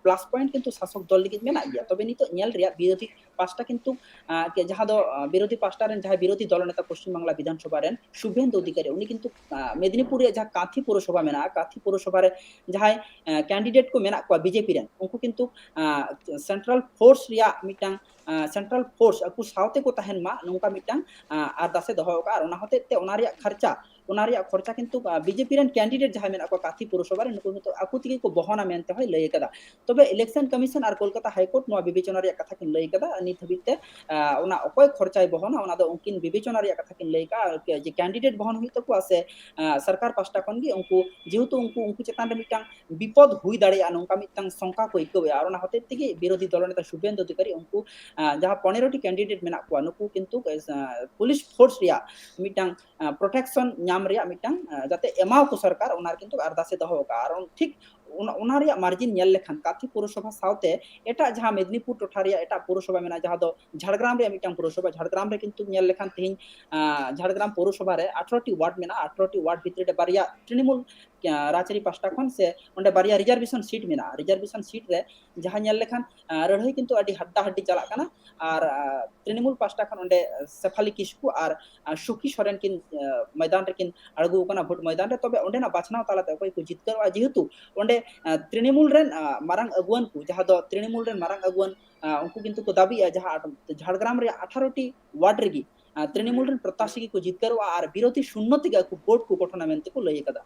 plus point ᱠᱤᱱᱛᱩ ᱥᱟᱥᱚᱠ ᱫᱚᱞ ᱞᱟᱹᱜᱤᱫ ᱢᱮᱱᱟᱜ ᱜᱮᱭᱟ᱾ ᱛᱚᱵᱮ ᱱᱤᱛᱚᱜ ᱧᱮᱞ ᱨᱮᱭᱟᱜ ᱵᱤᱨᱳᱫᱷᱤ ᱯᱟᱥᱴᱟ ᱠᱤᱱᱛᱩ, ᱟ, ᱠᱮ-, ᱡᱟᱦᱟᱸ ᱫᱚ, ᱟ, ᱵᱤᱨᱳᱫᱷᱤ ᱯᱟᱥᱴᱟ ᱨᱮᱱ ᱡᱟᱦᱟᱸᱭ ᱵᱤᱨᱳᱫᱷᱤ ᱫᱚᱞ ᱱᱮᱛᱟ ᱯᱚᱥᱪᱤᱢ ᱵᱟᱝᱞᱟ ᱵᱤᱫᱷᱟᱱ ᱥᱚᱵᱷᱟ ᱨᱮᱱ ᱥᱩᱵᱷᱮᱱᱫᱩ ᱚᱫᱷᱤᱠᱟᱨᱤ, ᱩᱱᱤ ᱠᱤᱱᱛᱩ, ᱟ, ᱢᱮᱫᱽᱱᱤᱯᱩᱨ ᱨᱮᱭᱟᱜ ᱡᱟᱦᱟᱸ ᱠᱟᱸᱛᱷᱤ ᱯᱳᱣᱨᱚᱥᱚᱵᱷᱟ ᱢᱮᱱᱟᱜᱼᱟ, ᱠᱟᱸᱛᱷᱤ ᱯᱳᱣᱨᱚᱥᱚᱵᱷᱟ ᱨᱮ ᱡᱟᱦᱟᱸᱭ, ᱟ, candidate ᱠᱚ ᱢᱮᱱᱟᱜ ᱠᱚᱣᱟ ᱵᱤᱡᱮᱯᱤ ᱨᱮᱱ, ᱩᱱᱠᱩ ᱠᱤᱱᱛᱩ, ᱟ, central force ᱨᱮᱭᱟᱜ ᱢᱤᱫᱴᱟᱝ, ᱟ, central force ᱟᱠᱚ ᱥᱟᱶᱛᱮ ᱠᱚ ᱛᱟᱦᱮᱱ ᱢᱟ, ᱱᱚᱝᱠᱟ ᱢᱤᱫᱴᱟᱝ, ᱟ, ᱟᱨᱫᱟᱥ ᱮ ᱫᱚᱦᱚ ᱟᱠᱟᱫᱼᱟ᱾ ᱟᱨ ᱚᱱᱟ ᱦᱚᱛᱮᱡ ᱛᱮ ᱚᱱᱟ ᱨᱮᱭᱟᱜ ᱠᱷᱚᱨᱪᱟ, ᱚᱱᱟ ᱨᱮᱭᱟᱜ ᱠᱷᱚᱨᱪᱟ ᱠᱤᱱᱛᱩ, ᱟ, ᱵᱤᱡᱮᱯᱤ ᱨᱮᱱ candidate ᱡᱟᱦᱟᱸᱭ ᱢᱮᱱᱟᱜ ᱠᱚᱣᱟ ᱠᱟᱸᱛᱷᱤ ᱯᱳᱣᱨᱚᱥᱚᱵᱷᱟ ᱨᱮ, ᱱᱩᱠᱩ ᱠᱤᱱᱛᱩ ᱟᱠᱚ ᱛᱮᱜᱮ ᱠᱚ ᱵᱚᱦᱚᱱᱟ ᱢᱮᱱᱛᱮ ᱦᱚᱸᱭ ᱞᱟᱹᱭ ᱟᱠᱟᱫᱟ᱾ ᱛᱚᱵᱮ election commission ᱟᱨ ᱠᱳᱞᱠᱟᱛᱟ high court ᱱᱚᱣᱟ ᱵᱤᱵᱮᱪᱚᱱᱟ ᱨᱮᱭᱟᱜ ᱠᱟᱛᱷᱟ ᱠᱤᱱ ᱞᱟᱹᱭ ᱟᱠᱟᱫᱟ᱾ ᱱᱤᱛ ᱦᱟᱹᱵᱤᱡ ᱛᱮ, ᱟ, ᱚᱱᱟ ᱚᱠᱚᱭ ᱠᱷᱚᱨᱪᱟᱭ ᱵᱚᱦᱚᱱᱟ, ᱚᱱᱟ ᱫᱚ ᱩᱱᱠᱤᱱ ᱵᱤᱵᱮᱪᱚᱱᱟ ᱨᱮᱭᱟᱜ ᱠᱟᱛᱷᱟ ᱠᱤᱱ ᱞᱟᱹᱭ ᱟᱠᱟᱫᱟ, ᱡᱮ candidate ᱵᱚᱦᱚᱱ ᱦᱩᱭᱩᱜ ᱛᱟᱠᱚᱣᱟ ᱥᱮ, ᱟ, ᱥᱚᱨᱠᱟᱨ ᱯᱟᱥᱴᱟ ᱠᱷᱚᱱ ᱜᱮ ᱩᱱᱠᱩ, ᱡᱮᱦᱮᱛᱩ ᱩᱱᱠᱩ, ᱩᱱᱠᱩ ᱪᱮᱛᱟᱱ ᱨᱮ ᱢᱤᱫᱴᱟᱝ ᱵᱤᱯᱚᱫ ᱦᱩᱭ ᱫᱟᱲᱮᱭᱟᱜᱼᱟ, ᱱᱚᱝᱠᱟ ᱢᱤᱫᱴᱟᱝ ᱥᱚᱝᱠᱟ ᱠᱚ ᱟᱹᱭᱠᱟᱹᱣᱮᱫᱼᱟ᱾ ᱟᱨ ᱚᱱᱟ ᱦᱚᱛᱮᱡ ᱛᱮᱜᱮ ᱵᱤᱨᱳᱫᱷᱤ ᱫᱚᱞ ᱱᱮᱛᱟ ᱥᱩᱵᱷᱮᱱᱫᱩ ᱚᱫᱷᱤᱠᱟᱨᱤ ᱩᱱᱠᱩ, ᱟ, ᱡᱟᱦᱟᱸ ᱯᱚᱱᱮᱨᱚ ᱴᱤ candidate ᱢᱮᱱᱟᱜ ᱠᱚᱣᱟ, ᱱᱩᱠᱩ ᱠᱤᱱᱛᱩ, ᱟ, police force ᱨᱮᱭᱟᱜ ᱢᱤᱫᱴᱟᱝ, ᱟ, protection ᱧᱟᱢ ᱨᱮᱭᱟᱜ ᱢᱤᱫᱴᱟᱝ, ᱟ, ᱡᱟᱛᱮ ᱮᱢᱟᱣ ᱠᱚ ᱥᱚᱨᱠᱟᱨ, ᱚᱱᱟ ᱨᱮ ᱠᱤᱱᱛᱩ ᱟᱨᱫᱟᱥ ᱮ ᱫᱚᱦᱚ ᱟᱠᱟᱫᱼᱟ᱾ ᱟᱨ ᱩᱱ ᱴᱷᱤᱠ ᱚᱱᱟ, ᱚᱱᱟ ᱨᱮᱭᱟᱜ margin ᱧᱮᱞ ᱞᱮᱠᱷᱟᱱ ᱠᱟᱸᱛᱷᱤ ᱯᱳᱣᱨᱚᱥᱚᱵᱷᱟ ᱥᱟᱶᱛᱮ ᱮᱴᱟᱜ ᱡᱟᱦᱟᱸ ᱢᱮᱫᱽᱱᱤᱯᱩᱨ ᱴᱚᱴᱷᱟ ᱨᱮᱭᱟᱜ ᱮᱴᱟᱜ ᱯᱳᱣᱨᱚᱥᱚᱵᱷᱟ ᱢᱮᱱᱟᱜᱼᱟ, ᱡᱟᱦᱟᱸ ᱫᱚ ᱡᱷᱟᱲᱜᱨᱟᱢ ᱨᱮᱭᱟᱜ ᱢᱤᱫᱴᱟᱝ ᱯᱳᱣᱨᱚᱥᱚᱵᱷᱟ, ᱡᱷᱟᱲᱜᱨᱟᱢ ᱨᱮ ᱠᱤᱱᱛᱩ ᱧᱮᱞ ᱞᱮᱠᱷᱟᱱ ᱛᱮᱦᱮᱧ, ᱟ, ᱡᱷᱟᱲᱜᱨᱟᱢ ᱯᱳᱣᱨᱚᱥᱚᱵᱷᱟ ᱨᱮ ᱟᱴᱷᱨᱚ ᱴᱤ ward ᱢᱮᱱᱟᱜᱼᱟ, ᱟᱴᱷᱨᱚ ᱴᱤ ward ᱵᱷᱤᱛᱨᱤ ᱨᱮ ᱵᱟᱨᱭᱟ ᱛᱨᱤᱱᱢᱩᱞ, ᱟ, ᱨᱟᱡᱽᱟᱹᱨᱤ ᱯᱟᱥᱴᱟ ᱠᱷᱚᱱ ᱥᱮ ᱚᱸᱰᱮ ᱵᱟᱨᱭᱟ reservation seat ᱢᱮᱱᱟᱜᱼᱟ᱾ Reservation seat ᱨᱮ ᱡᱟᱦᱟᱸ ᱧᱮᱞ ᱞᱮᱠᱷᱟᱱ, ᱟ, ᱞᱟᱹᱲᱦᱟᱹᱭ ᱠᱤᱱᱛᱩ ᱟᱹᱰᱤ ᱦᱟᱰᱰᱟ ᱦᱟᱰᱰᱤ ᱪᱟᱞᱟᱜ ᱠᱟᱱᱟ᱾ ᱟᱨ, ᱟ, ᱛᱨᱤᱱᱢᱩᱞ ᱯᱟᱥᱴᱟ ᱠᱷᱚᱱ ᱚᱸᱰᱮ ᱥᱮᱯᱷᱟᱞᱤ ᱠᱤᱥᱠᱩ ᱟᱨ, ᱟ, ᱥᱩᱠᱷᱤ ᱥᱚᱨᱮᱱ ᱠᱤᱱ, ᱟ, ᱢᱚᱭᱫᱟᱱ ᱨᱮᱠᱤᱱ ᱟᱬᱜᱚ ᱟᱠᱟᱱᱟ ᱵᱷᱳᱴ ᱢᱚᱭᱫᱟᱱ ᱨᱮ᱾ ᱛᱚᱵᱮ ᱚᱸᱰᱮᱱᱟᱜ ᱵᱟᱪᱷᱱᱟᱣ ᱛᱟᱞᱟᱛᱮ ᱚᱠᱚᱭ ᱠᱚ ᱡᱤᱛᱠᱟᱹᱨᱚᱜᱼᱟ, ᱡᱮᱦᱮᱛᱩ ᱚᱸᱰᱮ, ᱟ, ᱛᱨᱤᱱᱢᱩᱞ ᱨᱮᱱ, ᱟ, ᱢᱟᱨᱟᱝ ᱟᱹᱜᱩᱣᱟᱹᱱ ᱠᱚ, ᱡᱟᱦᱟᱸ ᱫᱚ ᱛᱨᱤᱱᱢᱩᱞ ᱨᱮᱱ ᱢᱟᱨᱟᱝ ᱟᱹᱜᱩᱣᱟᱹᱱ, ᱟ, ᱩᱱᱠᱩ ᱠᱤᱱᱛᱩ ᱠᱚ ᱫᱟᱹᱵᱤᱭᱮᱫᱼᱟ, ᱡᱟᱦᱟᱸ ᱡᱷᱟᱲᱜᱨᱟᱢ ᱨᱮᱭᱟᱜ ᱟᱴᱷᱟᱨᱚ ᱴᱤ ward ᱨᱮᱜᱮ, ᱟ, ᱛᱨᱤᱱᱢᱩᱞ ᱨᱮᱱ ᱯᱨᱚᱛᱛᱟᱥᱤ ᱜᱮᱠᱚ ᱡᱤᱛᱠᱟᱹᱨᱚᱜᱼᱟ ᱟᱨ ᱵᱤᱨᱳᱫᱷᱤ ᱥᱩᱱᱱᱚ ᱛᱮᱜᱮ ᱟᱠᱚ ᱵᱷᱳᱴ ᱠᱚ ᱜᱚᱴᱷᱚᱱᱟ ᱢᱮᱱᱛᱮ ᱠᱚ ᱞᱟᱹᱭ ᱟᱠᱟᱫᱟ᱾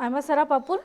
ᱟᱭᱢᱟ ᱥᱟᱨᱦᱟᱣ ᱯᱟᱯᱩᱞ᱾